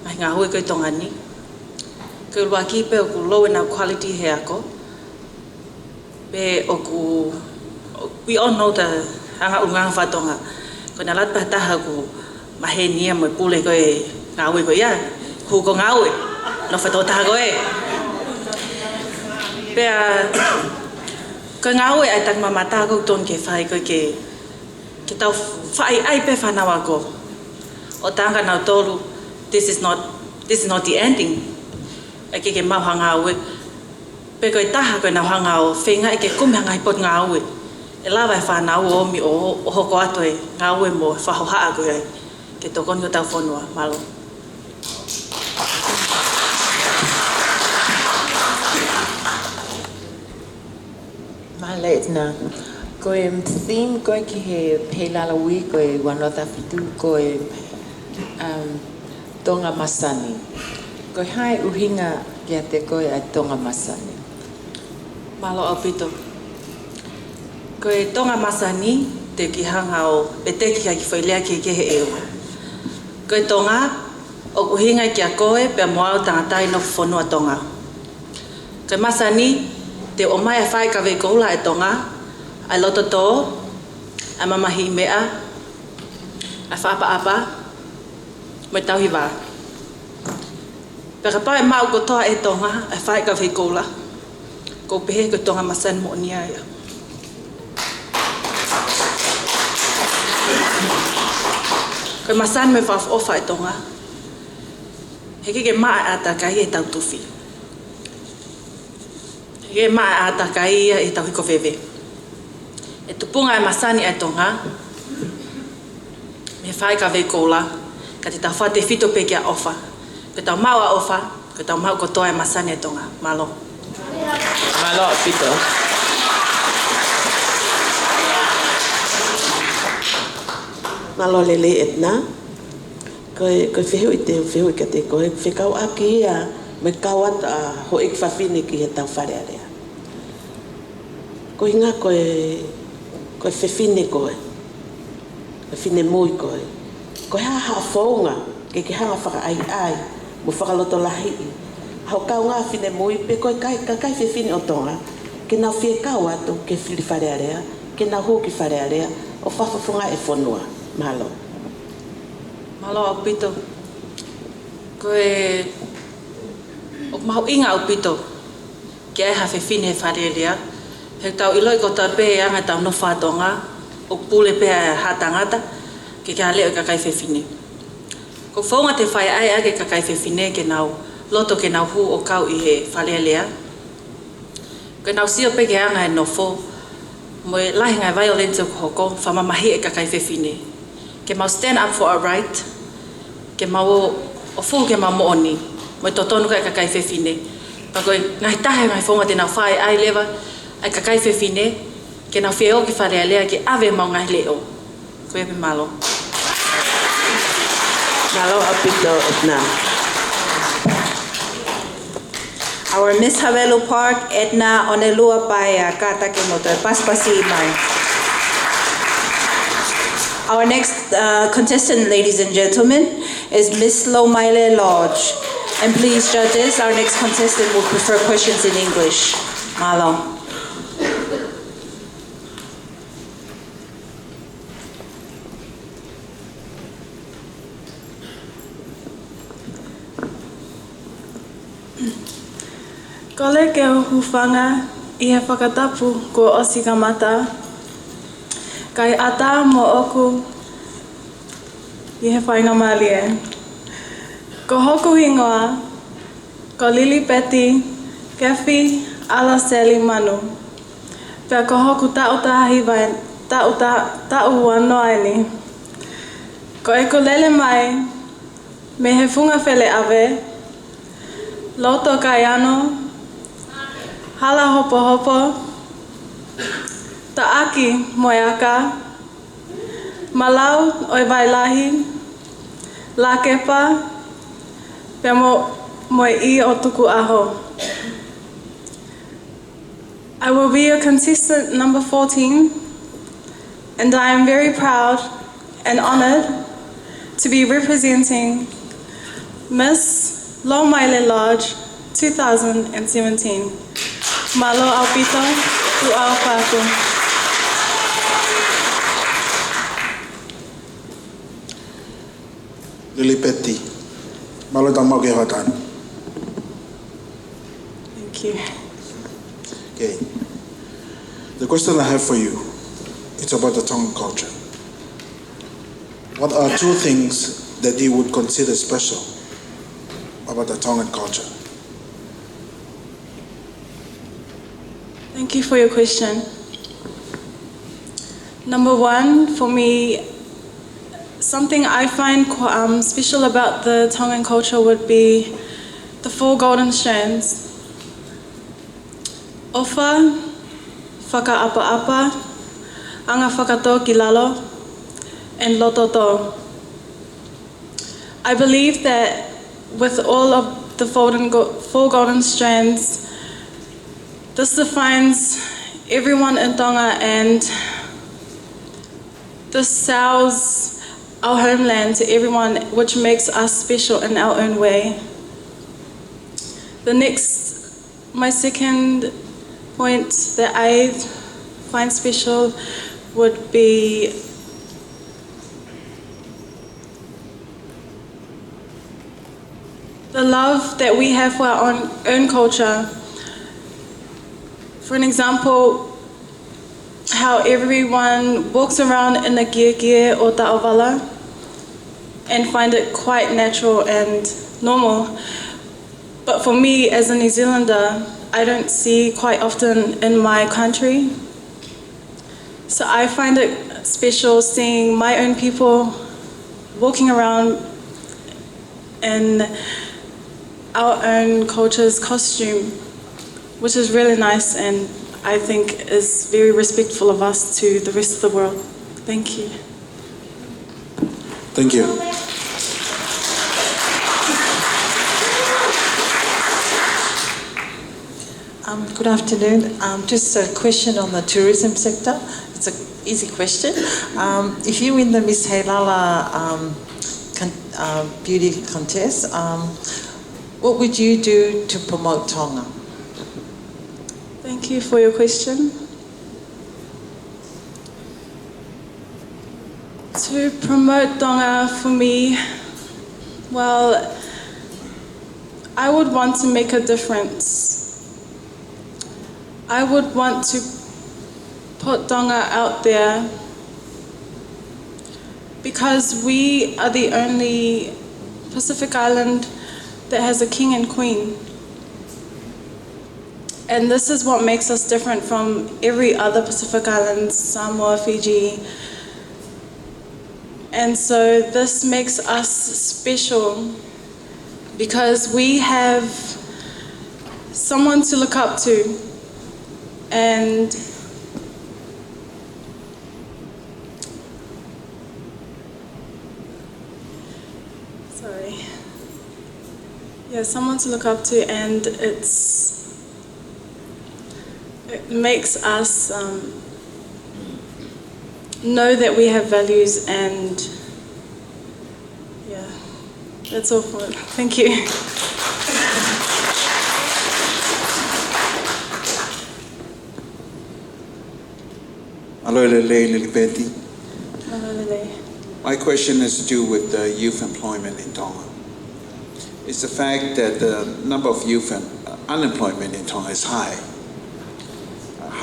ngaahi ngāue ko ē ʻi Tonga ni. Ko e ʻuluaki pē ʻoku low ʻenau quality he ako. Pea ʻoku, we all know the anga ʻulungaanga faka-Tonga. Ko e ʻalu atu pē ha taha ʻoku maheni ia mo e pule ko e ngāue ko ia, hū ko e ngāue, nofo e tokotaha ko ē. Pea ko e ngāue ʻa e takimamata ʻoku totonu ke fai ko ē ke, ke tau fakaʻaiʻai pē fānau ako. ʻO talaange kia nautolu, this is not, this is not the ending. ʻIkai ke maʻu ha ngāue. Pe ko e taha ko ē naʻa nau hanga ʻo feinga ke kumi ha ngaahi potungāue ʻe lava e fānau ʻo ʻomi ʻo, ʻo hoko atu e ngāue mo e fakahohaʻa ko ia ke tokoni ki hotau fonua. Mālō. Mālō Edna. Ko e theme ko ē ki he peilala ui ko e ua noa taha fitu ko e, um, Tonga Masani. Ko e hā e ʻuhinga kiate koe ʻa e Tonga Masani? Mālō ʻaupito. Ko e Tonga Masani, te u kiʻi hanga ʻo veteki ha kiʻi foʻi lea kehekehe ʻe ua. Ko e Tonga, ʻoku ʻuhinga kia koe pea mo au tangata ʻi he nofo fonua Tonga. Ko e masani, te u ʻomai ʻa e faʻahikavei koula ʻa e Tonga, ʻa e loto tō, ʻa e mamahiʻi meʻa, ʻa e fakaʻapaʻapa, mo e tauhi vā. Pea kapau ʻe maʻu kotoa ʻe Tonga ʻa e faʻahikavei koula, ʻoku ou pehē ko e Tonga Masani moʻoni ia. Ko e masani mo e fakaʻofoʻofa ʻa e Tonga. He ʻikai ke maʻa e ʻātakai ʻi heʻetau tufi. He ʻikai ke maʻa e ʻātakai ia ʻi heʻetau hiko veve. ʻE tupunga e masani ʻa e Tonga mei he faʻahikavei koula, ka te tau fakatefito pē ki he ʻofa. Ko ʻetau maʻu ʻa e ʻofa, ko ʻetau maʻu kotoa e masani ʻa e Tonga. Mālō. Mālō ʻaupito. Mālō lelei Edna. Ko e, ko e fehuʻi te u fehuʻi kiate koe, fekauʻaki ia mo e kau atu ʻa houʻeiki fafine ki heʻetau Fale Alea. Ko e ʻuhinga ko e, ko e fefine koe, ko e finemui koe. Ko e hā haʻo founga ke ke hanga fakaʻaiʻai mo fakalotolahiʻi ʻa hoʻo kaungā finemui pe ko e kai, kakai fefine ʻo Tonga, ke nau fie kau atu ke fili Fale Alea, ke nau hū ki Fale Alea ʻo fakafofongaʻi e fonua. Mālō. Mālō ʻaupito. Ko e, ʻoku mahuʻinga ʻaupito ke ʻi ai ha fefine he Fale Alea. He ʻoku tau ʻiloʻi kotoa pē ʻa e anga ʻetau nofo faka-Tonga, ʻoku pule pē ʻa e haʻa tangata, ʻikai ke leʻo e kakai fefine. Ko e founga te u fakaʻaiʻai ʻaki e kakai fefine ke nau loto ke nau hū ʻo kau ʻi he Fale Alea, ko ʻenau sio pē ki he anga e nofo, mo e lahi e ngaahi violence ʻoku hoko, fakamamahiʻi e kakai fefine. Ke mau stand up for our right, ke mau ō, ō fuʻu ke mau moʻoni, mo e totonu ko ē ʻa e kakai fefine. Pea ko e ngaahi taha e ngaahi founga te nau fakaʻaiʻai leva ʻa e kakai fefine, ke nau fie ō ki Fale Alea ke ʻave ʻemau ngaahi leʻo. Ko ia pē, mālō. Mālō ʻaupito, Edna. Our Miss Havelu Park, Edna Onelua Paea, kātaki mo toe pasipasi mai. Our next, uh, contestant, ladies and gentlemen, is Miss Lomaile Lodge. And please, judges, our next contestant would prefer questions in English. Mālō. Kole ke u hūfanga ʻI he fakatapu kuo ʻosi kamata, kae ʻatā moʻoku ʻi he faingamālie. Ko hoku hingoa, ko Lilipeti Kefi Alaseli Manu. Pea ko hoku taʻu taha hiva, taʻu ta-, taʻu ua noa eni. Ko ʻeku lele mai mei he funga Feleʻave, loto Kaiano, hala hopohopo, taʻaki mo e aka, malau ʻo e vai lahi, Lakepa, pea mo, mo e ʻi ʻo Tukuʻaho. I will be your contestant number fourteen, and I am very proud and honored to be representing Miss Lomaile Lodge two thousand and seventeen. Mālō ʻaupito, tuʻa ʻofa atu. Lilipeti, mālō e tau maʻu ki he hoʻatā ni. Thank you. Okay. The question I have for you, it's about the Tongan culture. What are two things that you would consider special about the Tongan culture? Thank you for your question. Number one, for me, something I find qu-, um, special about the Tongan culture would be the four golden strands. ʻOfa, fakaʻapaʻapa, anga fakatōkilalo, and loto tō. I believe that with all of the four go-, four golden strands, this defines everyone in Tonga, and this sells our homeland to everyone, which makes us special in our own way. The next, my second point that I find special would be the love that we have for our own, own culture. For an example, how everyone walks around in a gear gear or taʻovala and find it quite natural and normal. But for me, as a New Zealander, I don't see quite often in my country. So I find it special seeing my own people walking around in our own culture's costume, which is really nice and I think is very respectful of us to the rest of the world. Thank you. Thank you. Um, good afternoon. Um, just a question on the tourism sector. It's an easy question. Um, if you win the Miss Heilala, um, con-, uh, beauty contest, um, what would you do to promote Tonga? Thank you for your question. To promote Tonga for me, well, I would want to make a difference. I would want to put Tonga out there because we are the only Pacific island that has a king and queen. And this is what makes us different from every other Pacific island, Samoa, Fiji. And so this makes us special because we have someone to look up to and Sorry. Yeah, someone to look up to, and it's, it makes us, um, know that we have values, and yeah, that's all for it. Thank you. Mālō e lelei, Lilipeti. Mālō e lelei. My question has to do with, uh, youth employment in Tonga. It's the fact that the number of youth em-, unemployment in Tonga is high.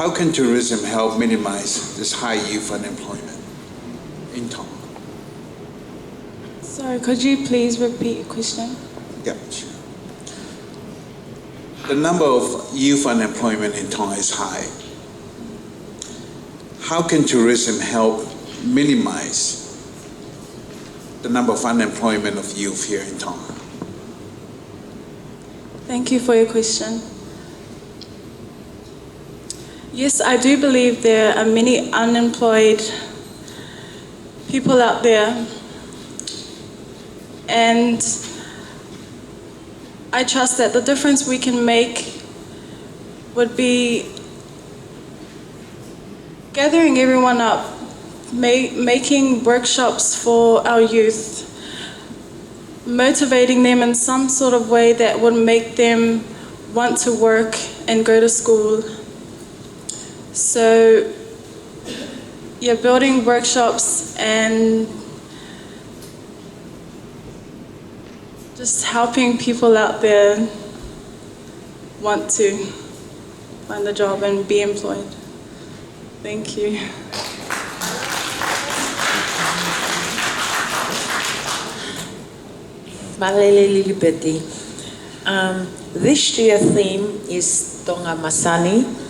How can tourism help minimize this high youth unemployment in Tonga? Sorry, could you please repeat your question? Yep, sure. The number of youth unemployment in Tonga is high. How can tourism help minimize the number of unemployment of youth here in Tonga? Thank you for your question. Yes, I do believe there are many unemployed people out there, and I trust that the difference we can make would be gathering everyone up, ma-, making workshops for our youth, motivating them in some sort of way that would make them want to work and go to school. So, yeah, building workshops and just helping people out there want to find a job and be employed. Thank you. Mālō e lelei Lilipeti. Um, this year theme is Tonga Masani.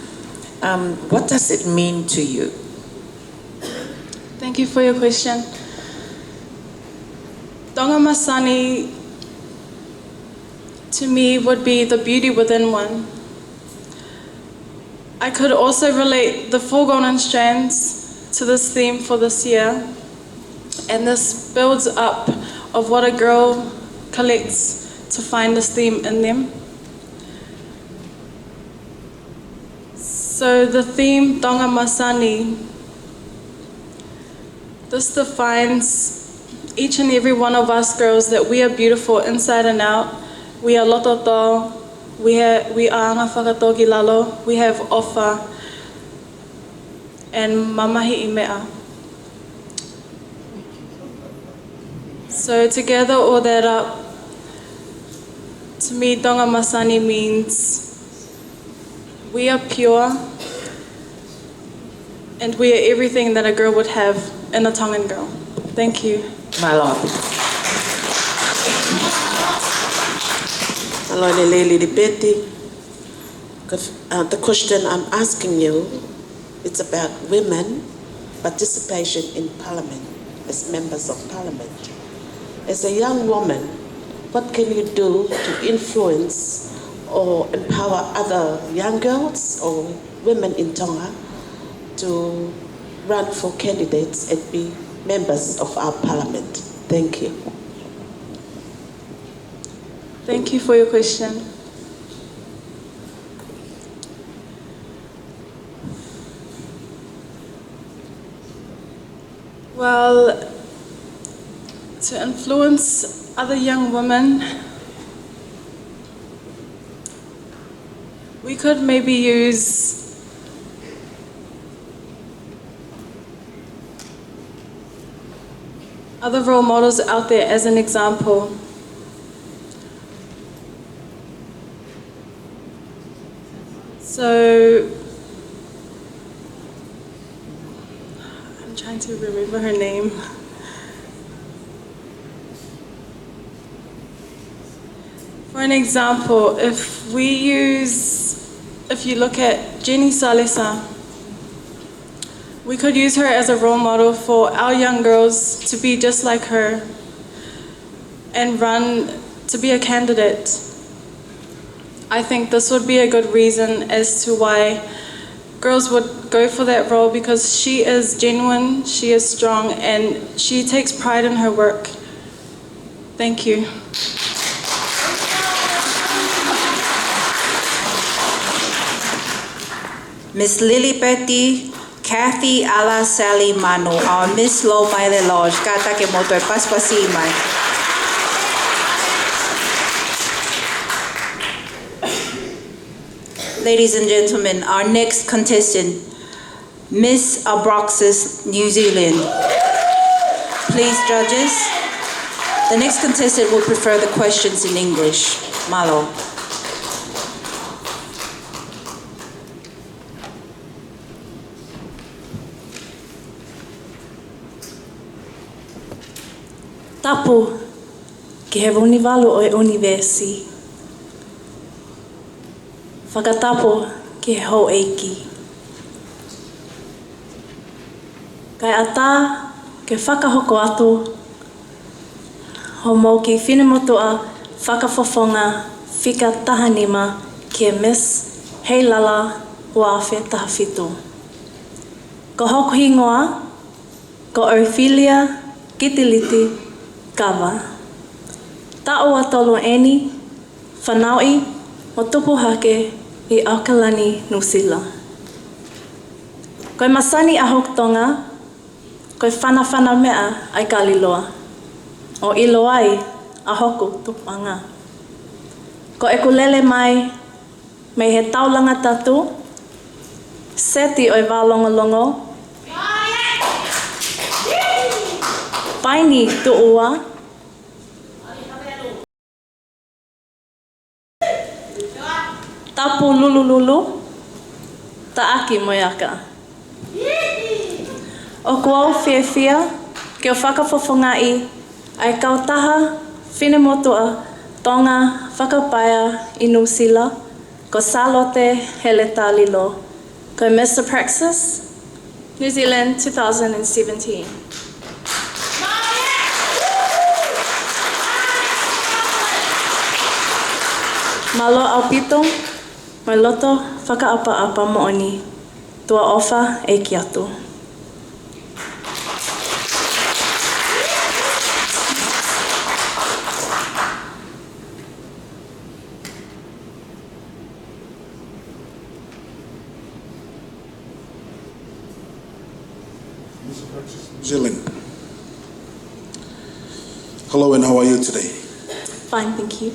Um, what does it mean to you? Thank you for your question. Tonga Masani, to me, would be the beauty within one. I could also relate the four golden strands to this theme for this year, and this builds up of what a girl collects to find this theme in them. So the theme Tonga Masani, this defines each and every one of us girls, that we are beautiful inside and out. We are loto tō, we ha-, we are anga fakatōkilalo, we have ʻofa, and mamahiʻi meʻa. So to gather all that up, to me, Tonga Masani means we are pure and we are everything that a girl would have in a Tongan girl. Thank you. Mālō. Mālō e lelei Lilipeti. Uh, the question I'm asking you, it's about women participation in parliament, as members of parliament. As a young woman, what can you do to influence or empower other young girls or women in Tonga to run for candidates and be members of our parliament? Thank you. Thank you for your question. Well, to influence other young women, we could maybe use other role models out there as an example. So, I'm trying to remember her name. For an example, if we use, if you look at Jenny Salesa, we could use her as a role model for our young girls to be just like her and run to be a candidate. I think this would be a good reason as to why girls would go for that role, because she is genuine, she is strong, and she takes pride in her work. Thank you. Miss Lilipeti Kathy Alasali Manu, our Miss Lomaile Lodge. Kātaki mo toe pasipasi mai. Ladies and gentlemen, our next contestant, Miss Abraxas, New Zealand. Please, judges. The next contestant will prefer the questions in English. Mālō. Tapu ki he Vunivalu ʻo e ʻUnivēsi. Fakatapu ki he houʻeiki. Kae ʻatā ke fakahoko atu hoʻomou kiʻi finemotuʻa fakafofonga fika taha nima ki he Miss Heilala ua afe taha fitu. Ko hoku hingoa ko Ophelia Kitiliti Kava. Taʻu ua tolu ʻeni, fanauʻi mo tupu hake ʻi ʻAokalani, Nuʻusila. Ko e masani ʻa hoku Tonga, ko e fanafana meʻa ʻa e kaliloa, ʻo ʻilo ai ʻa hoku tupuʻanga. Ko ʻeku lele mai mei he Taulanga Tatu, seti ʻo e Vālongolongo, paini tuʻu ua, tapu lulululu, taʻaki mo e aka. ʻOku ou fiefia ke u fakafofongaʻi ʻa e kautaha finemotuʻa Tonga fakapaea ʻi Nuʻusila, ko Sālote Hele Talilo, ko e Miss Apraxis New Zealand two thousand and seventeen. Mālō ʻaupito, mo e loto fakaʻapaʻapa moʻoni, tuʻa ʻofa ʻeiki atu. New Zealand. Hello, and how are you today? Fine, thank you.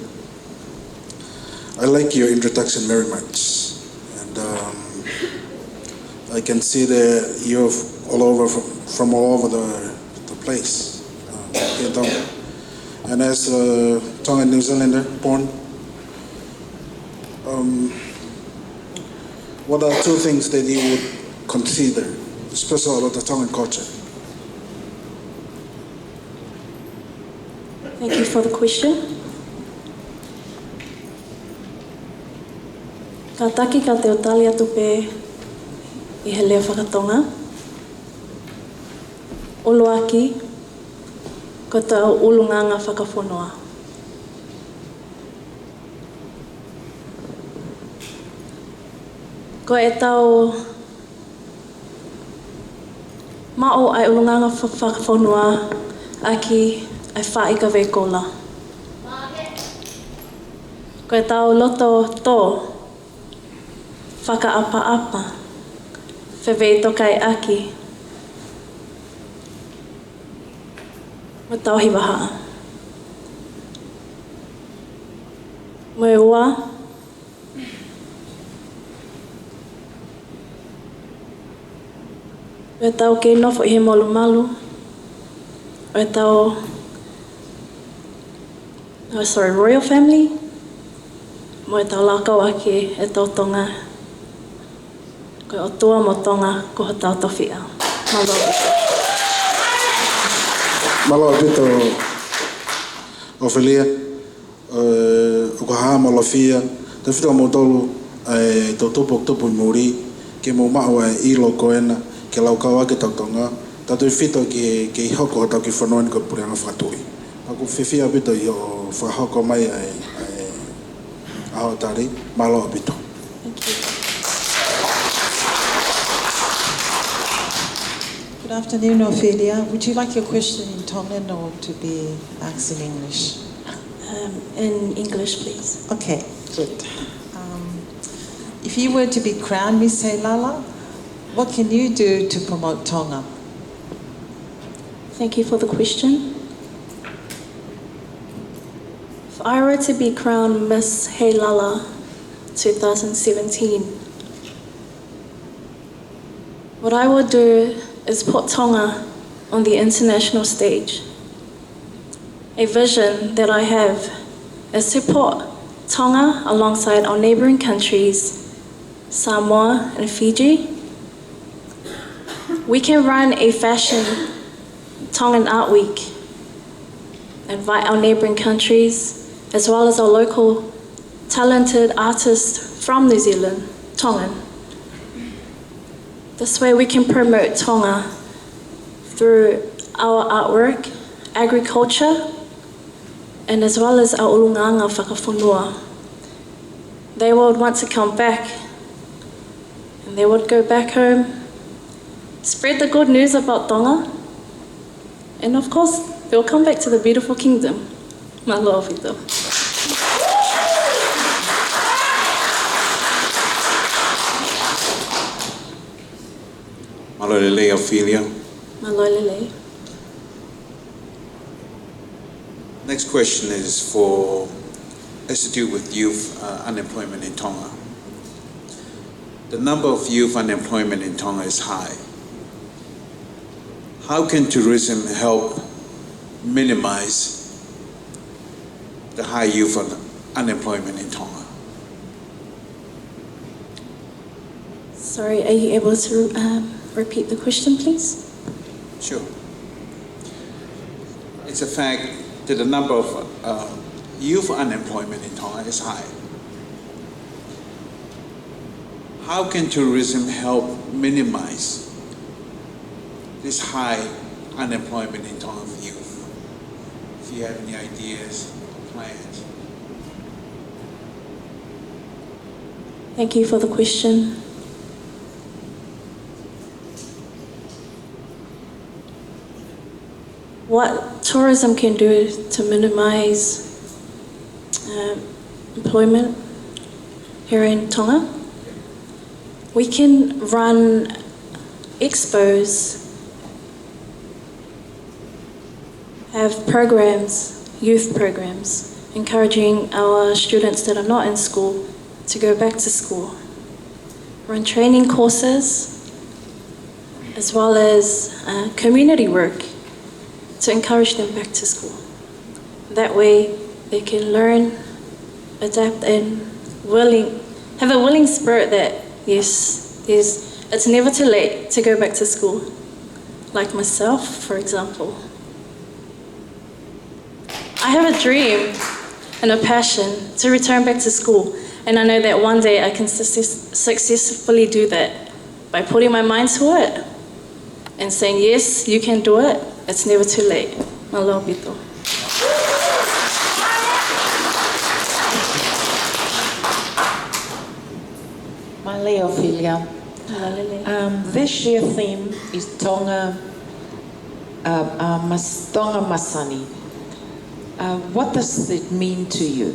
I like your introduction very much. And, um, I can see that you're all over from, from all over the, the place, uh, here in Tonga. And as a Tongan New Zealander born, um, what are two things that you would consider special about the Tongan culture? Thank you for the question. Kātaki ka te u tali atu pē ʻi he lea faka-Tonga. ʻUluaki, ko ʻetau ʻulungaanga fakafonua. Ko ʻetau maʻu ʻa e ʻulungaanga fa-, fakafonua ʻaki ʻa e faʻi kavei koula. Ko ʻetau loto tō, fakaʻapaʻapa, fefeitokaiʻaki, mo tauhi vahaʻa. Mo e ua, ʻetau kei nofo ʻi he molumalu ʻo ʻetau, oh, sorry, royal family, mo ʻetau lākau ʻaki ʻetau Tonga, ko e ʻOtua mo Tonga ko hotau tofiʻa. Mālō. Mālō ʻaupito, Ophelia. ʻOku hā mo lofia, tautefito kimoutolu, ʻa e toʻu tupu ʻoku tupu ʻi muli, ke mou maʻu ʻa e ʻilo ko ena, ke laukau ʻaki ʻetau Tonga, tautefito ki he, ke hoko hotau kiʻi fonua ni ko e puleʻanga fakatuʻi. ʻOku ou fiefia ʻaupito ʻi hoʻo fakahoko mai ʻa e, ʻa e ʻaho tali, mālō ʻaupito. Thank you. Good afternoon, Ophelia. Would you like your question in Tongan or to be asked in English? Um, in English, please. Okay, good. Um, if you were to be crowned Miss Heilala, what can you do to promote Tonga? Thank you for the question. If I were to be crowned Miss Heilala two thousand seventeen, what I would do is put Tonga on the international stage. A vision that I have is to put Tonga alongside our neighbouring countries, Samoa and Fiji. We can run a fashion Tongan Art Week. invite our neighbouring countries, as well as our local talented artists from New Zealand, Tongan. This way we can promote Tonga through our artwork, agriculture, and as well as our ʻulungaanga fakafonua. They would want to come back, and they would go back home, spread the good news about Tonga, and of course, they'll come back to the beautiful kingdom. Mālō ʻaupito. Mālō e lelei, Ophelia. Mālō e lelei. Next question is for, has to do with youth, uh, unemployment in Tonga. The number of youth unemployment in Tonga is high. How can tourism help minimize the high youth un-, unemployment in Tonga? Sorry, are you able to, um, repeat the question, please? Sure. It's a fact that the number of, uh, youth unemployment in Tonga is high. How can tourism help minimize this high unemployment in Tonga youth? If you have any ideas, plans. Thank you for the question. What tourism can do to minimize, um, employment here in Tonga? We can run expos, have programs, youth programs, encouraging our students that are not in school to go back to school. Run training courses, as well as, uh, community work to encourage them back to school. That way, they can learn, adapt, and willing, have a willing spirit that, yes, yes, it's never too late to go back to school. Like myself, for example. I have a dream and a passion to return back to school, and I know that one day I can success-, successfully do that by putting my mind to it and saying, "Yes, you can do it. It's never too late." Mālō ʻaupito. Mālō, Ophelia. Mālō e lelei. Um, this year theme is Tonga, uh, uh, Mas-, Tonga Masani. Uh, what does it mean to you?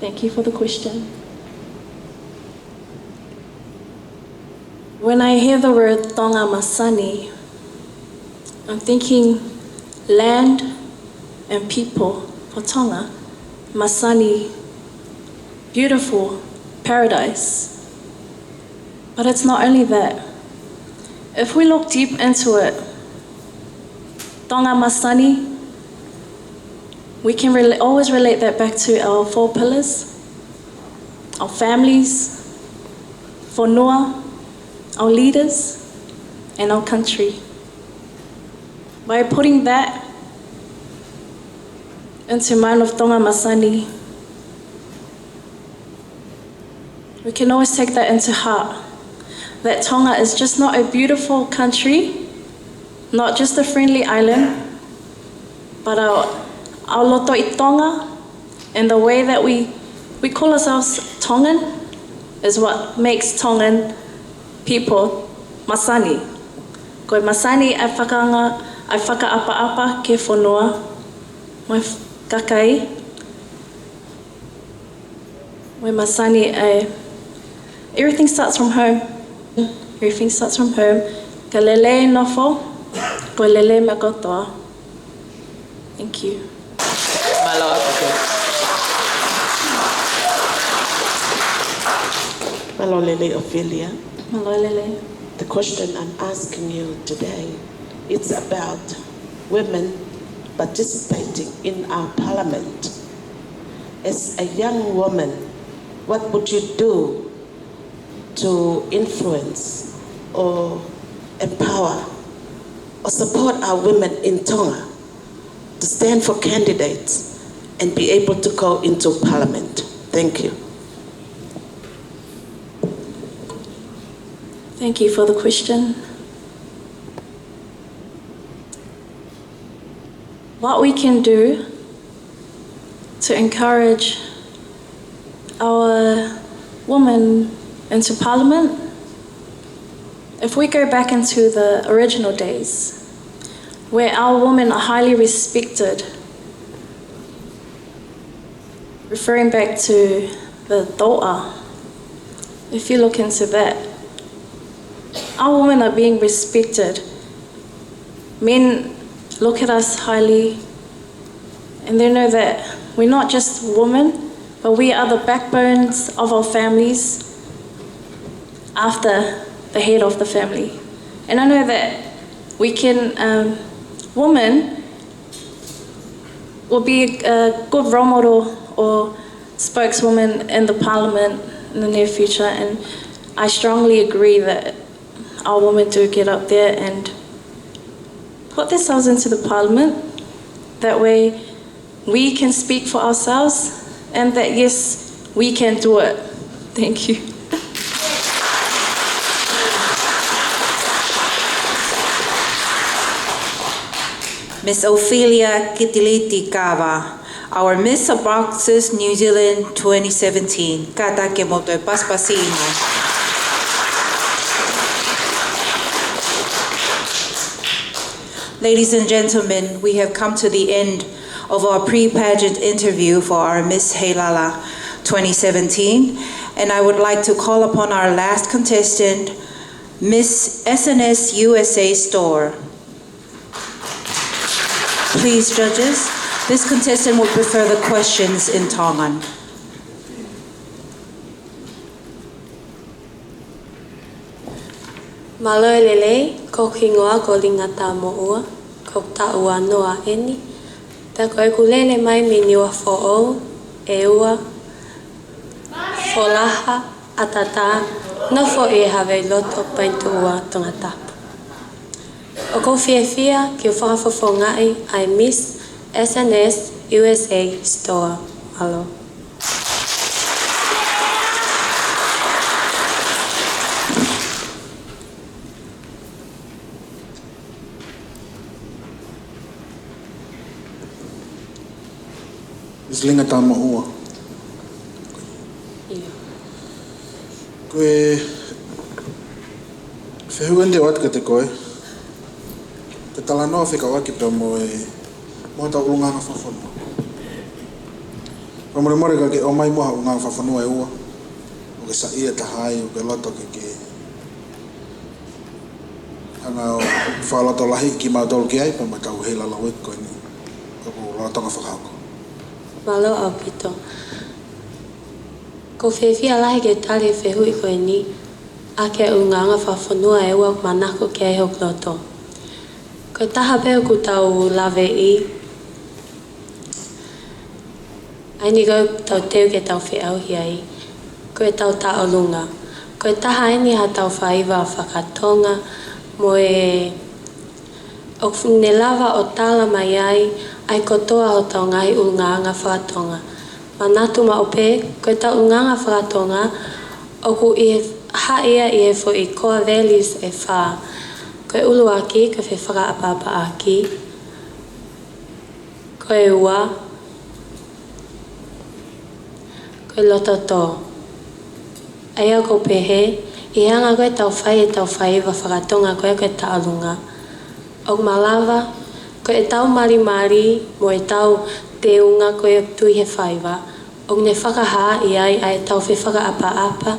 Thank you for the question. When I hear the word Tonga Masani, I'm thinking land and people for Tonga. Masani, beautiful, paradise. But it's not only that. If we look deep into it, Tonga Masani, we can rela-, always relate that back to our four pillars, our families, fonua, our leaders, and our country. By putting that into mind of Tonga Masani, we can always take that into heart, that Tonga is just not a beautiful country, not just a friendly island, but our, our loto ʻi Tonga and the way that we, we call ourselves Tongan is what makes Tongan people masani. Ko e masani ʻa e fakaanga, ʻa e fakaʻapaʻapa ki he fonua mo e kakai. Mo e masani ʻa e, everything starts from home. Everything starts from home. Ka lelei e nofo, ko e lelei e meʻa kotoa. Thank you. Mālō ʻaupito. Mālō e lelei, Ophelia. Mālō e lelei. The question I'm asking you today, it's about women participating in our parliament. As a young woman, what would you do to influence or empower or support our women in Tonga to stand for candidates and be able to go into parliament. Thank you. Thank you for the question. What we can do to encourage our women into parliament, if we go back into the original days, where our women are highly respected, referring back to the toʻa, if you look into that, our women are being respected. Men look at us highly, and they know that we're not just women, but we are the backbones of our families after the head of the family. And I know that we can, um, women will be a good role model or spokeswoman in the parliament in the near future, and I strongly agree that our women do get up there and put themselves into the parliament. That way, we can speak for ourselves, and that, yes, we can do it. Thank you. Miss Ophelia Kitiliti Kava, our Miss Suboxx New Zealand twenty seventeen. Kātaki mo e pasipasi ʻino. Ladies and gentlemen, we have come to the end of our pre-pageant interview for our Miss Heilala twenty seventeen, and I would like to call upon our last contestant, Miss S N S U S A Store. Please, judges, this contestant will prefer the questions in Tongan. Mālō e lelei, ko hoku hingoa ko Linga Tamoʻua, ko e taʻu ua noa eni, pea ko ʻeku lele mai mei Niuafoʻou, ʻEua, Folaha, ʻAtatā, nofo ʻi he Haveiloto, Poini Tuʻua, Tongatapu. ʻOku ou fiefia ke u fakafofongaʻi ʻa e Miss S N S U S A Store. Mālō. Miss Linga Tamoʻua. ʻIo. Ko e fehuʻi eni te u ʻoatu kiate koe, ko e talanoa fekauʻaki pea mo e, mo hotau ʻulungaanga fakafonua. Fakamolemole ka ke ʻomai muʻa ha ʻulungaanga fakafonua ʻe ua ʻoku ke saiʻia taha ai, ʻoku ke loto ke ke hanga ʻo fakalotolahiʻi kimautolu ki ai, pea mo ʻetau Heilala Week ko eni ʻoku lolotonga fakahoko. Mālō ʻaupito. ʻOku ou fiefia lahi ke tali e fehuʻi ko eni ʻaki e ʻulungaanga fakafonua ʻe ua ʻoku manako ki ai hoku loto. Ko e taha pē ʻoku tau laveʻi, ʻa eni ʻoku tau teu ke tau feʻauhi ai, ko ʻetau taʻolunga. Ko e taha eni haʻatau faiva faka-Tonga, mo e ʻoku ne lava ʻo tala mai ai ʻa e kotoa hotau ngaahi ʻulungaanga faka-Tonga. Manatu maʻu pē, ko ʻetau ʻulungaanga faka-Tonga ʻoku ʻi he, haʻi ia ʻi he foʻi core values ʻe fā. Ko e ʻuluaki, ko e fefakaʻapaʻapaʻaki. Ko e ua, ko e loto tō. ʻA ia ʻoku ou pehē, ʻi he anga ko ē ʻetau fai ʻetau faiva faka-Tonga ko ē ko e taʻolunga, ʻoku malava, ko ʻetau malimali mo ʻetau teunga ko ē ʻoku tui he faiva, ʻoku ne fakahaaʻi ai ʻa ʻetau fefakaʻapaʻapa,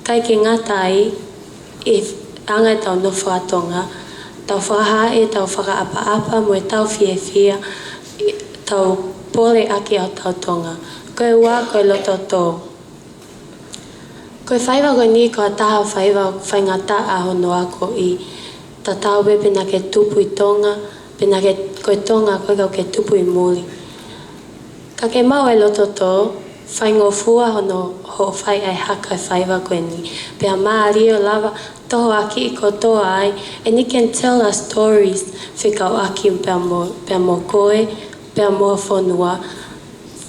kae ʻikai ke ngata ai, ʻi he anga ʻetau nofo faka-Tonga, tau fakahaaʻi ʻetau fakaʻapaʻapa mo ʻetau fiefia, ʻi heʻetau pole ʻaki ʻa hotau Tonga. Ko e ua, ko e loto tō. Ko e faiva ko eni ko ha taha faiva faingataʻa hono akoʻi, tatau pē pe naʻa ke tupu ʻi Tonga, pe naʻa ke, ko e Tonga koe ka ke tupu ʻi muli. Ka ke maʻu e loto tō, faingofua hono hoʻo fai ʻa e hako e faiva ko eni. Pea mālie ʻo lava tohoakiʻi kotoa ai, and you can tell us stories fekauʻaki pea mo, pea mo koe, pea mo e fonua,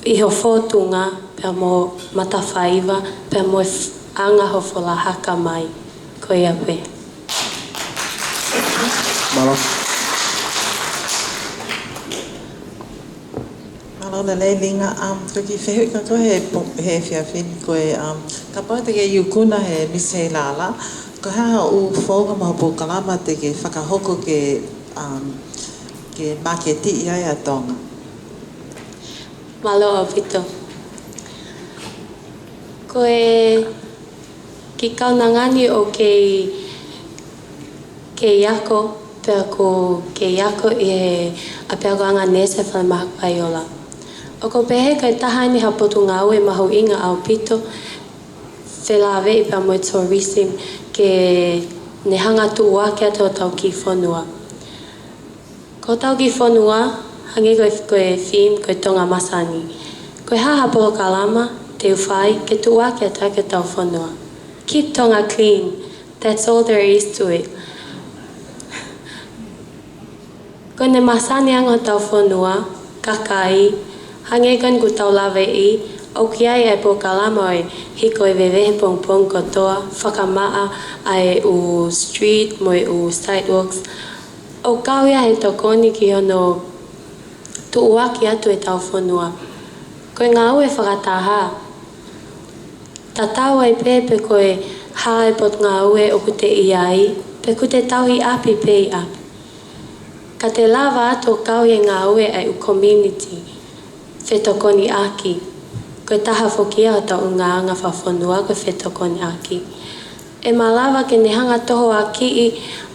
ʻi ho fōtunga, pea mo e matafaiva, pea mo e f-, anga hoʻo fola haka mai. Ko ia pē. Mālō. Mālō e lelei Linga, um, ko e kiʻi fehuʻi ko ē he po-, he efiafi ni ko e, um, kapau te ke ikuna he Miss Heilala, ko e hā hoʻo founga mo e polokalama te ke fakahoko ke, um, ke māketiʻi ai ʻa Tonga? Mālō ʻaupito. Ko e kiʻi kaunanga ni ʻoku kei, kei ako, pea ʻoku kei ako ʻi he ʻapiako anga nēsi Falemahakupaiola. ʻOku ou pehē ko e taha eni ha potungāue mahuʻinga ʻaupito, felāveʻi pea mo e tourism ke ne hanga tuʻuaki atu hotau kiʻi fonua. Ko hotau kiʻi fonua, hangē ko e, ko e theme, ko e Tonga Masani. Ko e hā ha polokalama te u fai ke tuʻuaki atu hotau fonua? Keep Tonga clean. That's all there is to it. Ko ʻene masani ange hotau fonua, kakai, hangē ko eni kuo tau lave ʻi, ʻoku ʻi ai e polokalama ʻo e hiko e vevehe pongipongi kotoa, fakamaʻa ʻa e ʻū street mo e ʻū sidewalks. ʻOku kau ia he tokoni ki hono tuʻuaki atu ʻetau fonua. Ko e ngāue fakataha. Tatau ai pē pe ko e hā e potungāue ʻoku te ʻi ai, pe ʻoku te tauhi ʻapi pē ʻi ʻapi. Ka te lava atu ʻo kau he ngāue ʻa e ʻū community, fetokoniʻaki. Ko e taha foki ia hotau ʻulungaanga fakafonua ko e fetokoniʻaki. ʻE malava ke ne hanga tohoakiʻi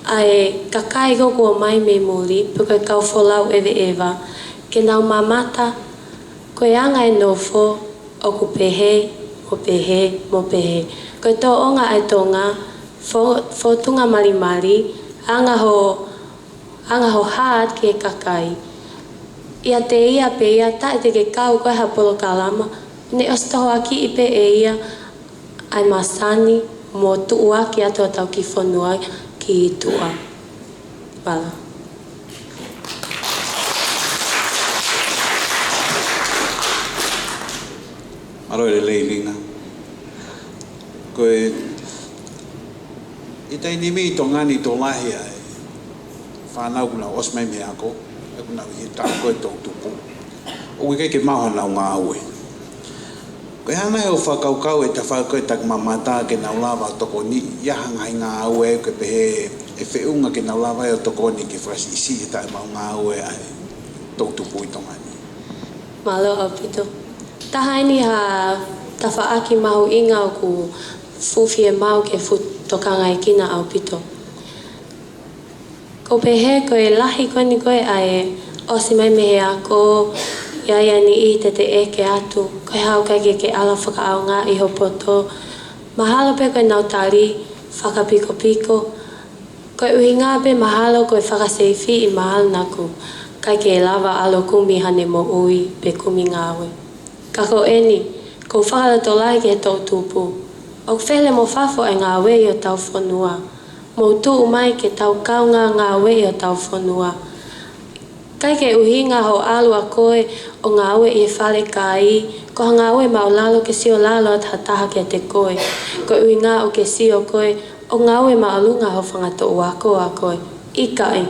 ʻa e kakai ko ē kuo ʻomai mei muli, pe ko e kau folau ʻeveʻeva, ke nau mamata, ko e anga e nofo, ʻoku pehē, mo pehē, mo pehē. Ko e tōʻonga ʻa e Tonga, fō-, fōtunga malimali, anga hoʻo, anga hoʻo hā atu ki he kakai. ʻIate ia pē ia, taʻe te ke kau koe ha polokalama, ne ʻosi tohoakiʻi pē ʻe ia ʻa e masani mo tuʻuaki atu hotau kiʻi fonua ki tuʻa. Mālō. Mālō e lelei Linga. Ko e, ʻi he taimi ni ʻi Tonga ni tokolahi ʻa e fānau kuo nau ʻosi mai mei he ako, ʻoku nau ʻi he taʻu ko ē toʻutupu. ʻOku ʻikai ke maʻu haʻanau ngāue. Ko e hā nai hoʻo fakakaukau ʻi he tafaʻaki ko ē takimamata ke nau lava ʻo tokoni ʻi ha ngaahi ngāue ʻoku ke pehē ʻe feʻunga ke nau lava ai ʻo tokoni ke fakasiʻisiʻi e taʻemaʻu ngāue ʻa e toʻutupu ʻi Tonga ni? Mālō ʻaupito. Taha eni ha tafaʻaki mahuʻinga ʻoku fuʻu fiemaʻu ke fuʻu tokangaekina ʻaupito. ʻOku ou pehē ko e lahi ko eni ko ē ʻa e ʻosi mai mei he ako, ʻi ai ʻa e niʻihi te te ʻeke atu, ko e hā ʻoku ʻikai ke ke ala fakaʻaongaʻi ho poto. Mahalo pē ko ʻenau tali fakapikopiko. Ko e ʻuhinga pē mahalo ko e fakaseifiʻi mahalo naʻa ʻoku ʻikai ke lava ʻalu ʻo kumi haʻane moʻui pe kumi ngāue. Ka ko eni, ʻoku ou fakalotolahi ki he toʻutupu. ʻOku fele mo fafo e ngāue ʻi hotau fonua. Mou tuʻu mai ke tau kaungā ngāue ʻi hotau fonua. ʻIkai ke ʻuhinga hoʻo ʻalu ʻa koe ʻo ngāue ʻi he falekai, ko ha ngāue māʻulalo ke sio lalo atu ha taha kiate koe. Ko e ʻuhinga ʻoku ke sio koe ʻo ngāue māʻolunga ho fanga toʻu ako ʻa koe. ʻIkai.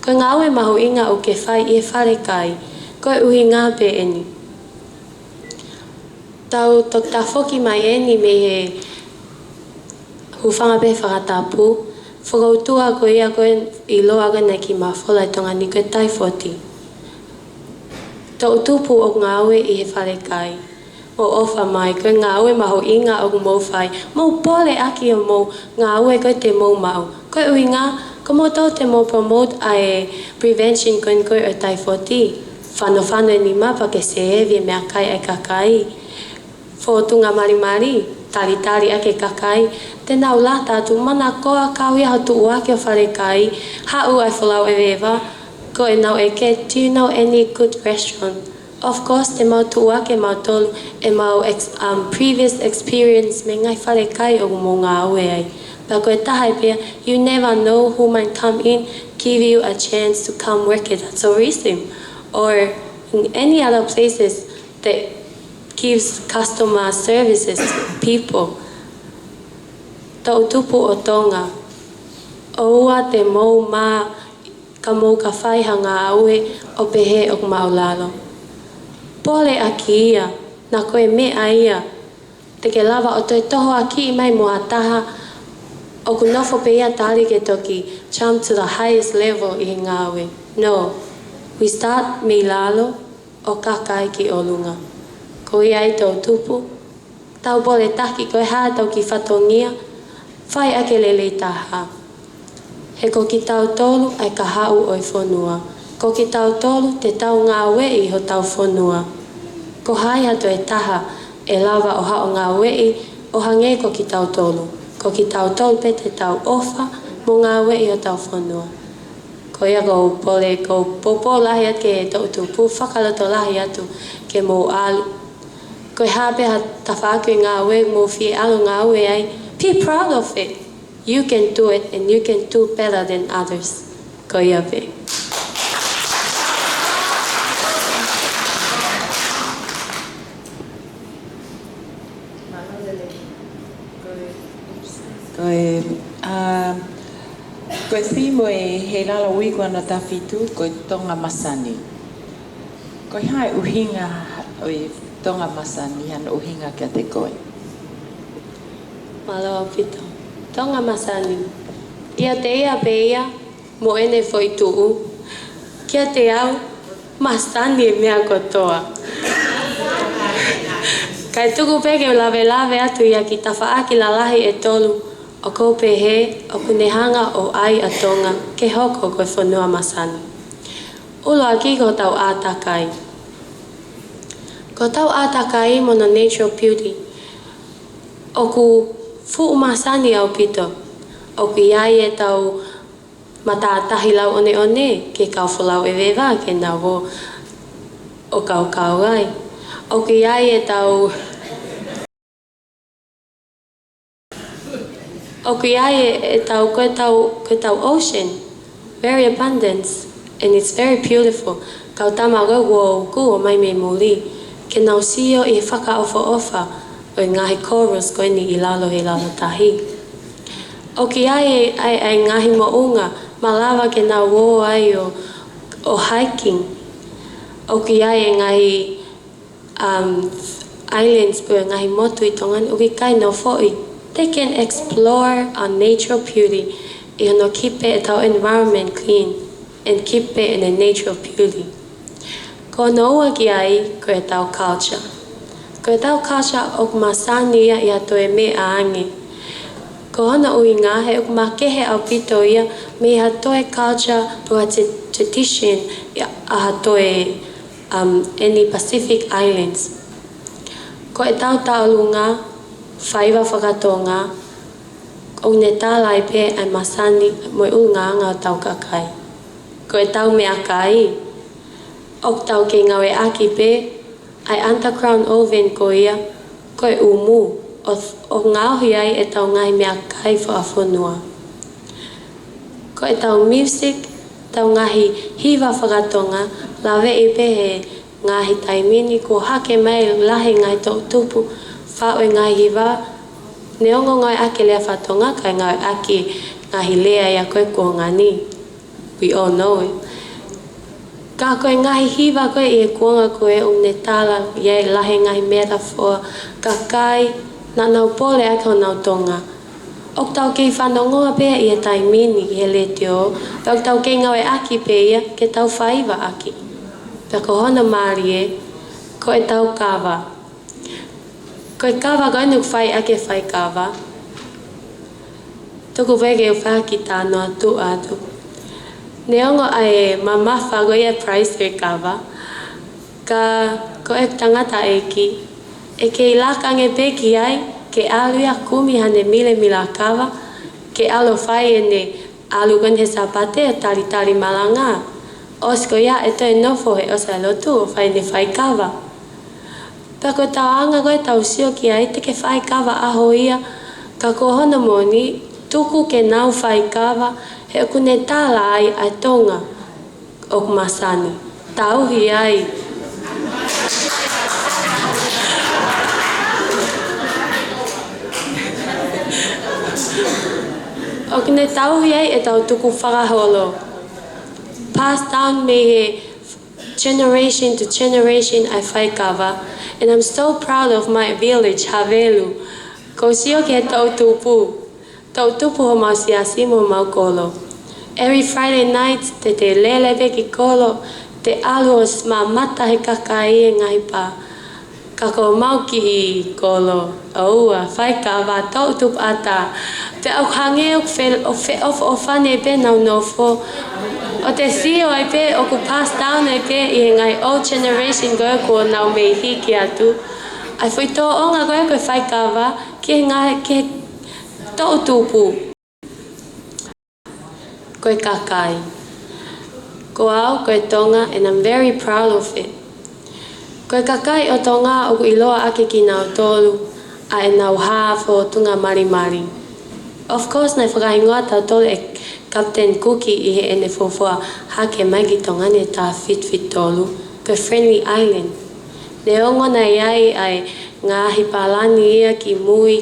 Ko e ngāue mahuʻinga ʻoku ke fai ʻi he falekai. Ko e ʻuhinga pē eni. Tau toki tafoki mai eni mei he hūfanga pē fakatapu, fokoutua ko ia ko e ʻiloa ko ē naʻe kiʻi mafola ʻi Tonga ni ko e taifoti. Toʻutupu ʻoku ngāue ʻi he falekai. Mou ʻofa mai, ko e ngāue mahuʻinga ʻoku mou fai. Mou pole ʻaki ʻo mou ngāue ko ē te mou maʻu. Ko e ʻuhinga, ko moutolu te mou promote ʻa e prevention ko eni ko ē ʻo e taifoti. Fanofano e nima pea ke seevi e meʻakai ʻa e kakai. Fōtunga malimali, talitali ʻaki e kakai. Te nau lata atu, manakoa kau ia ho tuʻuaki ʻo falekai. Haʻu ʻa e folau ʻeveʻeva, ko ʻenau ʻeke, do you know any good restaurant? Of course, te mau tuʻuaki mautolu ʻemau ex-, um, previous experience mei he ngaahi falekai ʻoku mou ngāue ai. Pea ko e taha ia pē, you never know who might come in, give you a chance to come work at a tourism. Or in any other places that gives customer services to people. Toʻutupu ʻo Tonga, ʻoua te mou mā ka mou ka fai ha ngāue ʻo pehē ʻoku māʻulalo. Pole ʻaki ia, naʻa ko e meʻa ia te ke lava ʻo toe tohoakiʻi mai mo ha taha ʻoku nofo pē ia tali ke toki jump to the highest level ʻi he ngāue. No, we start mei lalo ʻo kaka ai ki ʻolunga. Ko ia ai toʻutupu, tau pole taki ko e hā ʻetau kiʻi fatongia, fai ʻaki e lelei taha. He ko kitautolu ʻa e kahaʻu ʻo e fonua. Ko kitautolu te tau ngāueʻi hotau fonua. Ko hai ha toe taha ʻe lava ʻo haʻu ʻo ngāueʻi ʻo hangē ko kitautolu. Ko kitautolu pē te tau ʻofa mo ngāueʻi hotau fonua. Ko ia ʻoku ou pole, ʻoku ou poupou lahi atu ki he toʻutupu, fakalotolahi atu ke mou ʻalu. Ko e hā pē ha tafaʻaki ngāue ʻoku mou fie ʻalu ʻo ngāue ai, be proud of it. You can do it and you can do better than others. Ko ia pē. Ko e, ʻa, ko e theme ʻo e Heilala Week ua noa taha fitu, ko e Tonga Masani. Ko e hā e ʻuhinga ʻo e Tonga Masani, hano ʻuhinga kiate koe? Mālō ʻaupito. Tonga Masani. ʻIate ia pē ia, mo ʻene foʻi tuʻu. Kiate au, masani e meʻa kotoa. Kae tuku pē ke u lavelave atu ia ki he tafaʻaki lalahi ʻe tolu ʻoku ou pehē ʻoku ne hanga ʻo ʻai ʻa Tonga ke hoko ko e fonua masani. ʻUluaki ko hotau ʻātakai. Ko hotau ʻātakai mo hono natural beauty. ʻOku fuʻu masani ʻaupito. ʻOku ʻi ai ʻetau matātahi lau ʻoneʻone, ki he kau folau ʻeveva, ke nau ō ʻo kaukau ai. ʻOku ʻi ai ʻetau, ʻoku ʻi ai ʻetau, ko ʻetau, ko ʻetau ocean, very abundance, and it's very beautiful. Kau tama ko ē ʻoku ō mai mei muli, ke nau sio ʻi he fakaʻofoʻofa ʻo e ngaahi corals ko eni ʻi lalo he lalo tahi. ʻOku ʻi ai e, ʻa e, ʻa e ngaahi moʻunga, malava ke nau ō ai ʻo, ʻo hiking. ʻOku ʻi ai e ngaahi, um, islands pe ngaahi motu ʻi Tonga ni ʻoku ʻikai nofoʻi. They can explore our natural beauty ʻi hono keep ʻetau environment clean and keep ʻene natural beauty. Ko hono ua ki ai, ko ʻetau culture. Ko ʻetau culture ʻoku masani ia ʻi ha toe meʻa ange. Ko hono ʻuhinga he ʻoku makehe ʻaupito ia mei ha toe culture pe ha tra-, tradition ʻa ha toe, um, ʻeni Pacific Islands. Ko ʻetau tauʻolunga, faiva faka-Tonga, ʻoku ne tala ai pē ʻa e masani mo e ʻulungaanga ʻo hotau kakai. Ko ʻetau meʻakai, ʻoku tau kei ngāueʻaki pē ʻa e underground oven ko ia, ko e ʻumu, ʻo, ʻo ngaohi ai ʻetau ngaahi meʻakai fakafonua. Ko ʻetau music, ʻetau ngaahi hiva faka-Tonga, laveʻi pē he ngaahi taimi ni kuo hake mai lahi e ngaahi toʻutupu, faʻu e ngaahi hiva, neongo ngāueʻaki e lea faka-Tonga, kae ngāueʻaki e ngaahi lea ia ko ē kuonga ni. We all know it. Ka ko e ngaahi hiva ko ē ʻi he kuonga ko ē ʻoku ne tala ia e lahi e ngaahi metaphor, kakai, naʻa nau pole ʻaki honau Tonga. ʻOku tau kei fanongoa pē ia ʻi he taimi ni ʻi he letiō, pea ʻoku tau kei ngāueʻaki pē ia ke tau faiva ʻaki. Pea ko hono mālie, ko ʻetau kava. Ko e kava ko eni ʻoku fai ʻaki e faikava. Tuku pē ke u fai ha kiʻi talanoa tuʻa atu. Neongo ʻa e mamafa ko ia e price ʻo e kava, ka ko e tangataʻeiki, ʻe kei laka ange pē ki ai, ke ʻalu ia ʻo kumi haʻane milemila kava, ke ʻalu ʻo fai ʻene ʻalu ko eni he Sāpate ʻo talitali malanga. ʻOsi ko ia ʻe toe nofo he ʻosi ʻa e lotu ʻo fai ʻene faikava. Pea ko e taʻanga ko ē ʻoku tau sio ki ai te ke faikava ʻaho ia, ka ko hono moʻoni, tuku ke nau faikava, he ʻoku ne tala ai ʻa e Tonga ʻoku masani. Tauhi ai ʻOku ne tauhi ai ʻetau tukufakaholo. Passed down mei he generation to generation ʻa e faikava. And I'm so proud of my village, Havelu. ʻOku ou sio ki he toʻutupu. Toʻutupu homau siasi mo homau kolo. Every Friday night, te te lele pē ki kolo, te ʻalu ʻo s-, mamata he kakai he ngaahi pā. Ka ko homau kiʻi kolo, ʻoua, faikava, toʻutupu ʻatā. Pea ʻoku hangē ʻoku fe-, ʻo fe-, ʻof-, ʻofa ʻene pē ʻenau nofo. ʻOku te sio ai pē, ʻoku passed down ai pē ʻi he ngaahi old generation ko ē kuo nau mei hiki atu. ʻA e foʻi tōʻonga ko ē ko e faikava, ki he ngaahi, ki he toʻutupu. Ko e kakai. Ko au, ko e Tonga, and I'm very proud of it. Ko e kakai ʻo Tonga ʻoku ʻiloa ʻaki kinautolu ʻa ʻenau hā fōtunga malimali. Of course, naʻe fakahingoa tautolu ʻe Captain Cook ʻi heʻene fuofua hake mai ki Tonga ni he taha fitu fitu tolu, ko e Friendly Island. Neongo naʻe ʻi ai ʻa e ngaahi palani ia ki mui,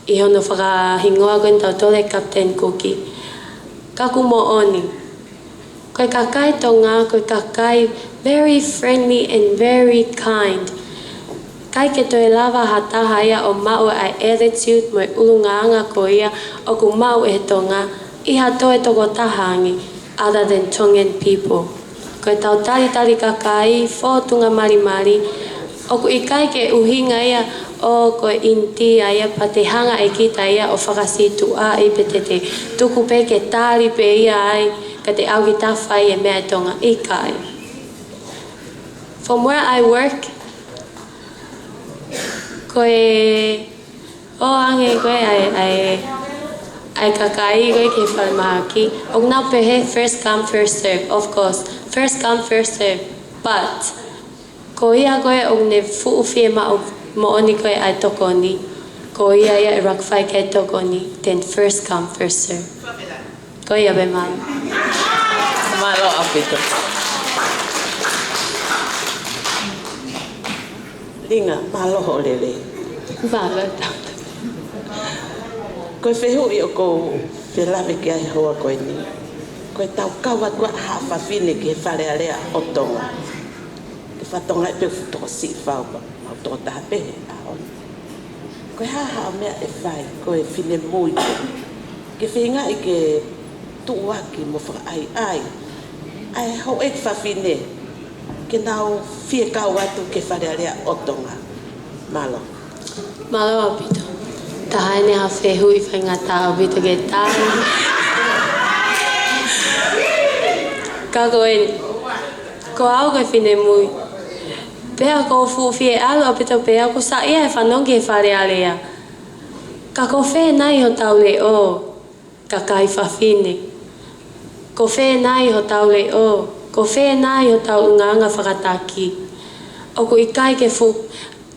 ʻi hono fakahingoa ko eni tautolu ʻe Captain Cook. Ka ʻoku moʻoni. Ko e kakai Tonga, ko e kakai very friendly and very kind. ʻIkai ke toe lava ha taha ia ʻo maʻu ʻa e attitude mo e ʻulungaanga ko ia ʻoku maʻu ʻe he Tonga ʻi ha toe tokotaha ange other than Tongan people. Ko ʻetau talitali kakai, fōtunga malimali, ʻoku ʻikai ke ʻuhinga ia ʻo ko e ʻInitia ia pea te hanga ʻe kita ia ʻo fakasītuʻaʻi pe te te tuku pē ke tali pē ia ai, ka te ʻalu kita ʻo fai e meʻa ʻe Tonga, ʻikai. From where I work, ko e ʻoange ko ē ʻa e, ʻa e, ʻa e kakai ko ē ki he falemahaki. ʻOku nau pehē first come, first serve, of course. First come, first serve. But, ko ia ko ē ʻoku ne fuʻu fiemaʻu moʻoni ko ē ʻa e tokoni. Ko ia ia ʻe ʻuluaki fai ki ai e tokoni, then first come, first serve. Ko ia pē, mālō. Mālō ʻaupito. Linga, mālō hoʻo lelei. Mālō. Ko e fehuʻi ʻoku ou fie lave ki ai he houa ko eni. Ko ʻetau kau atu ʻa ha fafine ki he Fale Alea ʻo Tonga. Ke fakatonga ai pē ʻoku tokosiʻi fau pea mau tokotaha pē he ʻaho ni. Ko e hā haʻo meʻa ʻe fai, ko e finemui ko ē, ke feingaʻi ke tuʻuaki mo fakaʻaiʻai ʻa e houʻeiki fafine ke nau fie kau atu ki he Fale Alea ʻo Tonga. Mālō. Mālō ʻaupito. Taha eni ha fehuʻi faingataʻa ʻaupito ke tau. Ka ko eni, ko au ko e finemui. Pea ʻoku ou fuʻu fie ʻalu ʻaupito pea ʻoku saiʻia he fanongo ki he Fale Alea. Ka ko fē nai hotau leʻo, kakai fafine? Ko fē nai hotau leʻo? Ko fē nai hotau ʻulungaanga fakataki? ʻOku ʻikai ke fuʻu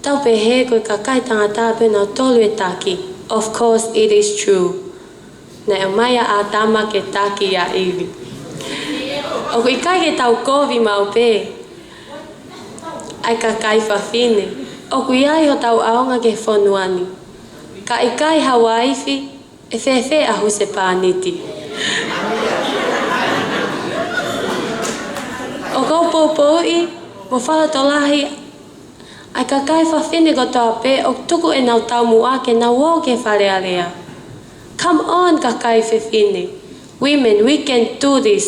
tau pehē ko e kakai tangata pē nautolu ʻe taki. Of course, it is true. Naʻe ʻomai ʻa ʻĀtama ke taki ʻa ʻIvi. ʻOku ʻikai ke tau kovi maʻu pē ʻa e kakai fafine. ʻOku ʻi ai hotau ʻaonga ki he fonua ni. Ka ʻikai ha uaifi, ʻe fēfē ʻa husepāniti? ʻOku ou poupouʻi mo fakalotolahi ʻa e kakai fafine kotoa pē ʻoku tuku ʻenau taumuʻa ke nau ō ki he Fale Alea. Come on, kakai fefine. Women, we can do this.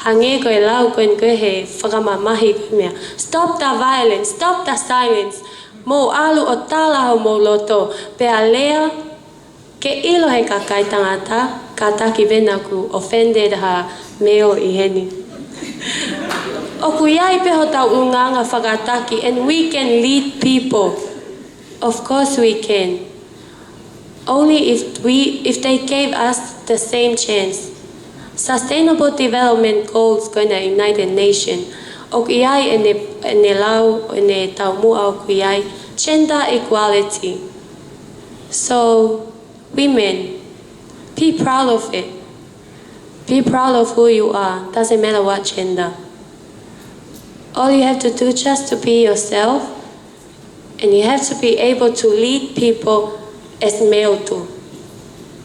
Hangē ko e lau ko eni ko ē he fakamamahi ko e meʻa. Stop the violence, stop the silence. Mou ʻalu ʻo tala homou loto. Pea lea, ke ʻilo he kakai tangata, kātaki pē naʻa ku offended ha male ʻi heni. ʻOku ʻi ai pē hotau ʻulungaanga fakataki, and we can lead people. Of course we can. Only if we, if they gave us the same chance. Sustainable Development Goals ko ena United Nation, ʻoku ʻi ai ʻene, ʻene lau, ʻene taumuʻa ʻoku ʻi ai gender equality. So, women, be proud of it. Be proud of who you are. Doesn't matter what gender. All you have to do just to be yourself, and you have to be able to lead people as male do.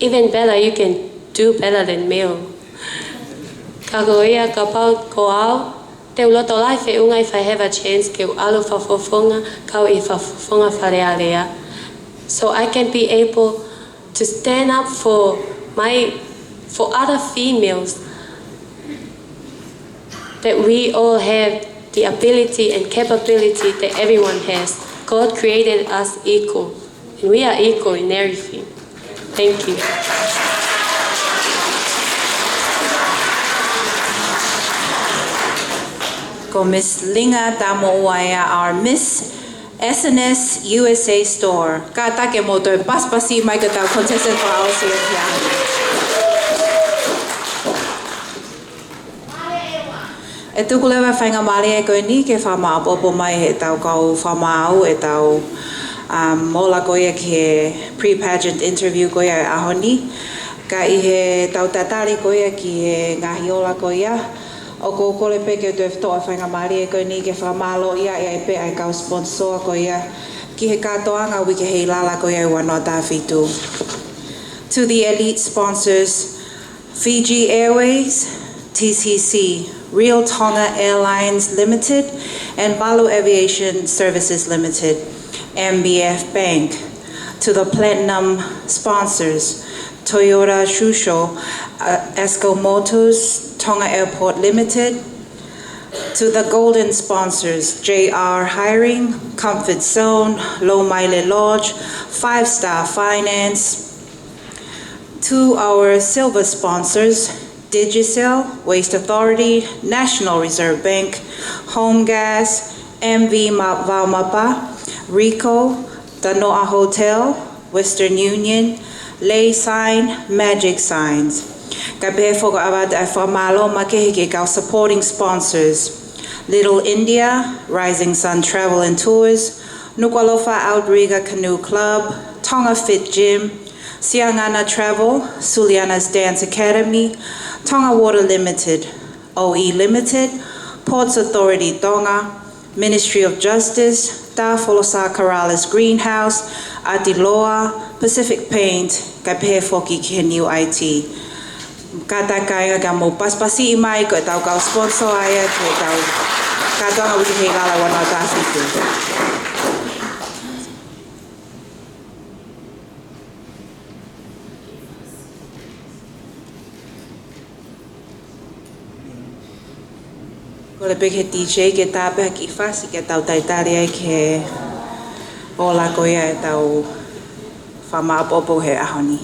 Even better, you can do better than Mel. Ka ko ia kapau ko au, te u loto lahi feʻunga if I have a chance ke u ʻalu fakafofonga kau ʻi he fakafofonga Fale Alea. So I can be able to stand up for my, for other females, that we all have the ability and capability that everyone has. God created us equal, and we are equal in everything. Thank you. Ko Miss Linga Tamoʻua ia, our Miss S and S U S A Store. Kātaki mo toe pasipasi mai ki heʻetau contestant fakaʻosi ʻo e ʻaho ni. ʻE tuku leva e faingamālie ko eni ke fakamaʻopoʻopo mai heʻetau kau fakamaau ʻetau, um, ola ko ia ki he pre-pageant interview ko ia ʻo e ʻaho ni. Ka ʻi heʻetau tatali ko ia ki he ngaahi ola ko ia, ʻoku ou kole pē ke toe toʻo e faingamālie ko eni ke fakamālōʻia ai pē ʻa e kau sponsor ko ia ki he kātoanga Uike Heilala ko ia ʻo e ua noa taha fitu. To the elite sponsors, Fiji Airways, T C C, Real Tonga Airlines Limited, and Malu Aviation Services Limited, M B F Bank. To the platinum sponsors, Toyota Tsusho, uh, Asco Motors, Tonga Airport Limited. To the golden sponsors, J R Hiring, Comfort Zone, Lomaile Lodge, Five Star Finance. To our silver sponsors, Digicel, Waste Authority, National Reserve Bank, Home Gas, M V Ma-, Vaomapa, Ricoh, Tanoa Hotel, Western Union, Lay Sign, Magic Signs. Kae pehē foki ʻa e fakamālō makehe ki he kau supporting sponsors, Little India, Rising Sun Travel and Tours, Nukuʻalofa Outrigger Canoe Club, Tonga Fit Gym, Siangana Travel, Suliana's Dance Academy, Tonga Water Limited, O E Limited, Ports Authority Tonga, Ministry of Justice, Tafolosā Corrales Greenhouse, ʻAtiloa, Pacific Paint, kae pehē foki ki he New I T. Kātaki kāinga ke mou pasipasiʻi mai, ko ʻetau kau sponsor ia ki heʻetau kātoanga Uike Heilala ua noa taha fitu. Kole pē ki he D J ke tā pē ha kiʻi fasi ke tau talitali ai ki he ola ko ia ʻetau fakamaʻopoʻopo he ʻaho ni.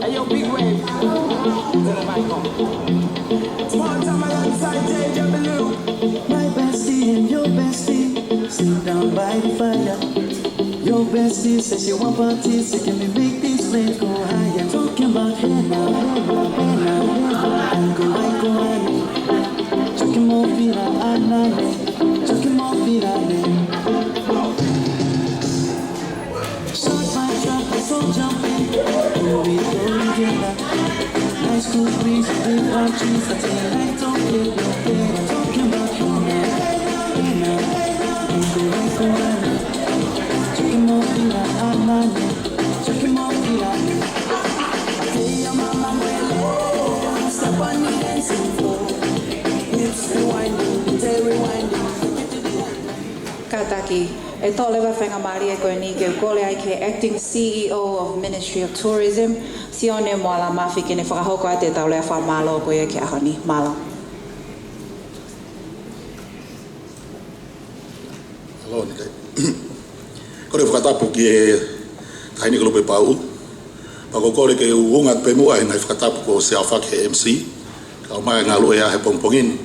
Hey, yo, Big Wave. Turn the mic on. Small Time alongside J W. My bestie and your bestie sit down by the fire. Your bestie says she want parties, so can we make this rate go higher? Talking about hey now, hey now, hey now, hey now. And go, I go, I know. Talking more feel, I, I, I. Talking more feel, I, I. Shot my shot, let's all jump in. Here we go together. Nice cool breeze, big palm trees. I tell you, lights don't get no better. Talking about hey now, hey now, hey now. Hey, go, hey, go, hey now. Talking more feel, I, I, I. Talking more feel, I, I. I tell you, mama, well, step on the dancing floor. Hips rewinding, detail rewinding. Kātaki, ʻe toʻo leva e faingamālie ko eni ke u kole ai ki he Acting C E O of Ministry of Tourism, Sione Moala Mafi, ke ne fakahoko atu ʻetau lea fakamālō ko ia ki he ʻaho ni. Mālō. Hello, Nick. Kole fakatapu ki he Taʻahine Kolupe Pau. Pea ʻoku ou kole ke u ʻunga pē muʻa he ngaahi fakatapu kuo ʻosi aofaki ʻe he M C, kae ʻumaʻā e ngaluʻea he pongipongi ni.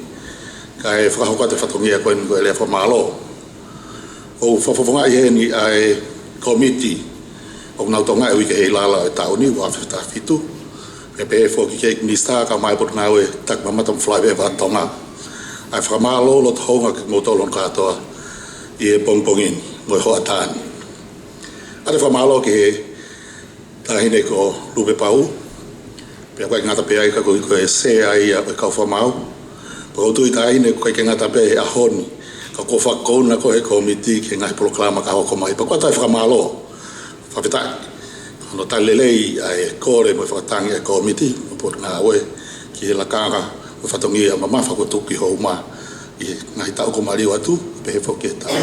Kae fakahoko atu e fatongia ko eni ko e lea fakamālō. ʻOku ou fakafofongaʻi heni ʻa e kōmiti ʻoku nau tokangaʻi e Uike Heilala ʻo e taʻu ni, ua afe taha fitu. Kae pehē foki ki he Minisitā kae ʻumaʻā e Potungāue Takimamata mo Falaiveva ʻa Tonga. ʻA e fakamālō loto houngaʻia kiate kimoutolu hono kātoa ʻi he pongipongi ni mo e hoʻatā ni. ʻA e fakamālō ki he Taʻahine ko Lupe Pau, pea ʻoku ʻikai ngata pē ai ka ko e, ko e sea ia ʻo e kau fakamaau, ʻOku ou tui, Taʻahine, ʻoku ʻikai ke ngata pē he ʻaho ni, ka ʻoku fakakouna koe ʻe he kōmiti ki he ngaahi polokalama ka hoko mai. Pea ʻoku ʻoatu e fakamālō, fakafetaʻi hono tali lelei ʻa e kole mo e fakatangi ʻa e kōmiti mo e potungāue ki he lakanga mo e fatongia mamafa kuo tuku ki houma ʻi he ngaahi taʻu kuo maliu atu, pehē foki ki he taʻu.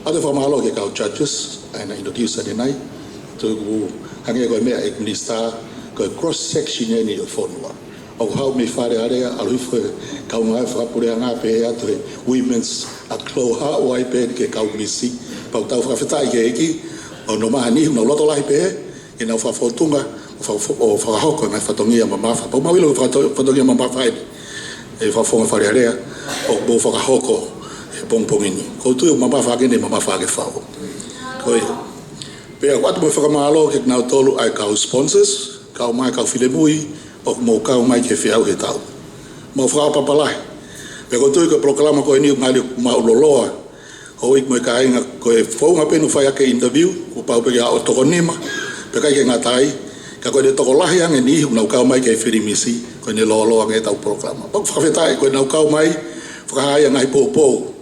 ʻOatu e fakamālō ki he kau judges, ʻa ia naʻe introduce ʻanenai, ʻoku ou tui ʻoku hangē ko e meʻa ʻa e Minisitā, ko e cross section eni ʻo e fonua. ʻOku haʻu mei Fale Alea, ʻalu hifo he kaungāue fakapuleʻanga pehē atu he women's ʻa Klo, haʻu ai pē ki he kau misi. Pea ʻoku tau fakafetaʻi ki he ʻEiki, ʻo nau maʻu ha niʻihi ʻoku nau loto lahi pehē, ʻi heʻenau fakafōtunga, ʻo faka-, ʻo fakahoko e ngaahi fatongia mamafa. Pea ʻoku mau ʻilo ko e fakato-, fatongia mamafa eni ʻa e Fakafofonga Fale Alea, ʻoku mou fakahoko he pongipongi ni. ʻOku ou tui ʻoku mamafa hake eni, mamafa hake fau. Ko ia. Pea ʻoku ʻoatu mo e fakamālō kiate kinautolu ʻa e kau sponsors, kau mai kau finemui, ʻoku mou kau mai ki he feʻauhi he taʻu. Mau fakaʻapaʻapa lahi. Pea ʻoku ou tui ko e polokalama ko eni ʻoku ngali maʻulōloa, houʻeiki mo e kāinga, ko e founga pē ʻoku fai ʻaki e interview, kuo pau pē ke ʻalu ʻo toko nima, pea ʻikai ke ngata ai, ka ko ʻene tokolahi ange e niʻihi ʻoku nau kau mai ki he finemui, ko ʻene lōloa ange ʻetau polokalama. Pea ʻoku fakafetaʻi ko ʻenau kau mai, fakahā ʻa e ngaahi poupou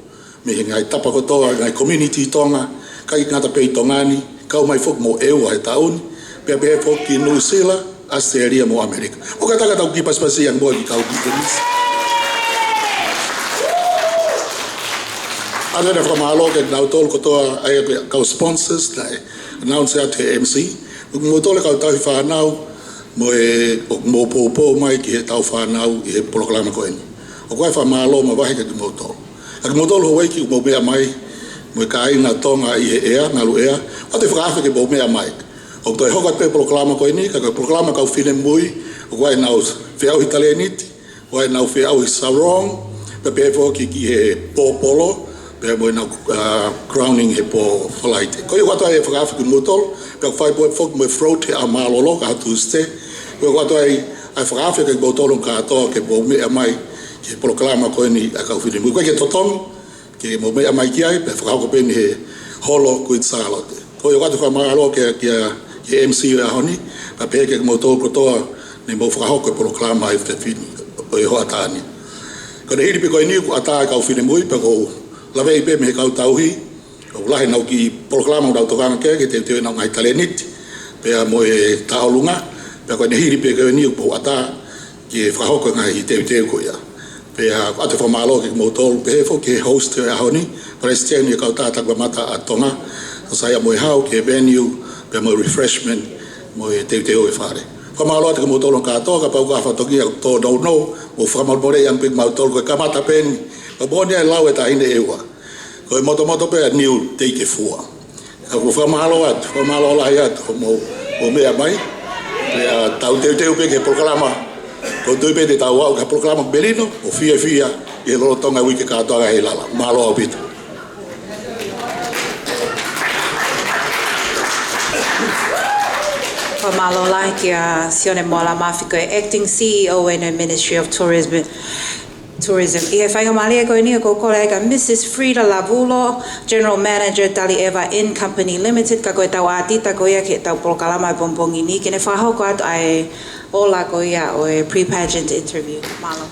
mei he ngaahi tapa kotoa, ngaahi community Tonga, ʻikai ngata pē ʻi Tonga ni, kau mai foki mo ʻEua he taʻu ni, pea pehē foki ki Nuʻusila, ʻAositelēlia mo ʻAmelika. ʻOku ʻikai ke tau kiʻi pasipasi ange mo e kiʻi kau business. ʻOatu ʻa e fakamālō kiate kinautolu kotoa ʻa e kau sponsors naʻe announce atu he M C. Kimoutolu e kau tauhi fānau, mo e, ʻoku mou poupou mai ki he tauhi fānau ʻi he polokalama ko eni. ʻOku ʻi ai e fakamālō mavahe kiate kimoutolu. ʻA kimoutolu houʻeiki ʻoku mou meʻa mai, mo e kāinga Tonga ʻi he ʻea, ngalu ʻea, ʻoatu e fakaafe ke mou meʻa mai. ʻOku toe hoko atu pē e polokalama ko eni, ka ko e polokalama kau finemui, ʻoku ʻi ai ʻenau feʻauhi talēniti, ʻoku ʻi ai ʻenau feʻauhi sarong, pea pehē foki ki he pō polo, pea mo ʻenau, uh, crowning he pō Falaite. Ko ia ʻoku ʻoatu ai e fakaafe kimoutolu, pea ʻoku fai pē foki mo e float he ʻaho mālōlō, ko e ʻaho Tūsite. Ko ia ʻoku ʻoatu ai ʻa e fakaafe kiate kimoutolu kātoa ke mou meʻa mai ki he polokalama ko eni ʻa e kau finemui. ʻOku ʻikai ke totongi ke mou meʻa mai ki ai, pea fakahoko pē eni he holo Queen Sālote. Ko ia ʻoku ʻoatu e fakamālō ki he, ki he, ki he M C ʻo e ʻaho ni, pea pehē kiate kimoutolu kotoa ne mou fakahoko e polokalama ʻi he efiafi ni ʻo e hoʻatā ni. Ko ʻene hili pē ko eni kuo ʻatā e kau finemui, pea ʻoku ou laveʻi pē mei he kau tauhi, ʻoku lahi ʻenau kiʻi polokalama ʻoku nau tokanga ki ai, ke teuteu ʻenau ngaahi talēniti, pea mo e tauʻolunga, pea ko ʻene hili pē ko eni kuo ʻatā ke fakahoko e ngaahi teuteu ko ia. Pea ʻoatu e fakamālō kiate kimoutolu, pehē foki ki he host ʻo e ʻaho ni, Palesiteni ʻo e Kautaha Takimamata ʻa Tonga, ʻo saiʻia mo e hao ki he venue, pea mo e refreshment, mo e teuteu e fale. Fakamālō atu kiate kimoutolu kātoa, kapau ko ha fatongia ʻoku tōnounou, mou fakamolemoleʻi ange pē kimautolu, ko e kamata pē eni, ka moʻoni e lau ʻa e Taʻahine ʻEua. Ko e motomoto pē ʻa e niu teʻeki ke fua. Ka ʻoku ou fakamālō atu, fakamālō lahi atu, hoʻomou, hoʻomou meʻa mai. Pea tau teuteu pē ki he polokalama. ʻOku ou tui pē te tau aʻu ki ha polokalama melino, ʻo fiefia, ʻi he lolotonga e uike kātoa ʻi he lala. Mālō ʻaupito. Fakamālō lahi kia Sione Moala Mafi, ko e Acting C E O ʻo e Ministry of Tourism. Tourism. ʻI he faingamālie ko eni ʻoku ou kole ai kia Mrs Frida Lavulo, General Manager Tali ʻEva Inn Company Limited, ka ko ʻetau ʻātita ko ia ki heʻetau polokalama he pongipongi ni, ke ne fakahoko atu ʻa e ola ko ia ʻo e pre-pageant interview. Mālō.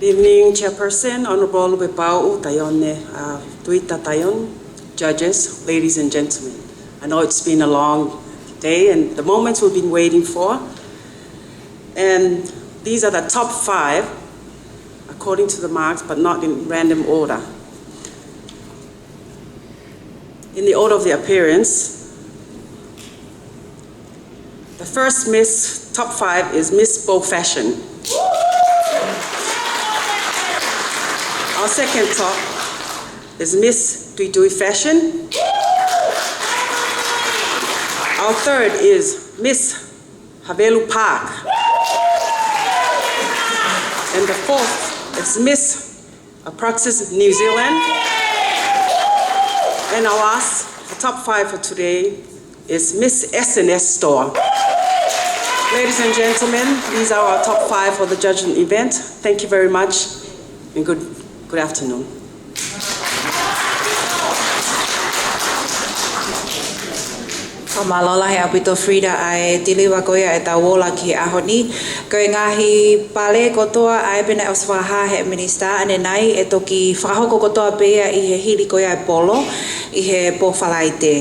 Good evening, Chairperson, Honourable Lupepauʻu Taione, uh, Tuita Taione, judges, ladies and gentlemen. I know it's been a long day and the moments we've been waiting for. And these are the top five, according to the marks, but not in random order. In the order of the appearance, the first Miss top five is Miss Bo Fashion. Our second top is Miss Tuitui Fashion. Our third is Miss Havelu Park. And the fourth is Miss Apraxis New Zealand. And our last, the top five for today is Miss S and S Store. Ladies and gentlemen, these are our top five for the judging event. Thank you very much. And good, good afternoon. Fakamālō lahi ʻaupito Frida ʻa e tiliva ko ia ʻetau ola ki he ʻaho ni. Ko e ngaahi pale kotoa ʻa ē pē naʻe ʻosi fakahā ʻe he minisitā ʻanenai ʻe toki fakahoko kotoa pē ia ʻi he hili ko ia e polo ʻi he pō Falaite.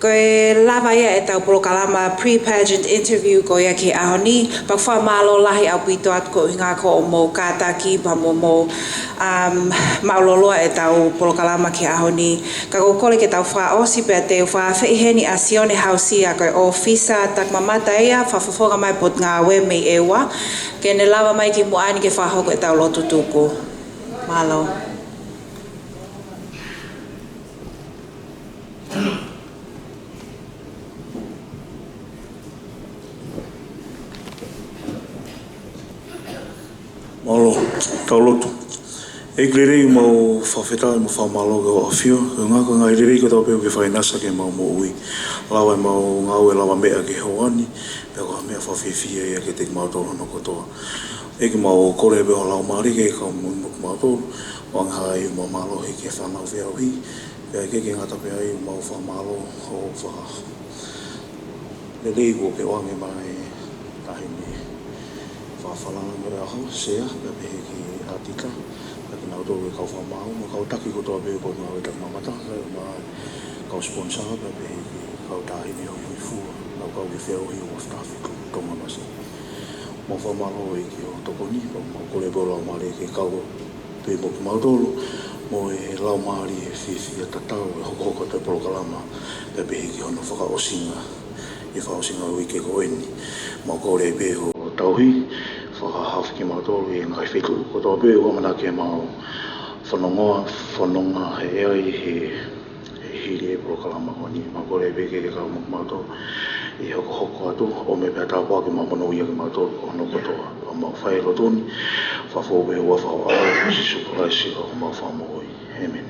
Ko e lava ia ʻetau polokalama pre-pageant interview ko ia ki he ʻaho ni, pea ʻoku fakamālō lahi ʻaupito atu koeʻuhi ko hoʻomou kātaki pea mo hoʻomou, um, māʻulōlō ʻetau polokalama ki he ʻaho ni. Ka ʻoku ou kole ke tau fakaʻosi pea te u fakaafeʻi heni ʻa Sione Hausia, ko e ʻōfisa takimamata ia, fakafofonga mai Potungāue mei ʻEua, ke ne lava mai ki muʻa ni ke fakahoko ʻetau lotu tuku. Mālō. Mālō, tau lotu. ʻEiki lelei, mau fakafetaʻi mo fakamālō ki hoʻo ʻafio, koeʻuhi ko e ngaahi lelei kotoa pē ʻoku ke fakaʻinasi ki heʻemau moʻui. Lava ʻemau ngāue lavameʻa ki he ʻaho ni, pea ko ha meʻa fakafiefia ia kiate kimautolu hono kotoa. ʻEiki, mau kole pē ho Laumālie ke kau mo kimautolu, ʻo ʻoange ha ivi mo e mālohi ki he fānau feʻauhi, pea ʻikai ke ngata pē ai, mau fakamālō hoʻo fakalelei kuo ke ʻoange maʻa e taʻahine fakafalala mo e ʻaho, Sea, pea pehē ki ʻAtita, pea kinautolu e kau fakamaau, mo e kau taki kotoa pē ʻo e Potungāue Takimamata, kae ʻumaʻā e kau sponsor, pea pehē ki he kau taʻahine hoihoifua, nau kau ki he feʻauhi ʻo e Fakataha Fitu Tonga Masi. Mau fakamālō ʻEiki hoʻo tokoni, pea mau kole pē ho Laumālie ke kau pē mo kimautolu, mo e laumālie fiefia tatau e hokohoko atu e polokalama, pea pehē ki hono fakaʻosinga, ʻi he fakaʻosinga e uike ko eni. Mau kole pē hoʻo tauhi, fakahaofi kimautolu ʻi he ngaahi feituʻu kotoa pē ʻoku ʻamanaki ke mau fononga, fononga ai he, he hili e polokalama ko eni. Mau kole pē ke ke kau mo kimautolu ʻi he hokohoko atu, ʻomi pē ha tāpuaki, mau monūʻia kimautolu hono kotoa. Pea mau fai e lotu ni, fakafoʻou pē ʻi he huafa ʻo ho ʻAlo ko Sīsū Kalaisi ko homau Fakamoʻui. ʻĒmeni.